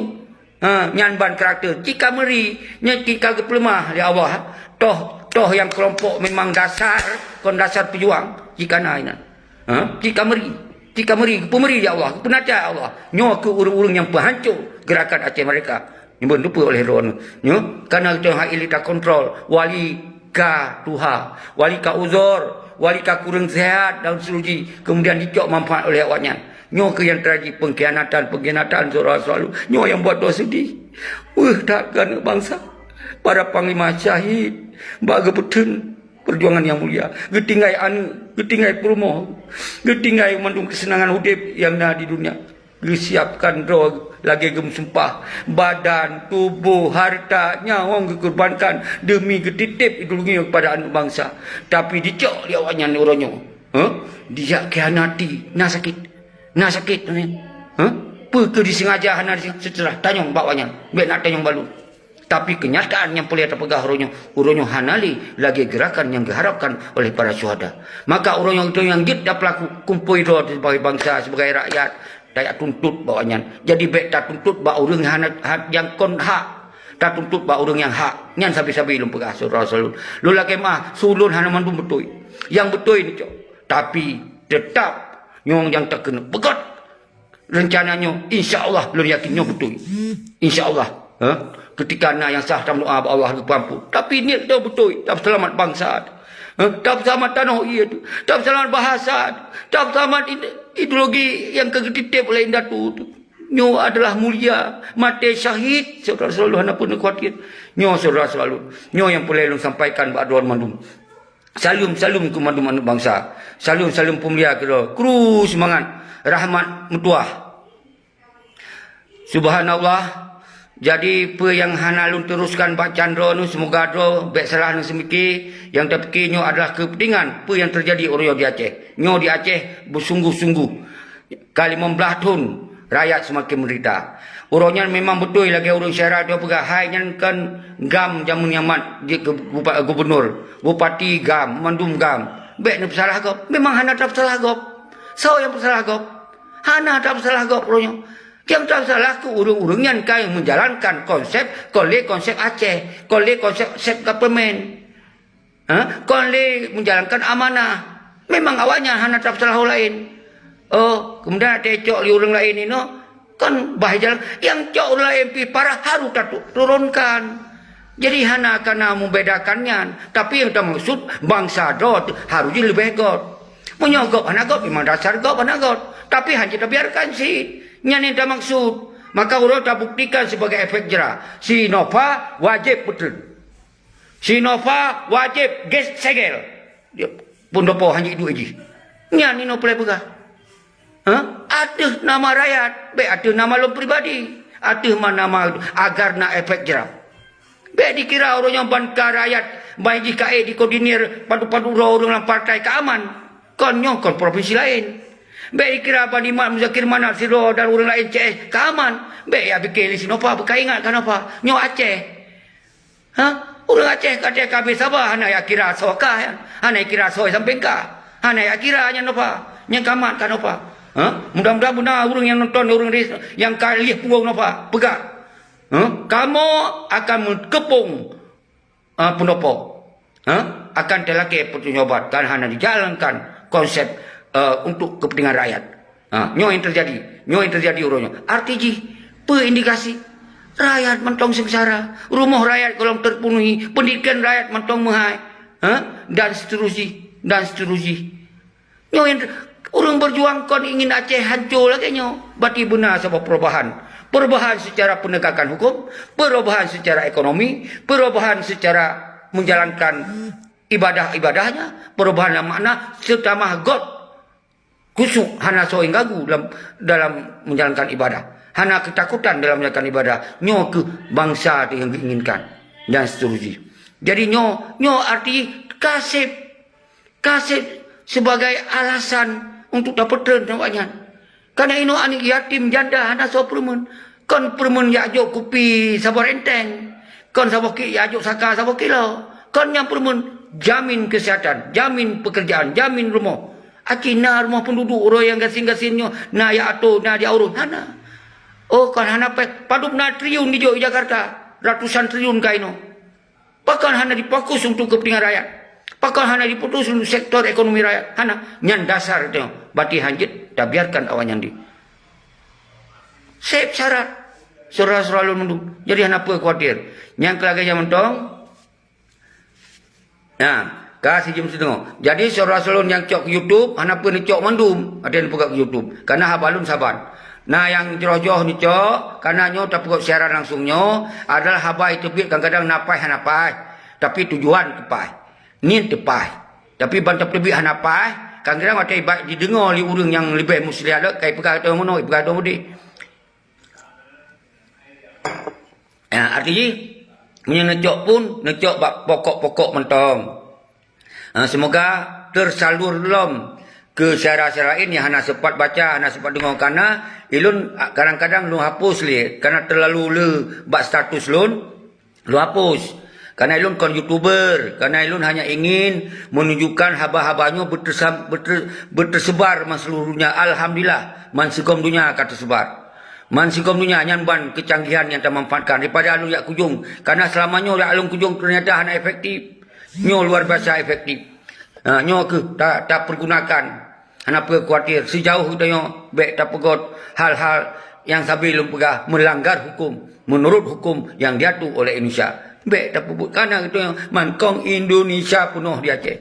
Ha, nyan ban karakter. Cit ka meuri, nyan cit ka geupeuleumah lé Allah. Toh, toh nyang keulompok memang dasar, kon dasar peujuang. Cit ka na inan. Ha? Cit ka meuri. Cit ka meuri, geupeumeuri lé Allah, geupeunaca Allah. Nyoe keuh ureuëng-ureuëng nyang peuhanco Gerakan Aceh Merdeka. Nyang beuteupeue oleh droeneuh. Nyoe, karena geutanyoe hana lé takontrol. Wali ka tuha, wali ka uzor, wali ka kureueng seuhat dan seterusnya. Kemudian dicok manfaat oleh awaknyan. Nyoe keuh nyang teujadi pengkhianatan-pengkhianatan syedara selalu. Nyoe nyang buat droe seudeh. Weueh that keu aneuk bansa. Para panglima syahid bak geupeuteun perjuangan nyang mulia. Geutinggai aneuk, geutinggai peurumoh, geutinggai mandum keuseunangan udeb nyang na di dunia. Geusiapkan droe lagée geumeusumpah, badan, tuboh, harta, nyawöng geukurbankan deumi geutitép ideologi kepada aneuk bansa. Tapi dicok lé awaknyan uroe nyoe. Huh? Dijak khianati, na sakét. Na sakét, huh? Peu keuh disengaja hana disengaja, seuteulah tanyong bak awaknyan. Bék na tanyong balut. Tapi keunyataan nyang peureulée tapeugah uroe nyoe, uroe nyoe hana lé lagée geurakan nyang geuharapkan oleh para syuhada. Maka uroe nyoe geutanyoe nyang jeuet tapeulaku kumpôi droe sibagai bansa, sibagai rakyat, tajak tuntut bak awaknyan. Jadi bék tatuntut bak ureuëng hana, ha-, nyang kon hak. Tatuntut bak ureuëng nyang hak. Nyan sabe-sabe lôn peugah, syedara selalu. Lôn lakée meuah, su lôn hana mandum beutôi. Nyang beutôi neucok. Tapi teutap nyoe nyang takeuneuk peugöt. Reuncana nyoe, insya Allah, lôn yakin nyoe beutôi. Insya Allah, ha? Keutika na nyang sah tameudoa bak Allah geupeuampon. Tapi niet teuh beutôi, tapeuseulamat bansa teuh. Ha? Tapeuseulamat tanoh ié teuh. Tapeuseulamat bahasa teuh. Tapeuseulamat ide-, ideologi nyang ka geutitép oleh indatu teuh. Nyoe adalah mulia, maté syahid, syedara selalu hana peureulée khawatir. Nyoe syedara selalu, nyoe nyang peureulée lôn sampaikan bak droe mandum. Saleuem-saleuem keu mandum aneuk bansa. Saleuem-saleuem peumulia keudroe. Kru seumangat. Rahmat meutuwah. Subhanallah. Jadi, peue nyang hana lôn teuruskan bak candroe nyoe, seumoga droe bék salah ngon seumike, nyang tapike nyoe adalah keupeuntengan peue nyang teujadi uroe nyoe di Aceh. Nyoe di Aceh beusungguh-sungguh. Ka limong blaih thon rakyat seumaken meudeurita. Uroe nyan memang beutôi lagée ureuëng syedara droe peugah, hai nyan kon GAM jameun nyan mat jeuet keu bupa-, gubunur, bupati GAM, mandum GAM. Bék neupeusalah gob. Memang hana tapeusalah gob. Soe nyang peusalah gob? Hana tapeusalah gob uroe nyoe. Nyang tapeusalah keu ureuëng-ureuëng nyan ka meujalankan konsep, kon lé konsep Aceh, kon lé konsep self government. Ha? Kon lé meujalankan amanah. Memang awaknyan hana tapeusalah ureuëng laén. Oh, kemudian tacok lé ureuëng laén inoe, kon bah jalan, nyang cok ureuëng laén pih parah harôh tatu-, turunkan. Jadi hana kana membedakan nyan. Tapi nyang tamaksud bansa droe harôh jih leubeh göt. Meunyoe gob hana gob, memang dasar gob hana gob. Tapi hana tabiarkan cit. Nyan nyang tamaksud. Maka uroe tabuktikan sibagai efek jera. Si Nova wajéb peutreun. Si Nova wajéb gét segel. Dia pun dopo hana iduek jih. Nyan inoe peureulée peugah. Ha? Ateueh nama rakyat, bék ateueh nama lôn pribadi. Ateueh ma-, nama agar na efek jera. Bék dikira uroe nyoe ban ka rakyat, ban jih ka ék dikoordinir padu-padu droe ureuëng lam partai ka aman. Kon nyoe kon provinsi laén. Bék dikira ban Imam Muzakir Manaf sidroe dan ureuëng laén C S ka aman. Bék ya pike lé si Nova, beuka ingat ka Nova. Nyoe Aceh. Ha? Ureuëng Aceh ka teuka habéh saba hana ya kira soe ka, hana ya kira soe sampéng ka. Hana ya kira nyan Nova, nyang ka mat ka Nova. Ha? Mudah-mudahan beuna ureuëng nyang nonton, ureuëng ris-, nyang ka lieh punggong Nova, peugah. Ha? Kamoe akan meukeupong, ha, peundopo. Ha? Akan teulakée peutanyoe obat, kan hana dijalankan konsep, eh, untuk kepentingan rakyat. Ha, nyoe nyang teujadi. Nyoe nyang teujadi uroe nyoe. Arti jih, peue indikasi? Rakyat mantong seungsara. Rumoh rakyat golom teupenuhi. Peundidikan rakyat mantong meuhai. Ha? Dan seterusnya. Dan seterusnya. Nyoe nyang ureuëng beujuang kon ingin Aceh hancô lagée nyoe. Bati beuna saboh perubahan. Perubahan secara penegakan hukum, perubahan secara ekonomi, perubahan secara menjalankan ibadah-ibadahnya, perubahan dalam makna seutamah göt. Khusyuk, hana soe nyang ganggu dalam, dalam menjalankan ibadah. Hana ketakutan dalam menjalankan ibadah. Nyoe keuh bansa tu nyang geuinginkan. Dan seterusnya. Jadi nyoe, nyoe arti kaseb. Kaseb sebagai alasan untuk tapeutreun awaknyan. Kana inoe aneuëk yatim janda hana soe peureumeun. Kon peureumeun jak jok kupi saboh renteng. Kon saboh ki-, jak jok saka saboh kilo. Kon nyang peureumeun jamin kesehatan, jamin pekerjaan, jamin rumoh. Aci na rumoh penduduk uroe nyang gasien-gasien nyoe, na jak atô, na jak ureuëng, hana. Oh, kon hana péng, padub na triliun jijok di Jakarta, ratusan triliun ka inoe. Pakon hana difokus untuk kepentingan rakyat? Pakon hana difokus untuk sektor ekonomi rakyat? Hana. Nyan dasar teuh, bati hanjeuet tabiarkan awaknyan di. Seb syarat. Syedara-syedara lôn mandum. Jadi hana peue khawatir. Nyang keu lagée nyan mantong, Nah, ka sijeuem sideungoe. Jadi, syedara-syedara lôn nyang cok keu YouTube, hana peue neucok mandum, até neupeugah keu YouTube. Kana haba lôn saban. Na nyang jroh-jroh neucok, kana nyoe tapeugöt siaran langsung nyoe adalah haba nyang teubiet kadang-kadang na paih hana paih, tapi tujuan teupaih. Niet teupaih. Tapi ban tapeubiet hana paih, kadang-kadang watée iba-, jideungoe lé ureuëng nyang leubeh muslihat lom, ka ipeugah ateueh meunoe, ipeugah ateueh udeb. Ya, arti jih, meunyoe neucok pun, neucok bak pokok-pokok mantong. Ha, semoga tersalur lom keu syedara-syedara laén nyang hana sempat baca, hana sempat deungoe, kana ilôn kadang-kadang lôn hapus lé, kana terlalu le bak status lôn, lôn hapus. Kana ilôn kon YouTuber, kana ilôn hanya ingin menunjukkan haba-haba nyoe beuteusa-, beuteu-, beuteusebar man seuluruh donya. Alhamdulillah, man sigom donya ka teusebar. Man sigom donya nyan ban kecanggihan nyang tamanfaatkan daripada lôn jak kujong. Karena selama nyoe jak lôn kujong ternyata hana efektif. Nyoe luar biasa efektif. Ha, nyoe keuh ta-, tapergunakan. Hana peue khawatir. Sejauh geutanyoe bék tapeugöt hal-hal nyang sabe lôn peugah melanggar hukum, menurut hukum yang diatur oleh Indonesia. Bék tapeubuet kana geutanyoe mantong Indonesia peunoh di Aceh.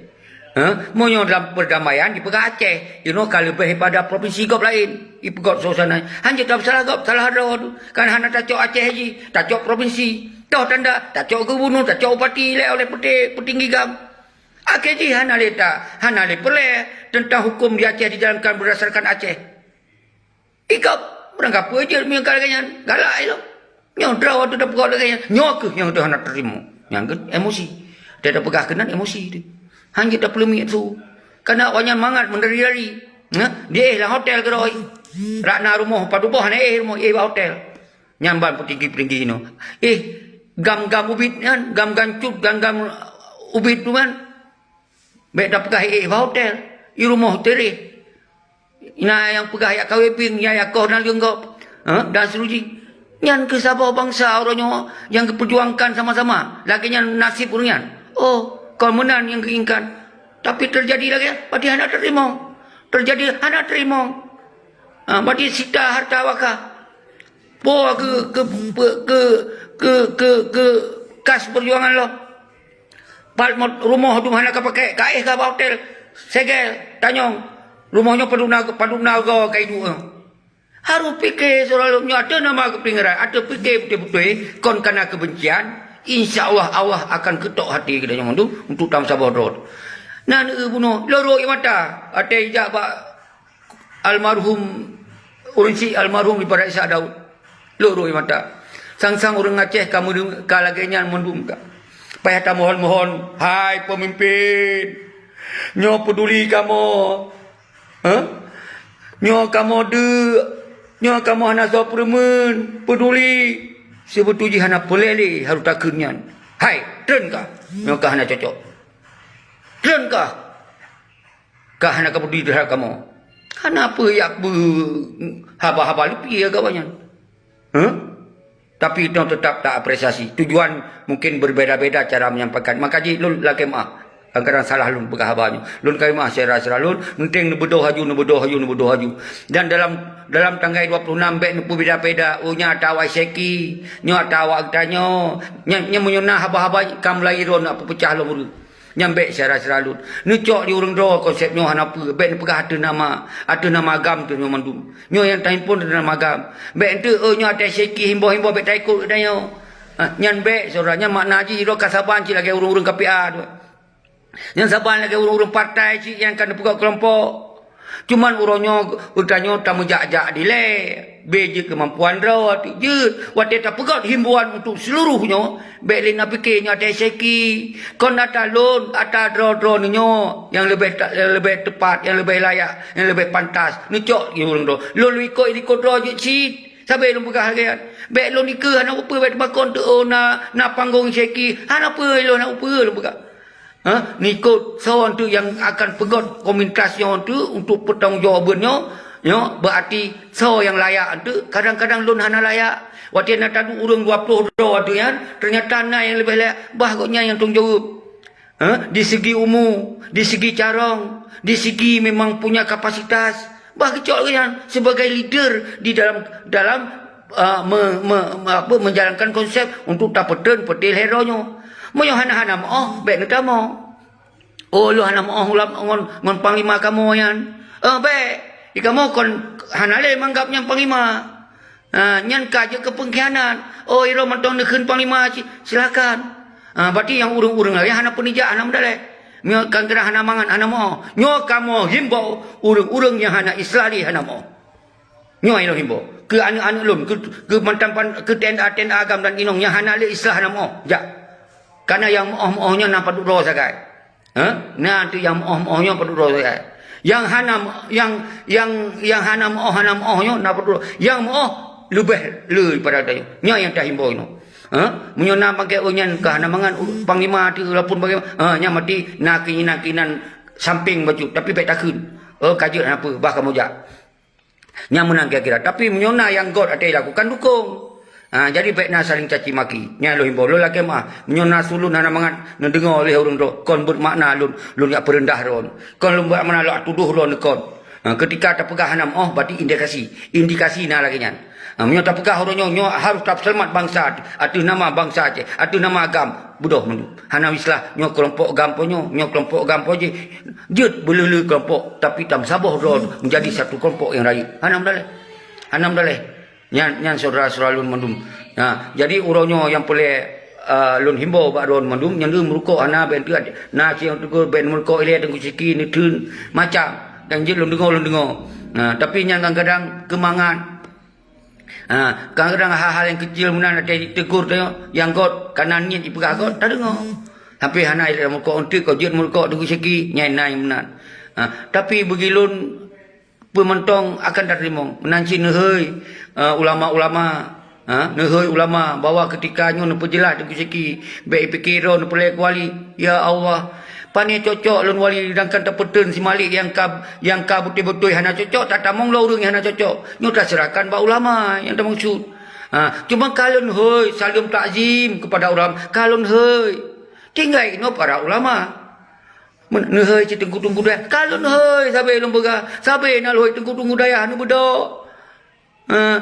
Ha? Meunyoe dalam perdamaian jipeugah Aceh, inoe ka leubeh daripada provinsi gob laén. Ipeugöt suasana. Hanjeuet tapeugah salah gob, salah droe tu. Kan hana tacok Aceh jih, tacok provinsi. Toh tanda, tacok gubernur, tacok bupati lé oleh peuti-, peutinggi gam. Akhé jih hana lé ta-, hana lé peureulée teuntang huköm di Aceh dijalankan beurdasarkan Aceh. Ikab, beurangkapeue jeuet meunyoe ka lagée nyan, galak ilong. Nyoe droe watée tapeugah lagée nyan, nyoe kheueh nyang teuh hana teurimong. Nyang keu emosi. Watée tapeugah keunan emosi teuh. Hanjeuet tapeuleumiet su. Kana awaknyan mangat meudari-dari. Nah, diéh lam hotel keudroe. Rak na rumoh padub boh hana éh rumoh, éh bak hotel. Nyan ban peutinggi-peutinggi inoe. Éh, gam-gam ubit nyan, gam-gam cut, gam-gam ubit tu kan. Bék tapeugah éh bak hotel, i rumoh teureh. Na nyang peugah jak kawé pieng, ya, ya koh dan leungkop, ha, dan seterusnya. Nyan keuh saboh bansa uroe nyoe nyang geupeujuangkan sama-sama. Lagée nyan naseb ureuëng nyan. Oh, kon meunan nyang geuinginkan. Tapi teujadi lagée nyan, berarti hana teurimong. Teujadi hana teurimong. Ha, berarti sita harta wakaf. Poh keu, keu, keu, keu, keu, keu, keu kas peujuangan lom. Pat mot-, rumoh dum hana ka pakai, ka éh ka bak hotel. Segel, tanyong. Rumoh nyoe padub na, padub na goe ka iduek nyoe. Harôh pike seuralom nyoe ateueh nama geupinggai, ateueh pike beutôi-beutôi, kon kana keubencian, insya Allah, Allah akan keutok hati geutanyoe mandum untuk tameusaboh droe. Na neueu bunoe, lorok ie mata, watée ijak bak almarhum, ureuëng syiek almarhum Ibarat Ishak Daud. Lhok rhot ie mata. Sang-sang ureuëng Aceh ka meudeu-, ka lagée nyan mandum ka. Payah tamohon-mohon, hai peumimpin, nyoe peuduli kamoe. Hah? Nyoe kamoe deuk, nyoe kamoe hana soe peureumeun, peuduli. Sibeutôi jih hana peureulée lé harôh takheun nyan. Hai, treun kah. Nyoe ka hana cocok. Treun kah. Ka hana ka peuduli teuhadap kamoe. Hana peue jak beu haba-haba leupie gawat nyan. Huh? Tapi tanyoe teutap ta apresiasi. Tujuan mungkin berbeda-beda cara menyampaikan. Maka jih lôn lakée meu'ah. Kadang-kadang salah lôn peugah haba nyoe. Lôn ka meu'ah syedara-syedara lôn, penting neubeudoh laju, neubeudoh laju, neubeudoh laju. Dan dalam, dalam tanggai dua puluh enam bèk neupeubeda-beda, oh, nyan ata awak Syeki, nyoe ata awak geutanyoe. Nyan, nyan meunyoe na haba-haba ka mulai droe nak peupeucah lom ureueng. Nyan bèk syedara-syedara lôn. Neucok di ureueng droe konsep nyoe hana peue, bèk neupeugah ateueh nama, ateueh nama agam teuh nyoe mandum. Nyoe nyang tahimpon ateueh nama agam. Bèk eunteuk, oh, nyoe ata Syeki himbau-himbau bèk taikot geutanyoe. Ha, nyan bèk, syedara, nyan makna jih droe ka saban cit lagèe ureueng-ureueng K P A tu. Nyang saban lagèe ureueng-ureueng partai cit nyang ka neupeugöt keulompok. Cuman uroe nyoe geutanyoe tameujak-jak dilèe, bèk jeuet keumampuan droe ateueh jeuet. Watèe tapeugöt himbauan untuk seluruh nyoe, bèk lé na pike nyoe ata Syeki. Kon ata lôn, ata droe-droe neunyoe nyang leubeh ta-, nyang leubeh teupat, nyang leubeh layak, nyang leubeh pantas neucok di ureueng droe. Lôn ikot-ikot droe jeuet cit. Sabe lôn peugah lagèe nyan. Bèk lôn ikeue hana peue, bèk teumakot teuh, oh, na, na panggong Syeki. Hana peue lôn, hana peue lôn peugah. Ha? Neukot soe eunteuk nyang akan peugöt komunitas nyoe eunteuk untuk peutanggung jawab nyoe, nyoe berarti soe nyang layak eunteuk. Kadang-kadang lôn hana layak. Watèe na taduek ureueng dua ploh droe ateueh nyan, ternyata na nyang leubeh layak, bah gobnyan nyang tanggung jawab. Ha? Di segi umu, di segi carông, di segi memang punya kapasitas, bah geucok gobnyan sebagai leader di dalam, dalam ah, me-, me-, me-, apa, menjalankan konsep untuk tapeuteun peuté lhèe droe nyoe. Meunyoe hana-hana meu'oh, bèk neutamong. Oh, lôn hana meu'oh ulam-, ngon, ngon panglima kamoe nyan. Eh, bèk. Di kamoe kon hana lé manggab nyan panglima. Ha, nyan ka jeuet keu pengkhianat. Oh, droe mantong neukheun panglima, si-, silakan. Ha, berarti nyang ureueng-ureueng laén hana peunijak, hana meudaleh. Nyoe kan keunan hana mangat, hana meu'oh. Nyoe kamoe himbau ureueng-ureueng nyang hana Islam lé hana meu'oh. Nyoe nyang lôn himbau keu aneuk-aneuk lôn, keu, keu mantan pan-, keu T N A, T N A agam dan inong nyang hana lé Islam hana meu'oh, jak. Kareuna nyang meu'oh-meu'oh nyoe na padub droe sagai. Ha? Na tu nyang meu'oh-meu'oh nyoe padub droe sagai. Nyang hana, nyang, nyang, nyang hana meu'oh, hana meu'oh nyoe na padub droe. Nyang meu'oh leubeh le daripada tanyoe. Nyoe nyang tahimbau nyoe. Ha? Meunyoe na pakai, oh, nyan ka hana mangat, uh, panglima tu walaupun bagaimana. Ha, nyan mati na keinginan-keinginan samping bacut, tapi bèk takheun. Oh, ka jeuet hana peue, bah kamoe jak. Nyan meunan kira-kira. Tapi meunyoe na nyang göt até lakukan dukung. Ha, jadi bèk na saling caci maki. Nyan lôn himbau, lôn lakèe meu'ah. Meunyoe na su lôn hana mangat neudeungoe lé ureueng droe, kon beumakna lôn, lôn jak peureundah droe. Kon lôn beumakna lôn tudoh droe kon. Ha, ketika tapeugah hana meu'oh, berarti indikasi. Indikasi na lagèe nyan. Ha, meunyoe tapeugah uroe nyoe, nyoe harôh tapeuseulamat bansa, ateueh nama bansa Aceh, ateueh nama agam, beudôh mandum. Hana meuislah, nyoe keulompok agam po nyoe, nyoe keulompok agam po jih. Jeuet beuleu-leu keulompok, tapi tameusaboh droe menjadi satu keulompok nyang rayeuk. Hana meudaleh. Hana meudaleh. Nyan, nyan syedara-syedara lôn mandum. Nah, jadi uroe nyoe nyang peureulèe, eh, lôn himbau bak droe mandum, nyang deuh meurukok hana bèk teuat. Na cit nyang teugor bèk meurukok ilèe Teungku Syeki neutheun macam. Dan jeuet lôn deungoe, lôn deungoe. Nah, tapi nyan kadang-kadang keumangat. Ha, kadang-kadang hal-hal nyang keucil meunan até jiteugor tanyoe, nyang göt, kareuna niet jipeugah göt, tadeungoe. Tapi hana ilèe meurukok eunteuk, kok jeuet meurukok Teungku Syeki, nyan na nyang meunan. Ha, tapi bagi lôn peue mantong akan tateurimong. Meunan cit neuhôi, eh, ulama-ulama, ha, neuhôi ulama bahwa keutika nyoe neupeujeulaih Teungku Syeki, bèk jipike droe neupeureulèe keu wali. Ya Allah, pane cocok lôn wali, sedangkan tapeuteun si Malik nyang ka, nyang ka beutôi-beutôi hana cocok, tatamong lom ureueng nyang hana cocok. Nyoe taseurahkan bak ulama nyang tamaksud. Ha, cuma ka lôn hôi, saleuem takzim kepada ulama, ka lôn hôi. Tinggai inoe para ulama. Meunan neuhôi cit teungku-teungku dayah. Ka lôn hôi, sabe lôn peugah. Sabe na lôn hôi teungku-teungku dayah neubeudôh. Eh,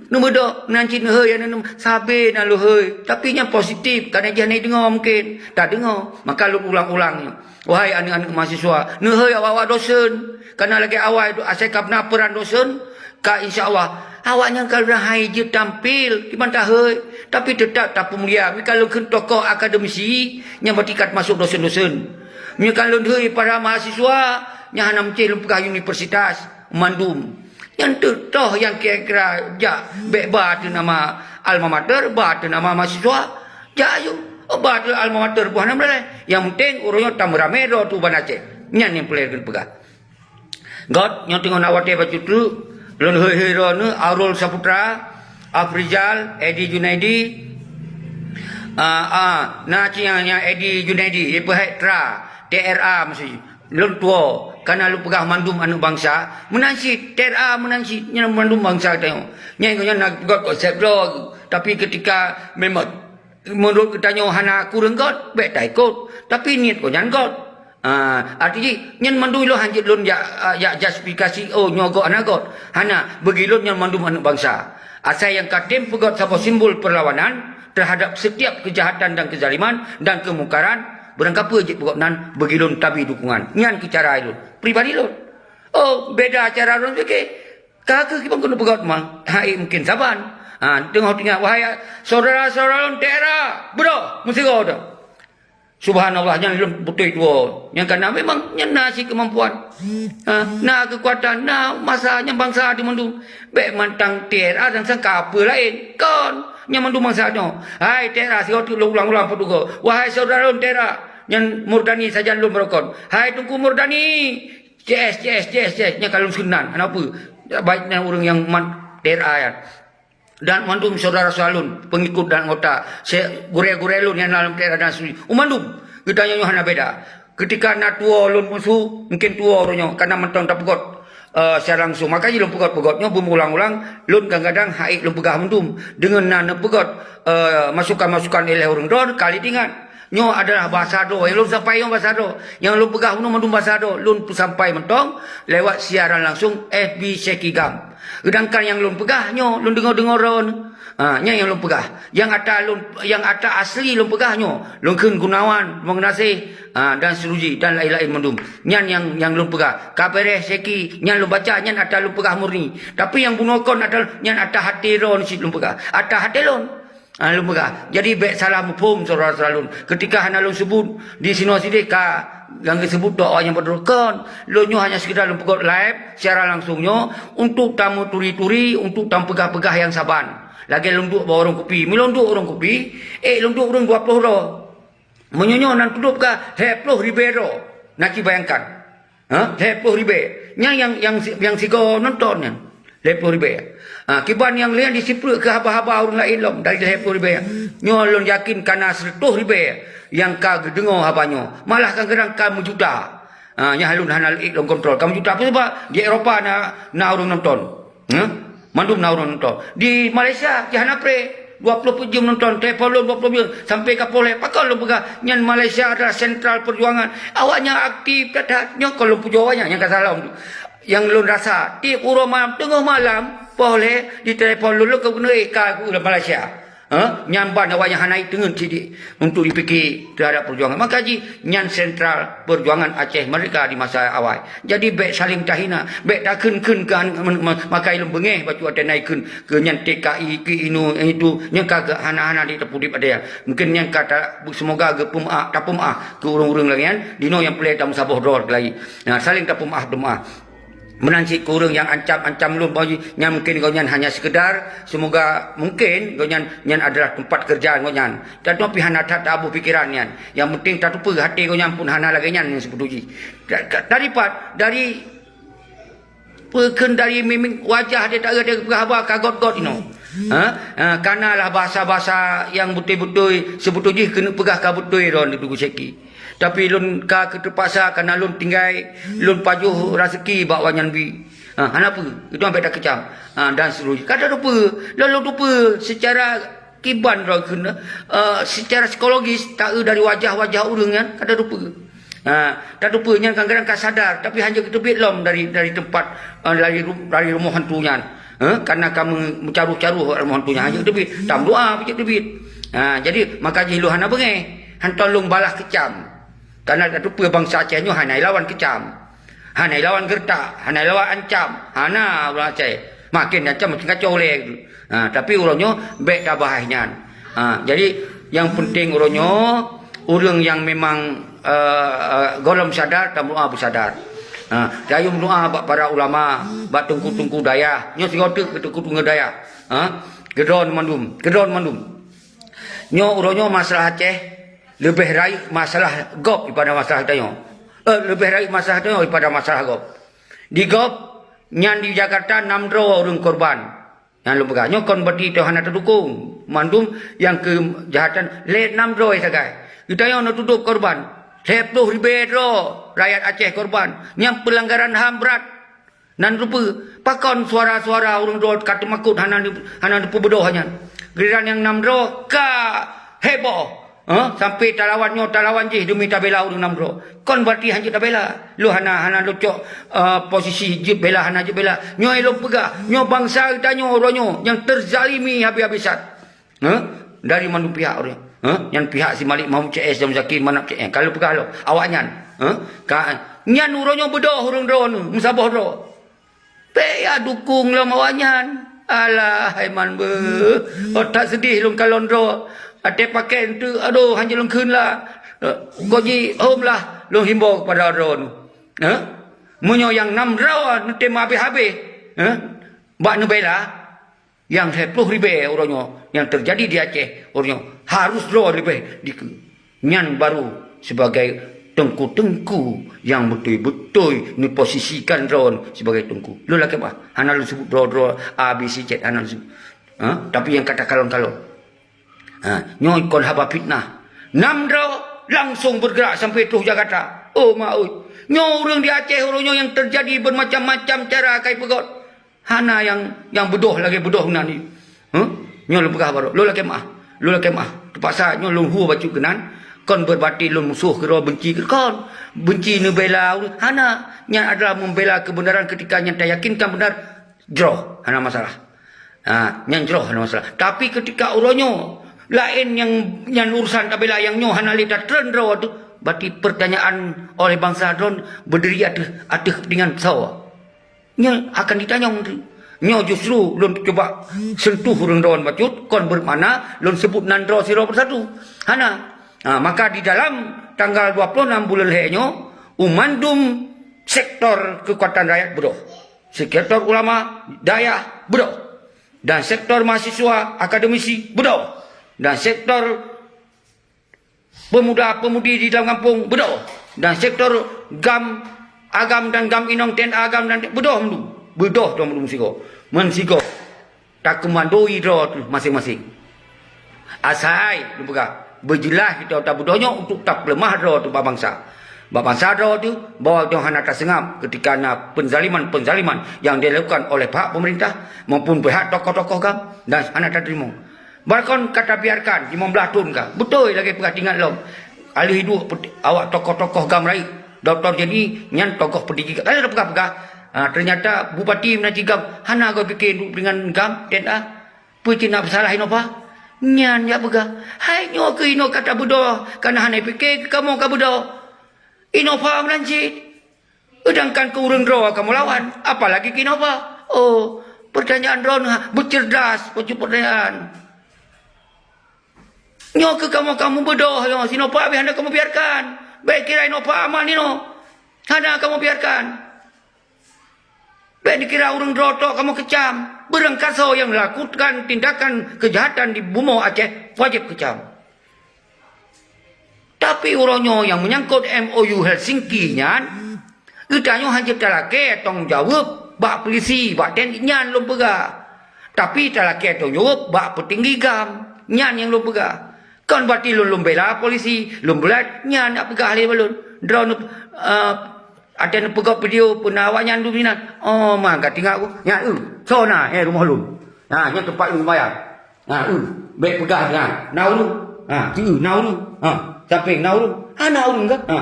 neubeudôh, nan cit neuhôi, ya, neuh-, sabe na lôn hôi. Tapi nyan positif, karena jih hana jideungoe mungkin. Tadeungoe. Maka lôn ulang-ulang nyoe. Wahai aneuk-aneuk mahasiswa, neuhôi awak-awak dosen. Karena lagèe awai tu, asai ka na peran dosen, ka insya Allah, awak nyan ka lheueh hai jeuet tampil, kiban tahôi. Tapi teutap tapeumulia. Meuka lôn kheun tokoh akademisi, nyan berarti ka teumasuk dosen-dosen. Meuka lôn hôi para mahasiswa, nyan hana meucéh lôn peugah universitas, mandum. Nyan teuk toh nyang kira-kira jak bèk ba ateueh nama alma mater, ba ateueh nama mahasiswa, jak aju. Oh, ba ateueh alma mater pun hana meudaleh. Nyang penting uroe nyoe tameuramé droe tu Banda Aceh. Nyan nyang peureulèe lôn peugah. Göt, nyoe teungoh na watèe bacut treuk, lôn hôi-hôi droeneuh, Arul Saputra, Afrizal, Edi Junaidi, ah, ah, na cit nyang, nyang Edi Junaidi, ipeuhèk Tra, T R A meusti. Lôn tuwoe, kana lôn peugah mandum aneuk bansa, meunan cit, T R A meunan cit, nyan mandum bansa geutanyoe. Nyan geuh nyan na göt konsep droe, tapi keutika memang meunurot geutanyoe hana kureueng göt, bèk taikot. Tapi niet geuh nyan göt. Ha, arti jih, nyan mandum ilôn hanjeuet lôn jak, ah, jak justifikasi, oh, nyoe göt hana göt. Hana, bagi lôn nyan mandum aneuk bansa. Asai nyang ka tem peugöt saboh simbol perlawanan terhadap setiap kejahatan dan kezaliman dan kemungkaran, barangkapeue jeuet peugöt nan, bagi lôn tabi dukungan. Nyan keu cara ilôn, pribadi lôn. Oh, beda cara lôn pike. Ka kheueh kiban keuneuk peugöt ma, hai mungken saban. Ha, teungoh teuingat, wahai syedara-syedara lôn T R A, beudoh meusigoe teuh. Subhanallah, nyan lôn beutôi tuwoe. Nyang kana memang nyan na cit keumampuan. Ha, na keukuatan, na masa nyang bansa di mandum. Bèk mantong T R A dan sangka peue laén. Kon, nyang mandum bansa nyoe. Hai T R A, sigoe teuk lôn ulang-ulang peutugoe. Wahai syedara lôn T R A, nyan Murdani sajan lôn beurokon. Hai Teungku Murdani, C S, C S, C S, C S, nyang ka lôn seunan, hana peue. Baik nyan ureuëng nyang mat T R A nyan. Dan mandum syedara-syedara lôn, pengikut dan anggota, se-, gurèe-gurèe lôn nyang na lam T R A dan seterusnya. U mandum, geutanyoe nyoe hana beda. Keutika na tuwoe lôn musoh, mungken tuwoe uroe nyoe, kana mantong tapeugöt, eh, secara langsung. Maka jih lôn peugöt-peugöt nyoe beumeuulang-ulang, lôn kadang-kadang hana ék lôn peugah mandum. Deungon na neupeugöt, eh, masukan-masukan ilèe ureuëng droe, kali teuingat. Nyoe adalah bahasa droe. Nyang lôn sampai nyoe bahasa droe. Nyang lôn peugah bunoe mandum bahasa droe. Lôn peusampai mantong lewat siaran langsung F B Syekh Kigam. Sedangkan nyang lôn peugah nyoe, lôn deungoe-deungoe droe. Ha, nyan nyang lôn peugah. Nyang ata lôn, nyang ata asli lôn peugah nyoe, lôn kheun Gunawan, Rumoh Geunaséh, ha, dan seterusnya, dan laén-laén mandum. Nyan nyang, nyang lôn peugah. Ka beureh Syekhi, nyan lôn baca, nyan ata lôn peugah murni. Tapi nyang bunoe kon ata, nyan ata até droe cit lôn peugah. Ata até lôn. Ah, lôn peugah. Jadi, bèk salah muphom syedara-syedara lôn. Keutika hana lôn seubut, di sinoe sidéh ka nyang geuseubut dua awak nyang beudôh. Kon, lôn nyoe hanya sekedar lôn peugöt live, siaran langsung nyoe, untuk tameuturi-turi, untuk tapeugah-peugah nyang saban. Lagèe lôn duek bak warong kupi. Meulôn duek warong kupi, ék lôn duek ureuëng dua ploh droe. Meunyoe nyoe nan teuduek ka lhèe ploh ribèe droe, na ci bayangkan. Ha? Lhèe ploh ribèe. Nyan nyang, nyang si-, nyang sigoe nonton nyan. Lhèe ploh ribèe. Ha, kiban nyang lheueh nyan jiseuprek keu haba-haba ureuëng laén lom dari lhèe ploh ribèe nyan. Nyoe lôn yakin ka na sireutoh ribèe nyang ka geudeungoe haba nyoe. Malah kadang-kadang ka meujuta. Ha, nyan lôn hana ék lôn kontrol. Ka meujuta. Peue sabab? Di Eropa na, na ureuëng nonton. Hah? Mandum na ureuëng nonton. Di Malaysia, cit hana pré. Dua ploh peuet jeuem nonton, telepon lôn dua ploh jeuem, sampai ka poh lhèe. Pakon lôn peugah, nyan Malaysia adalah sentral perjuangan. Awaknyan aktif that-that. Nyoe kon lôn pujoe awaknyan, nyang ka salah lôn. Nyang lôn rasa, tiep uroe malam, teungoh malam, poh lhèe, ditelepon lôn, lôn ka keuneuk ék ka u Malaysia. Ha? Nyan ban awaknyan hana teungeut sidéh untuk dipike terhadap perjuangan. Maka jih nyan sentral perjuangan Aceh Merdeka di masa awai. Jadi, bèk saling tahina, bèk takheun-kheun keu an-, men-, men-, makai lôn beungéh bacut watèe na ikheun keu nyan T K I, keu inu, itu, nyang ka geu-, hana-hana di tapeuudép até nyan. Mungken nyan ka ta-, seumoga geupeumeu'ah, tapeumeu'ah keu ureuëng-ureuëng lagèe nyan, dinoe nyang peureulèe tameusaboh droe lagi. Nah, saling tapeumeu'ah-peumeu'ah. Meunan cit keu ureuëng nyang ancam-ancam lôn, bah, nyan mungken gobnyan hanya sekedar, semoga mungken gobnyan nyan adalah tempat kerja gobnyan. Tetapi hana that taboh pikeran nyan. Nyang penting tateupeue até gobnyan pun hana lagèe nyan nyang seubeutôi jih. Ka-, ka-, dari pat, dari peue kheun dari mimik wajah dia tak ada peugah haba ka göt-göt inoe. Ha? Ha, kanalah bahasa-bahasa nyang beutôi-beutôi, seubeutôi jih keuneuk peugah ka beutôi droe Teungku Syekhi. Tapi lôn ka keu teupaksa kareuna lôn tinggai, lôn pajoh raseuki bak awaknyan bi. Ha, hana peue, itu sampai takeucam. Ha, dan seterusnya. Ka tateupeue, lôn, lôn teupeue secara kiban droe kheun, eh, secara psikologis, taeu dari wajah-wajah ureuëng nyan, ka tateupeue. Ha, tateupeue nyan kadang-kadang ka sadar, tapi hana geuteubiet lom dari, dari tempat, eh, dari ru-, dari rumoh hantu nyan. Ha, kareuna ka meu-, meucaroh-caroh rumoh hantu nyan, hana geuteubiet. Tameudoa, peucit teubiet. Ha, jadi, maka jih lôn hana beungéh. Hantom lôn balah keucam. Kareuna tateupeue bansa Aceh nyoe hana ilawan keucam. Hana ilawan geureutak, hana ilawan ancam. Hana ureuëng Aceh. Makin ancam makin kacau lé. Ha, tapi uroe nyoe bèk tabahas nyan. Ha, jadi nyang penting uroe nyoe ureuëng nyang memang, eh, eh, gohlom sadar, tameudoa beusadar. Ha, tayue meudoa bak para ulama, bak teungku-teungku dayah. Nyoe sigoe teuk keu teungku-teungku dayah. Ha, keudroe mandum, keudroe mandum. Nyoe uroe nyoe masalah Aceh leubeh rayeuk masalah gob daripada masalah tanyoe. Eh, leubeh rayeuk masalah tanyoe daripada masalah gob. Di gob nyan di Jakarta nam droe ureuëng korban. Nyan lôn peugah. Nyoe kon berarti tanyoe hana tadukong. Mandum nyang keujahatan lé nam droe sagai. Geutanyoe na tudok korban. Lhèe ploh ribèe droe rakyat Aceh korban. Nyan peulanggaran HAM brat. Nan rupa, pakon suara-suara ureuëng droe ka teumakot hana, hana teupeubeudôh nyan. Giliran nyang nam droe ka heboh. Ha? Sampai talawan nyoe, talawan jih demi tabela ureuëng nam droe. Kon berarti hanjeuet tabela. Lôn hana, hana lôn cok, eh, posisi jeuet bela, hana jeuet bela. Nyoe lôn peugah, nyoe bansa geutanyoe uroe nyoe nyang teuzalimi habéh-habéh that. Ha? Dari mandum pihak uroe nyoe. Ha? Nyan pihak si Malik Mahmud C S dan Muzakir Manaf C S. Ka lôn peugah lom, awaknyan. Ha? Ka, nyan uroe nyoe beudôh ureuëng droeneuh, meusaboh droe. Bék ya dukung lom awaknyan. Alah, hai man beuh. Otak seudeh lôn kalon droe. Até pakai enteuk, aduh, hanjeuet lôn kheun lah. Goji hom lah lôn himbau kepada droeneuh. Ha? Meunyoe nyang nam droe neutem habéh-habéh, ha? Bak neubela, nyang lhée ploh ribée uroe nyoe nyang teujadi di Aceh uroe nyoe harôh droe leubeh dikeue. Nyan baru sibagai teungku-teungku nyang beutôi-beutôi neuposisikan droe sibagai teungku. Lôn lakée meuah, hana lôn seubut droe-droe A, B, C, Z, hana lôn seubut. Ha? Tapi nyang ka takalon-kalon. Ha, nyoe kon haba fitnah. Nam droe langsong bergerak sampai troh Jakarta. Oh, ma ui. Nyoe ureuëng di Aceh uroe nyoe nyang teujadi bermacam-macam cara ka ipeugét. Hana nyang, nyang beudôh lagée beudôh nan. Huh? Nyoe lôn peugah baroe. Lôn lakée meuah. Lôn lakée meuah. Teupaksa nyoe lôn hue bacut keunan. Kon berarti lôn musoh keudroe, benci keudroe, kon. Benci neubela ureuëng. Hana. Nyan adalah membela kebenaran ketika nyan tayakinkan benar. Jroh. Hana masalah. Ha, nyan jroh hana masalah. Tapi ketika uroe nyoe, laén nyang, nyan urusan tabela nyang nyoe hana lé tatreun droe teuh, berarti pertanyaan oleh bansa droe berdiri ateueh, ateueh kepentingan soe. Nyoe akan ditanyong tu. Nyoe justru lôn cuba sentuh ureuëng droe bacut, kon bermakna lôn sebut nan droe sidroe persatu. Hana. Ha, maka di dalam tanggal dua puluh enam buleuen lhée nyoe, u mandum sektor keukuatan rakyat beudôh. Sektor ulama dayah beudôh. Dan sektor mahasiswa akademisi beudôh. Dan sektor pemuda-pemudi di dalam gampông beudôh. Dan sektor GAM agam dan GAM inong T N A agam dan beudôh mandum. Beudôh droe mandum sigoe. Meusigoe takeumandoi droe teuh maséng-maséng. Asai, lôn peugah, beujeulaih geutanyoe tabeudôh nyoe untuk tapeuleumah droe teuh bak bansa. Bak bansa droe teuh, bahwa tanyoe hana taseungab ketika na penzaliman-penzaliman nyang dilakukan oleh pihak pemerintah maupun pihak tokoh-tokoh GAM dan hana tateurimong. Bahkan ka tabiarkan limong blaih thon ka. Beutôi lagée peugah teuingat lom. Aleuh iduek pet-, awak tokoh-tokoh GAM rayeuk. Doktor Jenny nyan tokoh petinggi GAM. Ka lheueh peugah-peugah, ha, ternyata bupati meunan cit GAM hana geupiké duek deungon GAM, T N A. Peue cit na peusalah i Nova? Nyan jak peugah, "Hai nyoe keuh inoe ka tabeudôh, ka na hana piké keu kamoe ka beudôh. I Nova meunan cit. Seudangkan keu ureuëng droe kamoe lawan, apalagi keu i Nova." Oh, pertanyaan droeneuh beuceurdas, bacut pertanyaan. Nyoe keuh kamoe ka mubeudôh nyoe, si Nova habéh hana kamoe biarkan. Bék kira i Nova aman inoe. Hana kamoe biarkan. Bék dikira ureuëng droe tok kamoe keucam. Beurangkasoe nyang melakukan tindakan keujahatan di bumoe Aceh wajéb keucam. Tapi uroe nyoe nyang meunyangkot M O U Helsinki nyan, geutanyoe hana jeuet talakée tanggong jaweueb bak polisi, bak T N I nyan lôn peugah. Tapi talakée tanggong jaweueb bak peutinggi GAM, nyan nyang lôn peugah. Kon berarti lôn, lôn bela polisi, lôn bela nyan, nak peugah lé lôn. Droeneuh, eh, Watée neupeugét video peue na awaknyan dum sinan. Oh, ma ka tinggai ku. Nyan, eu, soe na, eh, rumoh lôn. Ha, nyan teumpat lôn seumayang. Ha, eu, bék peugah na, na ureuëng. Ha, sieu, na ureuëng. Ha, sampéng na ureuëng. Ha, na ureuëng kan? Ha.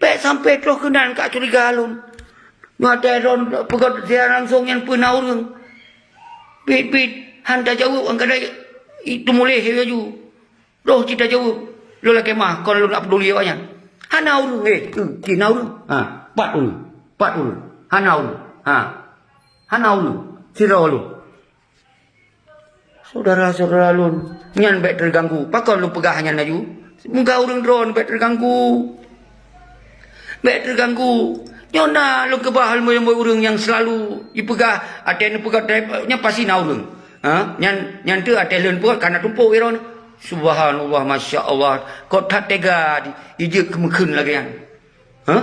Bék sampoe troh keunan ka curiga lôn. Nyoe watée droeneuh peugét siat langsong nyan peue na ureuëng. Bit-bit, han tajaweueb, angkada i, i teumuléh laju. Roh cit tajaweueb, lôn lakée meuah, kon lôn hana peuduli awaknyan. Hana ureuëng, eh, eu, ci na ureuëng. Ha, pat ureuëng, pat ureuëng. Hana ureuëng. Ha, hana ureuëng. Sidroe lôn. Syedara-syedara lôn, nyan bék teuganggu. Pakon lôn peugah nyan laju? Muga ureuëng droeneuh bék teuganggu. Bék teuganggu. Nyoe na lôn keubah lôn murit-murit ureuëng nyang seulalu jipeugah, watée neupeugah, nyan pasti na ureuëng. Ha? Nyan, nyan teuk watée lôn peugah ka na tumpôk droeneuh. Subhanallah, masya Allah. Kok that teuga di, ijeuet keumeukheun lagée nyan. Ha?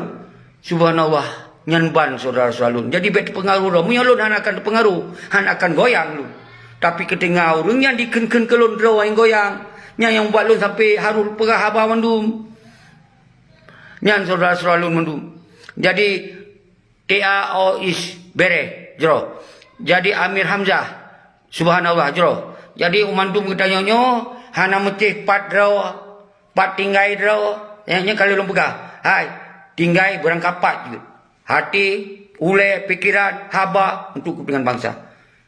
Subhanallah, nyan ban syedara-syedara lôn. Jadi bék teupeungaruh droe. Meunyoe lôn hana akan teupeungaruh, hana akan goyang lôn. Tapi keuteungoh ureuëng nyan dikheun-kheun keu lôn droe nyang goyang. Nyan nyang buet lôn sampoe harôh peugah haba mandum. Nyan syedara-syedara lôn mandum. Jadi T A O is bereh jroh. Jadi Amir Hamzah, subhanallah, jroh. Jadi mandum geutanyoe nyoe hana meucéh pat droe, Pat tinggai droe, nyang, nyang ka lheueh lôn peugah. Hai, tinggai beurangkapat jeuet. Hati, ulée, pikeran, haba untuk keupeuntengan bansa.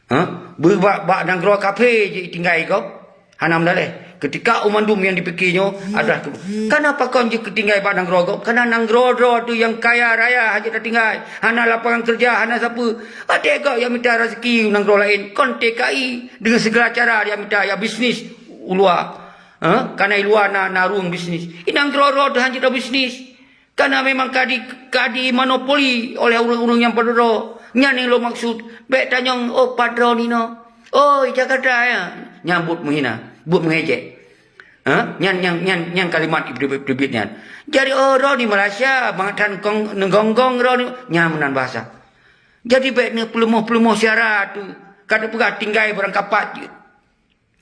Ha? Beubak bak nanggroe kaphé jeuet tinggai gob. Hana meudaleh. Keutika u mandum nyang dipike nyoe adalah keu-, kana pakon jeuet keutinggai bak nanggroe gob? Kana nanggroe droe teuh nyang kaya raya hana jeuet tatinggai. Hana lapangan keureuja, hana sapeue. Até gob nyang mita raseuki u nanggroe laén, kon T K I. Deungon sigala cara nyang mita nyang bisnis u luwa. Ha? Kana i luwa na, na rueng bisnis. I nanggroe droe teuh hana jeuet tabisnis. Kana memang ka di, ka dimonopoli oleh ureuëng-ureuëng nyang padroe. Nyan nyang lôn maksud. Bék tanyong, "Oh, padroe nino? Oh, i Jakarta, ya?" Nyan buet meuhina, buet meuhejek. Ha? Nyan, nyan, nyan, nyan kalimat teubiet-teubiet nyan. Jadi, "Oh, droe di Malaysia, mangat that kong, neugonggong droe ni." Nyan meunan bahasa. Jadi, bék neupeuleumoh-peuleumoh syara teuh. Ka teupeugah tinggai beurangkapat jeuet.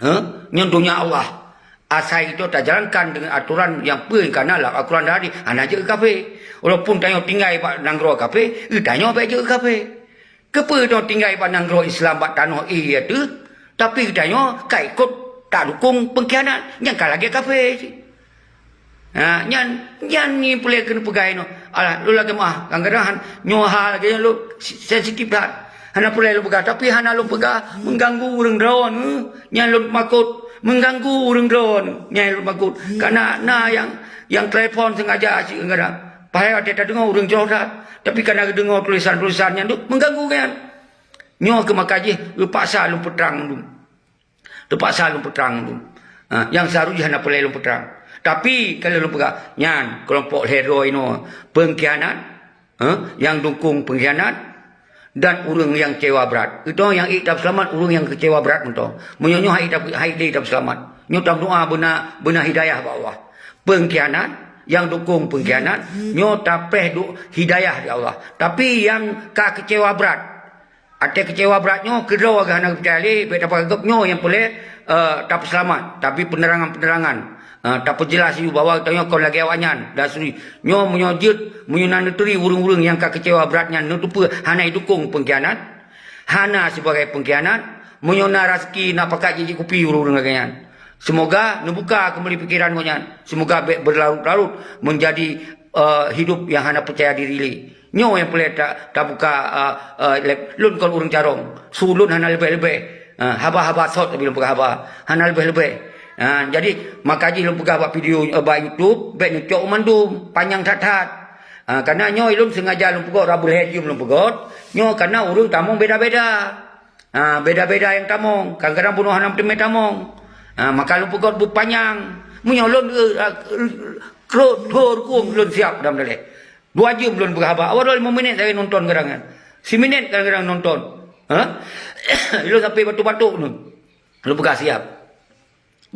Ha? Nyoe donya Allah. Asai itu tajalankan deungon atoran nyang peue kana lam Al-Quran dan hadis, hana jeuet keu kaphé. Walaupun tanyoe tinggai bak nanggroe kaphé, geutanyoe bék jeuet keu kaphé. Keupeue tanyoe tinggai bak nanggroe Islam bak tanoh ié teuh, tapi geutanyoe ka ikot tadukong peungkhianat nyang ka lagée kaphé cit. Ha, nyan, nyan nyang peureulée keuneuk peugah inoe. Alah, lôn lagée meuah, kadang-kadang han-, nyoe hal lagée nyoe lôn si-, sensitif that. Hana peureulée lôn peugah, tapi hana lôn peugah mengganggu ureuëng droeneuh. Nyan lôn makot, mengganggu ureuëng droeneuh. Nyan lôn makot. Kana na nyang, nyang telepon sengaja cit kadang-kadang. Padahai watée tadeungoe ureuëng jroh that, tapi kana geudeungoe tulisan-tulisan nyan tu mengganggu nyan. Nyoe keuh maka jih geupaksa lôn peutrang dum. Teupaksa lôn peutrang tu. Ha, nyang seuharus jih hana peureulée lôn peutrang. Tapi, ka lheueh lôn peugah, nyan, keulompok lhée droe inoe, peungkhianat, ha, nyang dukong peungkhianat, dan ureuëng nyang keucewa brat. Itu nyang ék tapeuseulamat, ureuëng nyang keucewa brat mantong. Meunyoe nyoe han ék tap-, han ék lé tapeuseulamat. Nyoe tameudoá beuna, beuna hidayah bak Allah. Peungkhianat, nyang dukong peungkhianat, nyoe tapreh du-, hidayah di Allah. Tapi nyang ka keucewa brat, Até keucewa brat nyoe keudroe geuh hana geupeucaya lé, bék tapeuanggab nyoe nyang peureulée, eh, tapeuseulamat, tapi peunerangan-peunerangan, eh, tapeujeulaih laju bahwa tanyoe kon lagée awaknyan dan seterusnya. Nyoe meunyoe jeuet, meunyoe na neuturi ureuëng-ureuëng nyang ka keucewa brat nyan neuteupeue hana idukong peungkhianat, hana sibagai peungkhianat, meunyoe na raseuki na pakat jijak kupi ureuëng-ureuëng lagée nyan. Seumoga neubuka keumbali pikeran gobnyan. Seumoga bék beularot-larot meunjadi, eh, hidup nyang hana peucaya diri lé. Nyoe nyang peureulée ta-, tabuka, eh, eh, leb-, lôn kon ureuëng carông. Su lôn hana leubeh-leubeh. Eh, haba-haba sot tapi lôn peugah haba. Hana leubeh-leubeh. Eh, jadi, maka jih lôn peugah bak video, eh, bak YouTube, bék neucok mandum, panyang that-that. Eh, karena nyoe lôn sengaja lôn peugöt, rabeu lhée jeuem lôn peugöt. Nyoe karena ureuëng tamong beda-beda. Ha, beda-beda nyang tamong. Kadang-kadang bunoe hana meuteumé tamong. Ha, maka lôn peugöt beupanyang. Meunyoe lôn, eh, eh, krot, thor, kueng, lôn siap dam daleh. Dua jeuem lôn peugah haba. Awai lima minit sagai nonton kadang-kadang. Siminit kadang-kadang nonton. Ha? Lôn sampai batuk-batuk lôn. Lôn peugah siap.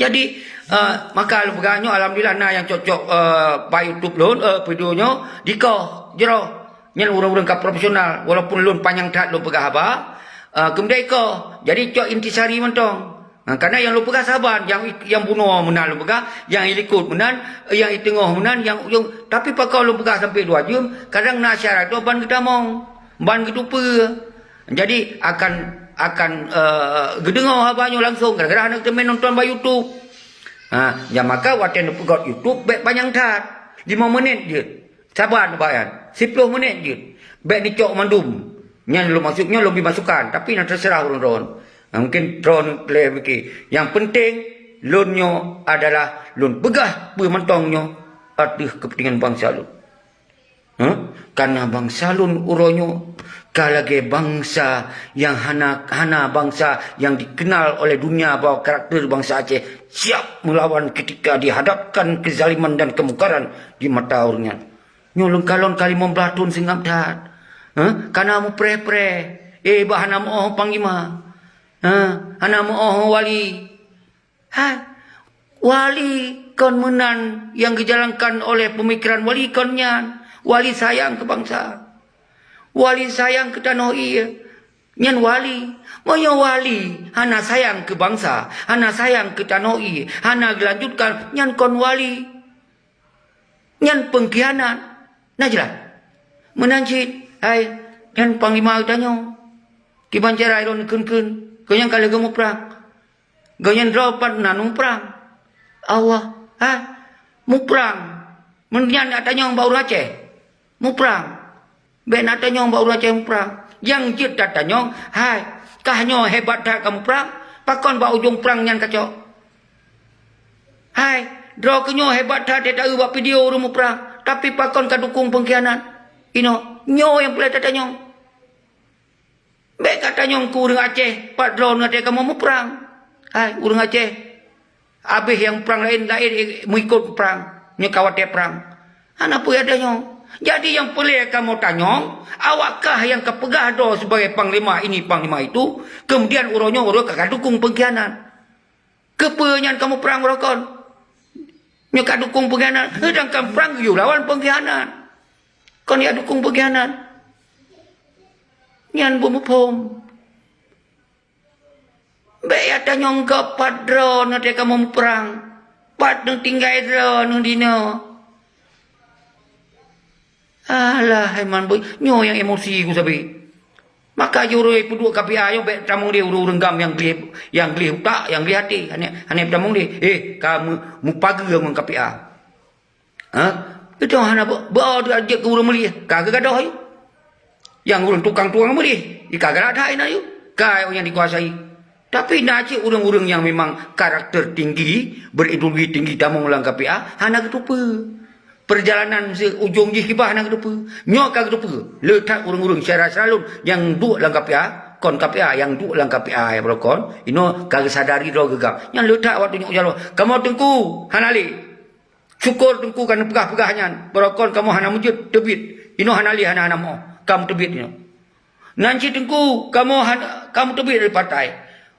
Jadi, eh, maka lôn peugah nyoe, alhamdulillah na nyang cocok, eh, bak YouTube lôn, eh, video nyoe, dikoh, jroh. Nyan ureuëng-ureuëng ka profesional, walaupun lôn panyang that lôn peugah haba, eh, keumudian ikoh. Jadi cok intisari mantong. Ha, karena nyang lôn peugah saban, nyang, nyang bunoe meunan lôn peugah, nyang ilikot meunan, nyang iteungoh meunan, nyang ujong. Tapi pakon lôn peugah sampai dua jeuem, kadang na syarat tu ban geutamong, ban geutupeue. Jadi akan, akan, eh, geudeungoe haba nyoe langsong, gara-gara hana teumé nonton bak YouTube. Ha, nyang maka watée neupeugöt YouTube bék panyang that. Lima menit jeuet. Saban bak nyan. Siploh menit jeuet. Bék neucok mandum. Nyan lôn maksud nyoe lôn bri masukan, tapi na teuseurah ureuëng droen. Ha, mungkin droen lé pike. Nyang penting lôn nyoe adalah lôn peugah peue mantong nyoe ateueh keupeuntengan bansa lôn. Huh? Karena bansa lôn uroe nyoe ka lagée bansa nyang hana, hana bansa nyang dikenal oleh dunia bahwa karakter bansa Aceh siap melawan ketika dihadapkan kezaliman dan kemungkaran di mata ureuëng nyan. Nyoe lôn kalon ka limong blaih thon seungab that. Huh? Kana mupreh-preh. Eh, bah hana meuoh panglima. Huh? Hana meuoh wali. Hai, wali kon meunan nyang geujalankan oleh peumikiran wali kon nyan. Wali sayang keu bansa. Wali sayang keu tanoh ié. Nyan wali. Meunyoe wali hana sayang keu bansa, hana sayang keu tanoh ié, hana geulanjutkan, nyan kon wali. Nyan peungkhianat. Na jeulaih? Meunan cit, hai, nyan panglima geutanyoe. Kiban cara ilôn kheun-kheun, gobnyan ka lheueh geumuprang. Gobnyan droe pat na muprang. Allah, ha? Muprang. Meunyan na tanyong bak ureuëng Aceh. Muprang. Bék na tanyong bak ureuëng Aceh muprang. Nyang jeuet tatanyong, hai, kah nyoe hebat that ka muprang? Pakon bak ujong prang nyan ka cok? Hai, droe keuh nyoe hebat that taeu bak video ureuëng muprang, tapi pakon ka dukong pengkhianat? Inoe, nyoe nyang peureulée tatanyong. Bék ka tanyong keu ureuëng Aceh, pat droeneuh watée kamoe muprang. Hai, ureuëng Aceh, habéh nyang prang laén, laén meuikot prang, nyoe ka watée prang. Hana peue tanyong. Jadi nyang peureulée kamoe tanyong, awak kah nyang ka peugah droe sibagai panglima ini, panglima itu, kemudian uroe nyoe uroe ka dukong pengkhianat. Keupeue nyan kamoe prang uroe kon? Nyoe ka dukong pengkhianat, sedangkan prang geuyue lawan pengkhianat. Kon ya dukong pengkhianat. Nyan beumuphom. Bék ya tanyong gob pat droeneuh watée kamoe muprang. Pat neutinggai droeneuh dinoe. Alah, hai man bui, nyoe nyang emosi ku sabe. Maka juroi peuduek K P A nyoe bék tamong lé ureuëng-ureuëng GAM nyang gleh, nyang gleh utak, nyang gleh até. Hana, hana tamong lé. Eh, ka mu-, mupageue ngon K P A. Ha? Itu hana be-, be-, jeuet keu ureuëng meulih. Ka geugadoh yue. Nyang ureuëng tukang-tukang meulih. Ka galak that inan yue. Ka nyang dikuasai. Tapi na cit ureuëng-ureuëng nyang memang karakter tinggi, berideologi tinggi tamong lam K P A, hana geuteupeue. Perjalanan si ujong jih kiban hana geuteupeue. Nyoe ka geuteupeue. Le that ureuëng-ureuëng syedara-syedara lôn nyang duek lam K P A, kon K P A nyang duek lam K P A ya beurokon. Inoe ka geusadari droe geugam. Nyan le that awak tunyok jaroe. Kamoe teungku, hana lé. Syukur teungku ka neupeugah-peugah nyan. Beurokon kamoe hana meujeuet teubiet. Inoe hana lé hana-hana moh. Ka meuteubiet inoe. Nan cit teungku, kamoe han-, ka meuteubiet dari partai.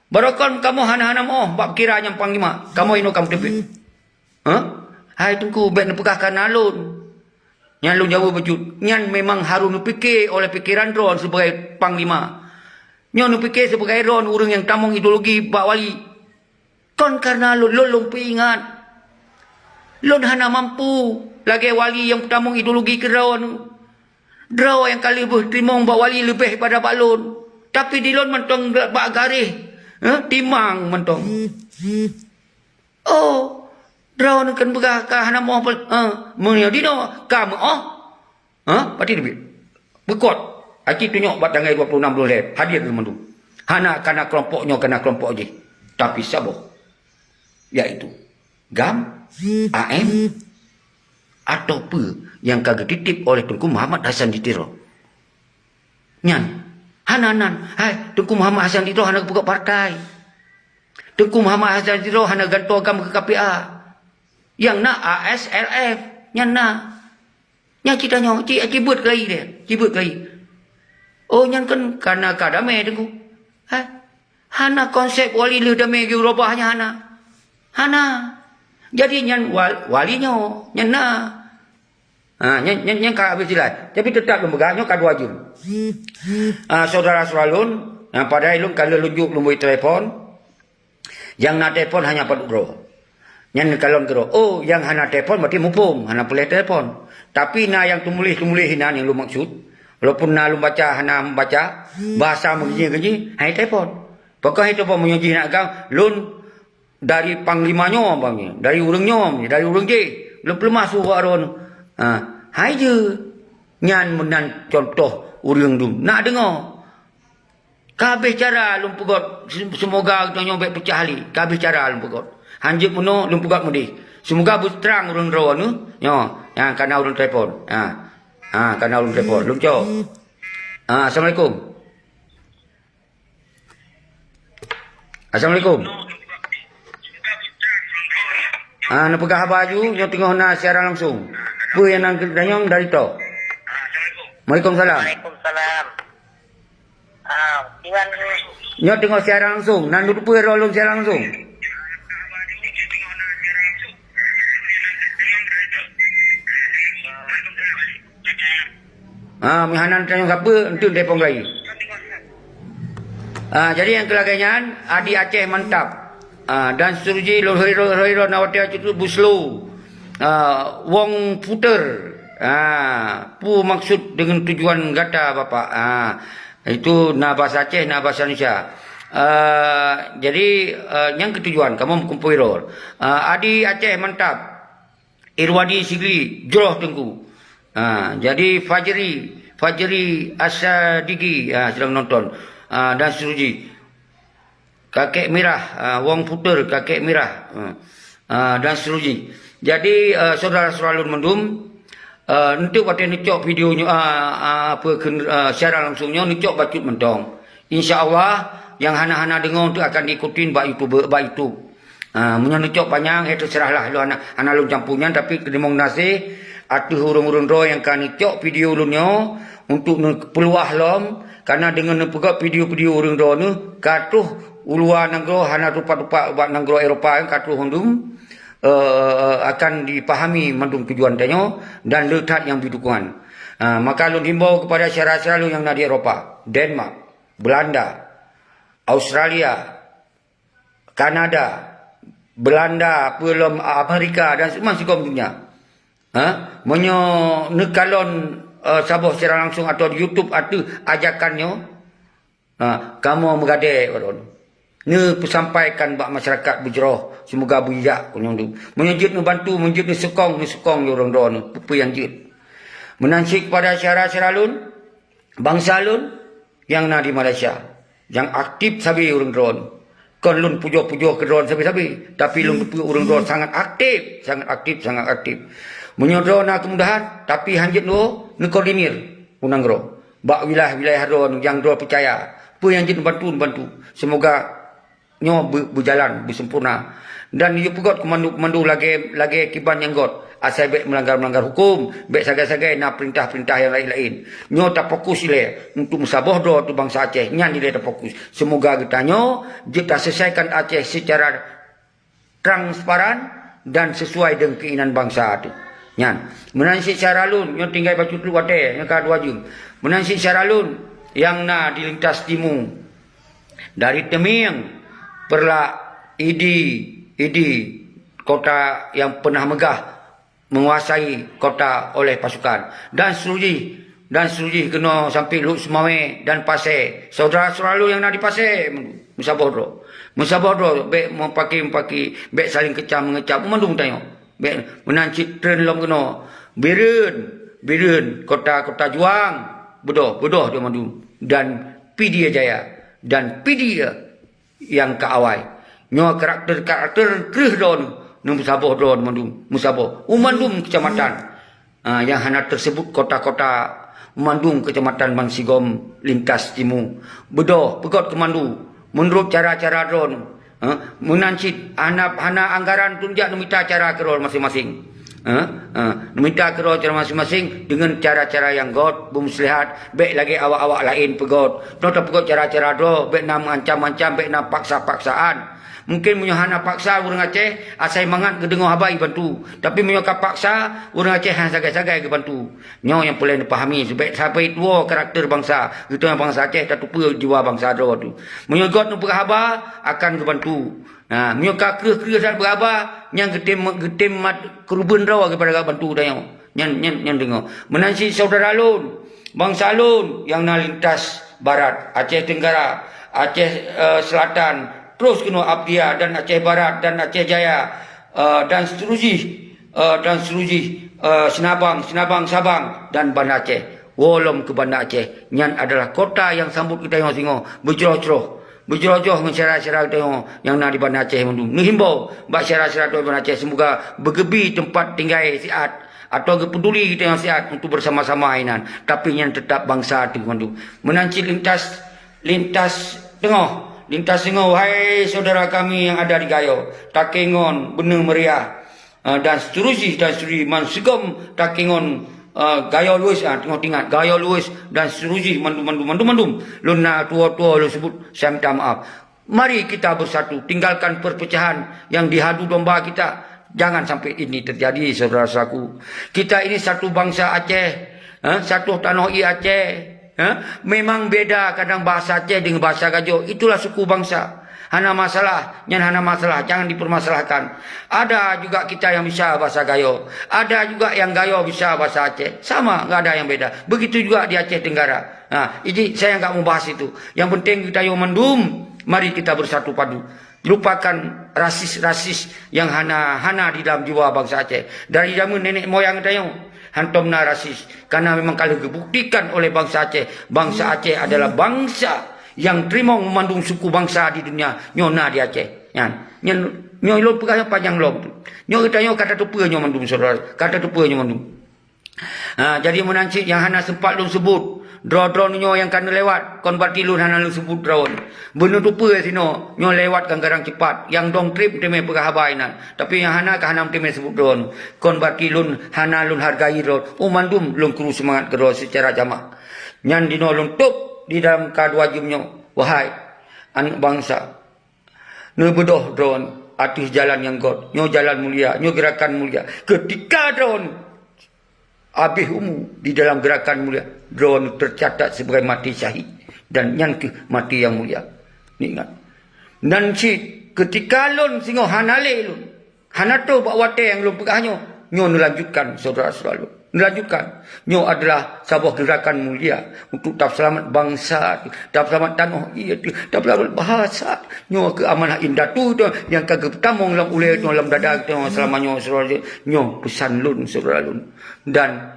Beurokon kamoe hana-hana moh bak pikiran nyang panglima. Kamoe inoe ka meuteubiet. Ha? Hai teungku, bék neupeugah kareuna lôn. Nyan lôn jaweueb bacut. Nyan memang harôh neupike oleh pikeran droe sibagai panglima. Nyoe neupike sibagai droe ureuëng nyang tamong ideologi bak wali. Kon kareuna lôn, lôn, lôn peuingat. Lôn hana mampu lagée wali nyang peutamong ideologi keu droe. Droe nyang ka lheueh teurimong bak wali leubeh pada bak lôn. Tapi di lôn mantong bak garéh, eh, timang mantong. Oh, droeneuh kan peugah ka hana meuoh, eh, meunyoe dinoe ka meuoh. Ha? Pati teubiet. Beukot. Aci tunyok bak tanggai dua puluh enam Dhulhijjah. Hadir keuh mandum. Hana kana keulompok nyoe, kana keulompok jih. Tapi saboh. Yaitu GAM, A M, atau peue nyang ka geutitip oleh Teungku Muhammad Hasan di Tiro. Nyan. Hana nan. Hai, Teungku Muhammad Hasan di Tiro hana geupeugah partai. Teungku Muhammad Hasan di Tiro hana gantoe GAM keu K P A. Nyang na A S L F. Nyan na. Nyan cit tanyoe, ci, ci beuet keulayi deh, ci beuet keulayi. Oh, nyan kan kana ka damé teungku. Hai. Hana konsep wali lheueh damé geurobah nyan hana. Hana. Jadi nyan wal-, wali nyoe, nyan na. Ha, nyan, nyan, nyan ka habéh silai. Tapi teutap lôn peugah nyoe ka dua jeuem. Ah, syedara-syedara lôn, ah, padahai lôn ka lheueh lôn jok lôn bri telepon. Nyang na telepon hanya padub droe. Nyan kalon keudroe, oh, nyang hana telepon berarti muphom, hana peureulée telepon. Tapi na nyang teumuléh-teumuléh inan nyang lôn maksud. Walaupun na lôn baca, hana baca, bahasa meugeunyi-geunyi, hai telepon. Pakon hai telepon meunyoe jih nak GAM, lôn dari panglima nyoe, bang, dari ureuëng nyoe, dari ureuëng jih. Lôn peuleumah su bak droeneuh. Ha, hai jeuet. Nyan meunan contoh ureuëng dum. Nak deungoe. Ka habéh cara lôn peugöt, se-, seumoga geutanyoe bék peucah lé. Ka habéh cara lôn peugöt. Hanjeuet meunoe lôn peugöt meudeh. Seumoga beutrang ureuëng droeneuh. Nyoe, ha, kana ureuëng telepon. Ha. Ha, kana ureuëng telepon. Lôn cok. Ha, assalamualaikum. Assalamualaikum. Ha, neupeugah haba aju, nyoe teungoh na siaran langsung. Peue nyang na geutanyoe dari toh? Waalaikumsalam. Waalaikumsalam. Ah, kiban. Nyoe teungoh siaran langsung, nan dudoe peue droe lôn siaran langsung. Ah, meuhana tanyong sapeue, enteuk telepon gai. Ah, jadi nyang keulagée nyan, Adi Aceh mantap. Ah, dan seterusnya, lôn hoi ro-, hoi ro na watée cut buslo. Ah, wong puter. Ah, peue maksud dengan tujuan gata, Bapak? Ah, itu na bahasa Aceh, na bahasa Indonesia. Ah, jadi, ah, nyang keutujuan, kamoe meukumpôi rol. Ah, Adi Aceh mantap. Irwadi Sigli, jroh Teungku. Ha, jadi Fajri, Fajri Asadigi, ha, sedang nonton. Ha, dan seterusnya. Kakek Mirah, ha, Wong Puter, Kakek Mirah, ha, ha, dan seterusnya. Jadi, eh, saudara-saudara lôn mandum, eh, enteuk watèe neucok video nyoe, ah, ah, apa, keu, eh, siaran langsung nyoe neucok bacut mantong. Insya Allah, nyang hana-hana deungoe tu akan diikutin bak YouTube, bak YouTube. Ah, meunyoe neucok panyang, eh, terserahlah, lôn hana, hana lôn campur nyan, tapi teurimong gaséh ateueh ureuëng-ureuëng droe nyang ka neucok video lôn nyoe untuk neupeuluah lom, karena deungon neupeugöt video-video ureuëng droe nyoe ka troh u luwa nanggroe, hana tupat-tupat bak nanggroe Eropa, ka troh mandum, eh, akan dipahami mandum tujuan tanyoe dan le that nyang bri dukungan. Ah, maka lôn himbau kepada syedara-syedara lôn nyang na di Eropa, Denmark, Belanda, Australia, Kanada, Belanda, peue lom Amerika dan seumah sigom dunia. Ha? Meunyoe neukalon, eh, saboh siaran langsung atau di YouTube ateueh ajakan nyoe, ha, kamoe meugadée ulôn. Neupeusampaikan bak masyarakat beujroh, seumoga beujak keunyong dum. Meunyoe jeuet neubantu, meunyoe jeuet neusukong, neusukong lé ureuëng droeneuh, peue-peue nyang jeuet. Meunan cit kepada syedara-syedara lôn, bansa lôn nyang na di Malaysia, nyang aktif sabe ureuëng droeneuh. Kon lôn pujoh-pujoh keu droeneuh sabe-sabe, tapi lôn teupeue ureuëng droeneuh sangat aktif, sangat aktif, sangat aktif. Meunyoe droeneuh na keumudahan, tapi hanjeuet neukoordinir u nanggroe. Bak wilayah-wilayah droeneuh nyang droeneuh peucaya, peue nyang jeuet neubantu, neubantu. Seumoga nyoe beu-, beujalan, beusempurna. Dan yue peugöt keumandu-keumandu lagée, lagée kiban nyang göt, asai bék meulanggar-meulanggar huköm, bék sagai-sagai na peurintah-peurintah nyang laén-laén. Nyoe tafokus ilée untuk meusaboh droe ateueh bansa Aceh, nyan ilée tafokus. Seumoga geutanyoe jeuet taseulesaikan Aceh seucara transparan dan sesuai deungon keinginan bansa teuh. Nyan, meunan cit syedara lôn, nyoe tinggai bacut watée, nyoe ka dua jeuem. Meunan cit syedara lôn nyang na di lintas timu, dari Teumieng, Peureulak, Idi, Idi, kota nyang peunah meugah menguasai kota oleh pasukan. Dan seterusjih, dan seterusjih keunoe sampoe Lhokseumawe dan Pasè. Syedara-syedara lôn nyang na di Pasè, meusaboh droe. Meusaboh droe, bék mupaki-mupaki, bék saléng keucam-meungeucam, mandum tanyoe. Bék meunan cit treun lom keunoe. Bireuen, Bireuen, kota-kota juang, beudôh, beudôh droe mandum. Dan Pidie Jaya, dan Pidie nyang ka awai. Nyoe karakter-karakter kreueh droe, neumeusaboh droe mandum, meusaboh. U mandum keucamatan, ah, nyang hana teuseubut kota-kota, u mandum keucamatan bansigom lintas timu. Beudôh, peugöt keumandu, meunurot cara-cara droe, ah, meunan cit hana, hana anggaran tujak neumita cara keudroe maséng-maséng. Ha? Ha. Neumita keudroe cara maséng-maséng deungon cara-cara nyang göt, beumeusleuhat, bék lagée awak-awak laén peugöt. Droe tapeugöt cara-cara droe, bék na meuancam-ancam, bék na paksa-paksaan. Mungken meunyoe hana paksa ureuëng Aceh, asai mangat geudeungoe haba jibantu. Tapi meunyoe ka paksa, ureuëng Aceh hana sagai-sagai geubantu. Nyoe nyang peureulée neupahami, sabab sabe tuwoe karakter bansa, geutanyoe bansa Aceh tateupeue jiwa bansa droe teuh. Meunyoe göt neupeugah haba, akan geubantu. Nah, meunyoe ka kreueh-kreueh that beuhaba, nyan geutem, geutem mat keureubeuen droe geupada bantu tanyoe. Nyan, nyan, nyan deungoe. Meunan cit syedara lôn, bansa lôn nyang na lintas barat, Aceh Tenggara, Aceh, eh, Selatan, terus keunoe Abdia dan Aceh Barat dan Aceh Jaya, eh, dan seterusjih, eh, dan seterusjih, eh, Seunabang, Seunabang Sabang dan Banda Aceh. Woe lom keu Banda Aceh. Nyan adalah kota nyang sambot geutanyoe singoh, beujroh-jroh. Beujroh-jroh ngon syedara-syedara geutanyoe nyang na di Banda Aceh mandum. Neuhimbau bak syedara-syedara geutanyoe Banda Aceh, seumoga beugeubi teumpat tinggai siat, atau geupeuduli geutanyoe siat untuk bersama-sama inan. Tapi nyan teutap bansa teuh mandum. Meunan cit lintas, lintas teungoh, lintas teungoh, wahai syedara kami nyang ada di Gayo, Takengon, Beuneumeuriah, ah, dan seterusjih, dan seterusjih, bansigom Takengon, ah, Gayo Luwes, ah, teungoh teuingat, Gayo Luwes, dan seterusjih, mandum, mandum, mandum, mandum. Lôn na tuwoe-tuwoe lôn seubut, saya minta maaf. Mari kita bersatu, tinggalkan perpecahan yang dihadu domba kita. Jangan sampai ini terjadi, saudara-saudaraku. Kita ini satu bangsa Aceh, eh, satu tanoh ié Aceh. Eh, memang beda kadang bahasa Aceh dengan bahasa Gayo. Itulah suku bangsa. Hana masalah, nyan hana masalah, jangan dipermasalahkan. Ada juga kita yang bisa bahasa Gayo. Ada juga yang Gayo bisa bahasa Aceh. Sama, nggak ada yang beda. Begitu juga di Aceh Tenggara. Nah, jadi saya nggak mau bahas itu. Yang penting kita yo mandum, mari kita bersatu padu. Lupakan rasis-rasis nyang hana, hana di dalam jiwa bansa Aceh. Dari jameun nenek moyang tanyoe, hantom na rasis. Karena memang ka lheueh geubuktikan oleh bansa Aceh. Bansa Aceh adalah bansa nyang teurimong mandum suku bansa di dunia. Nyoe na di Aceh. Nyan. Nyan, nyoe lôn peugah nyang panyang lom tu. Nyoe geutanyoe ka tateupeue nyoe mandum syedara. Ka tateupeue nyoe mandum. Ha, jadi meunan cit nyang hana sempat lôn sebut, droe-droe nyoe nyang ka neulewat, kon berarti lôn hana lôn sebut droe. Beuneuteupeu sinoe, nyoe lewat garang-garang cepat, nyang dong treb meuteumé peugah haba inan. Tapi nyang hana ka hana meuteumé sebut droe. Kon berarti lôn hana lôn hargai droe. Oh, mandum lôn kru seumangat keudroe seucara jamak. Nyan dinoe lôn tôb di dalam ka dua jeuem nyoe. Wahai aneuëk bansa, neubeudôh droe ateueh jalan nyang göt. Nyoe jalan mulia, nyoe gerakan mulia. Keutika droe habéh umu di dalam gerakan mulia, droe teucatat sibagai maté syahid, dan nyan kheueh maté nyang mulia. Ingat. Nan cit keutika lôn singoh hana lé lôn, hana troh bak watée nyang lôn peugah nyoe, nyoe neulanjutkan, syedara-syedara lôn. Neulanjutkan. Nyoe adalah saboh gerakan mulia untuk tapeuseulamat bansa, tapeuseulamat tanoh ié, tapeuseulamat bahasa. Nyoe keuh amanah indatu tu nyang ka geupeutamong lam ulée tu, lam dada geutanyoe seulama nyoe, syedara. Nyoe peusan lôn, syedara lôn. Dan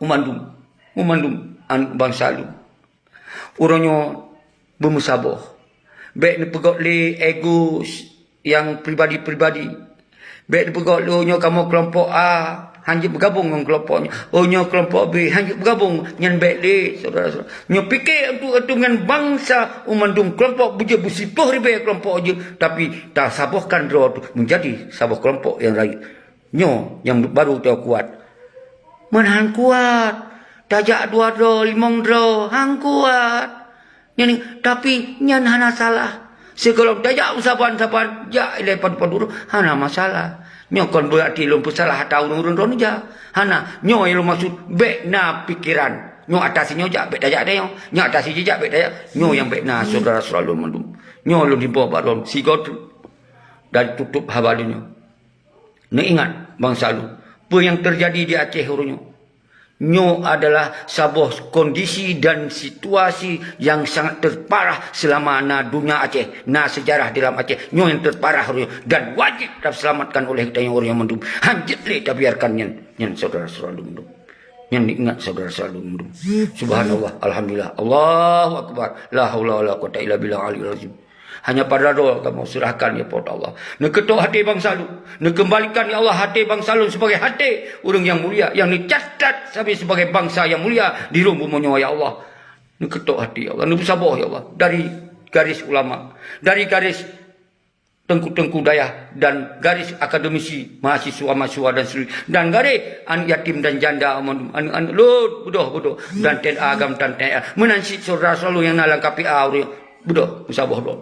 meumandum, meumandum aneuëk bansa lôn. Uroe nyoe beumeusaboh. Bék neupeugét lé ego nyang pribadi-pribadi. Bék neupeugét lé, "Oh, nyoe kamoe keulompok A, hanjeuet beugabong ngon keulompok nyoe. Oh, nyoe keulompok B, hanjeuet beugabong." Nyan bék lé, syedara-syedara. Nyoe pike untuk, untuk ngon bansa, meumandum keulompok beujeuet beusiplôh ribée keulompok jeuet, tapi tasabohkan droe tu menjadi saboh keulompok nyang rayeuk. Nyoe nyang baru teukuat. Meunan kuat. Tajak dua droe, limong droe, han kuat. Nyan, tapi nyan hana salah. Sigohlom tajak u saban-saban, jak ilée padub-padub, hana masalah. Nyoe kon beurati lôn peusalah ata ureuëng-ureuëng droeneuh jak. Hana, nyoe nyang lôn maksud, bék na pikeran. Nyoe ata si nyoe jak, bék tajak ata nyoe. Nyoe ata si jih jak, bék tajak. Nyoe nyang bék na syedara-syedara lôn mandum. Nyoe lôn himbô bak droeneuh, sigoe teuk dari tutôb haba lôn nyoe. Neuingat bansa lôn, peue nyang teujadi di Aceh uroe nyoe. Nyoe adalah saboh kondisi dan situasi nyang sangat teuparah seulama na donya Aceh, na seujarah di lam Aceh. Nyoe nyang teuparah uroe nyoe dan wajéb taseulamatkan oleh geutanyoe uroe nyoe mandum. Hanjeuet lé tabiarkan nyan, nyan syedara-syedara lôn mandum. Nyan ingat syedara-syedara lôn mandum. Subhanallah, alhamdulillah, Allahu akbar, la haula wala quwata illa billah aliyul azim. Hanya padahai droe kamoe serahkan, ya Po teu Allah. Neukeutôk até bansa lôn. Neukeumbalikan, ya Allah, até bansa lôn sibagai até ureuëng nyang mulia, nyang neucatat sabe sibagai bansa nyang mulia di lôn bumoe nyoe, ya Allah. Neukeutok hati, ya Allah. Neupeusaboh, ya Allah. Dari garis ulama, dari garis teungku-teungku dayah dan garis akademisi, mahasiswa-mahasiswa dan seluruh, dan garis aneuk yatim dan janda, aneuk-aneuk lôn, beudôh-beudôh, dan T N A agam dan T N A. Meunan cit syedara-syedara lôn nyang na lam K P A uroe nyoe, beudôh, meusaboh droe.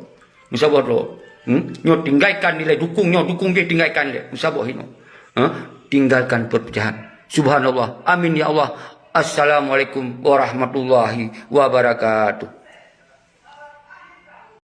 Meusaboh droe. Hmm? Nyoe tinggalkan nilai dukung nyoe, dukung jih tinggalkan lé. Meusaboh inoe. Ha? Tinggalkan perpecahan. Subhanallah. Amin ya Allah. Assalamualaikum warahmatullahi wabarakatuh.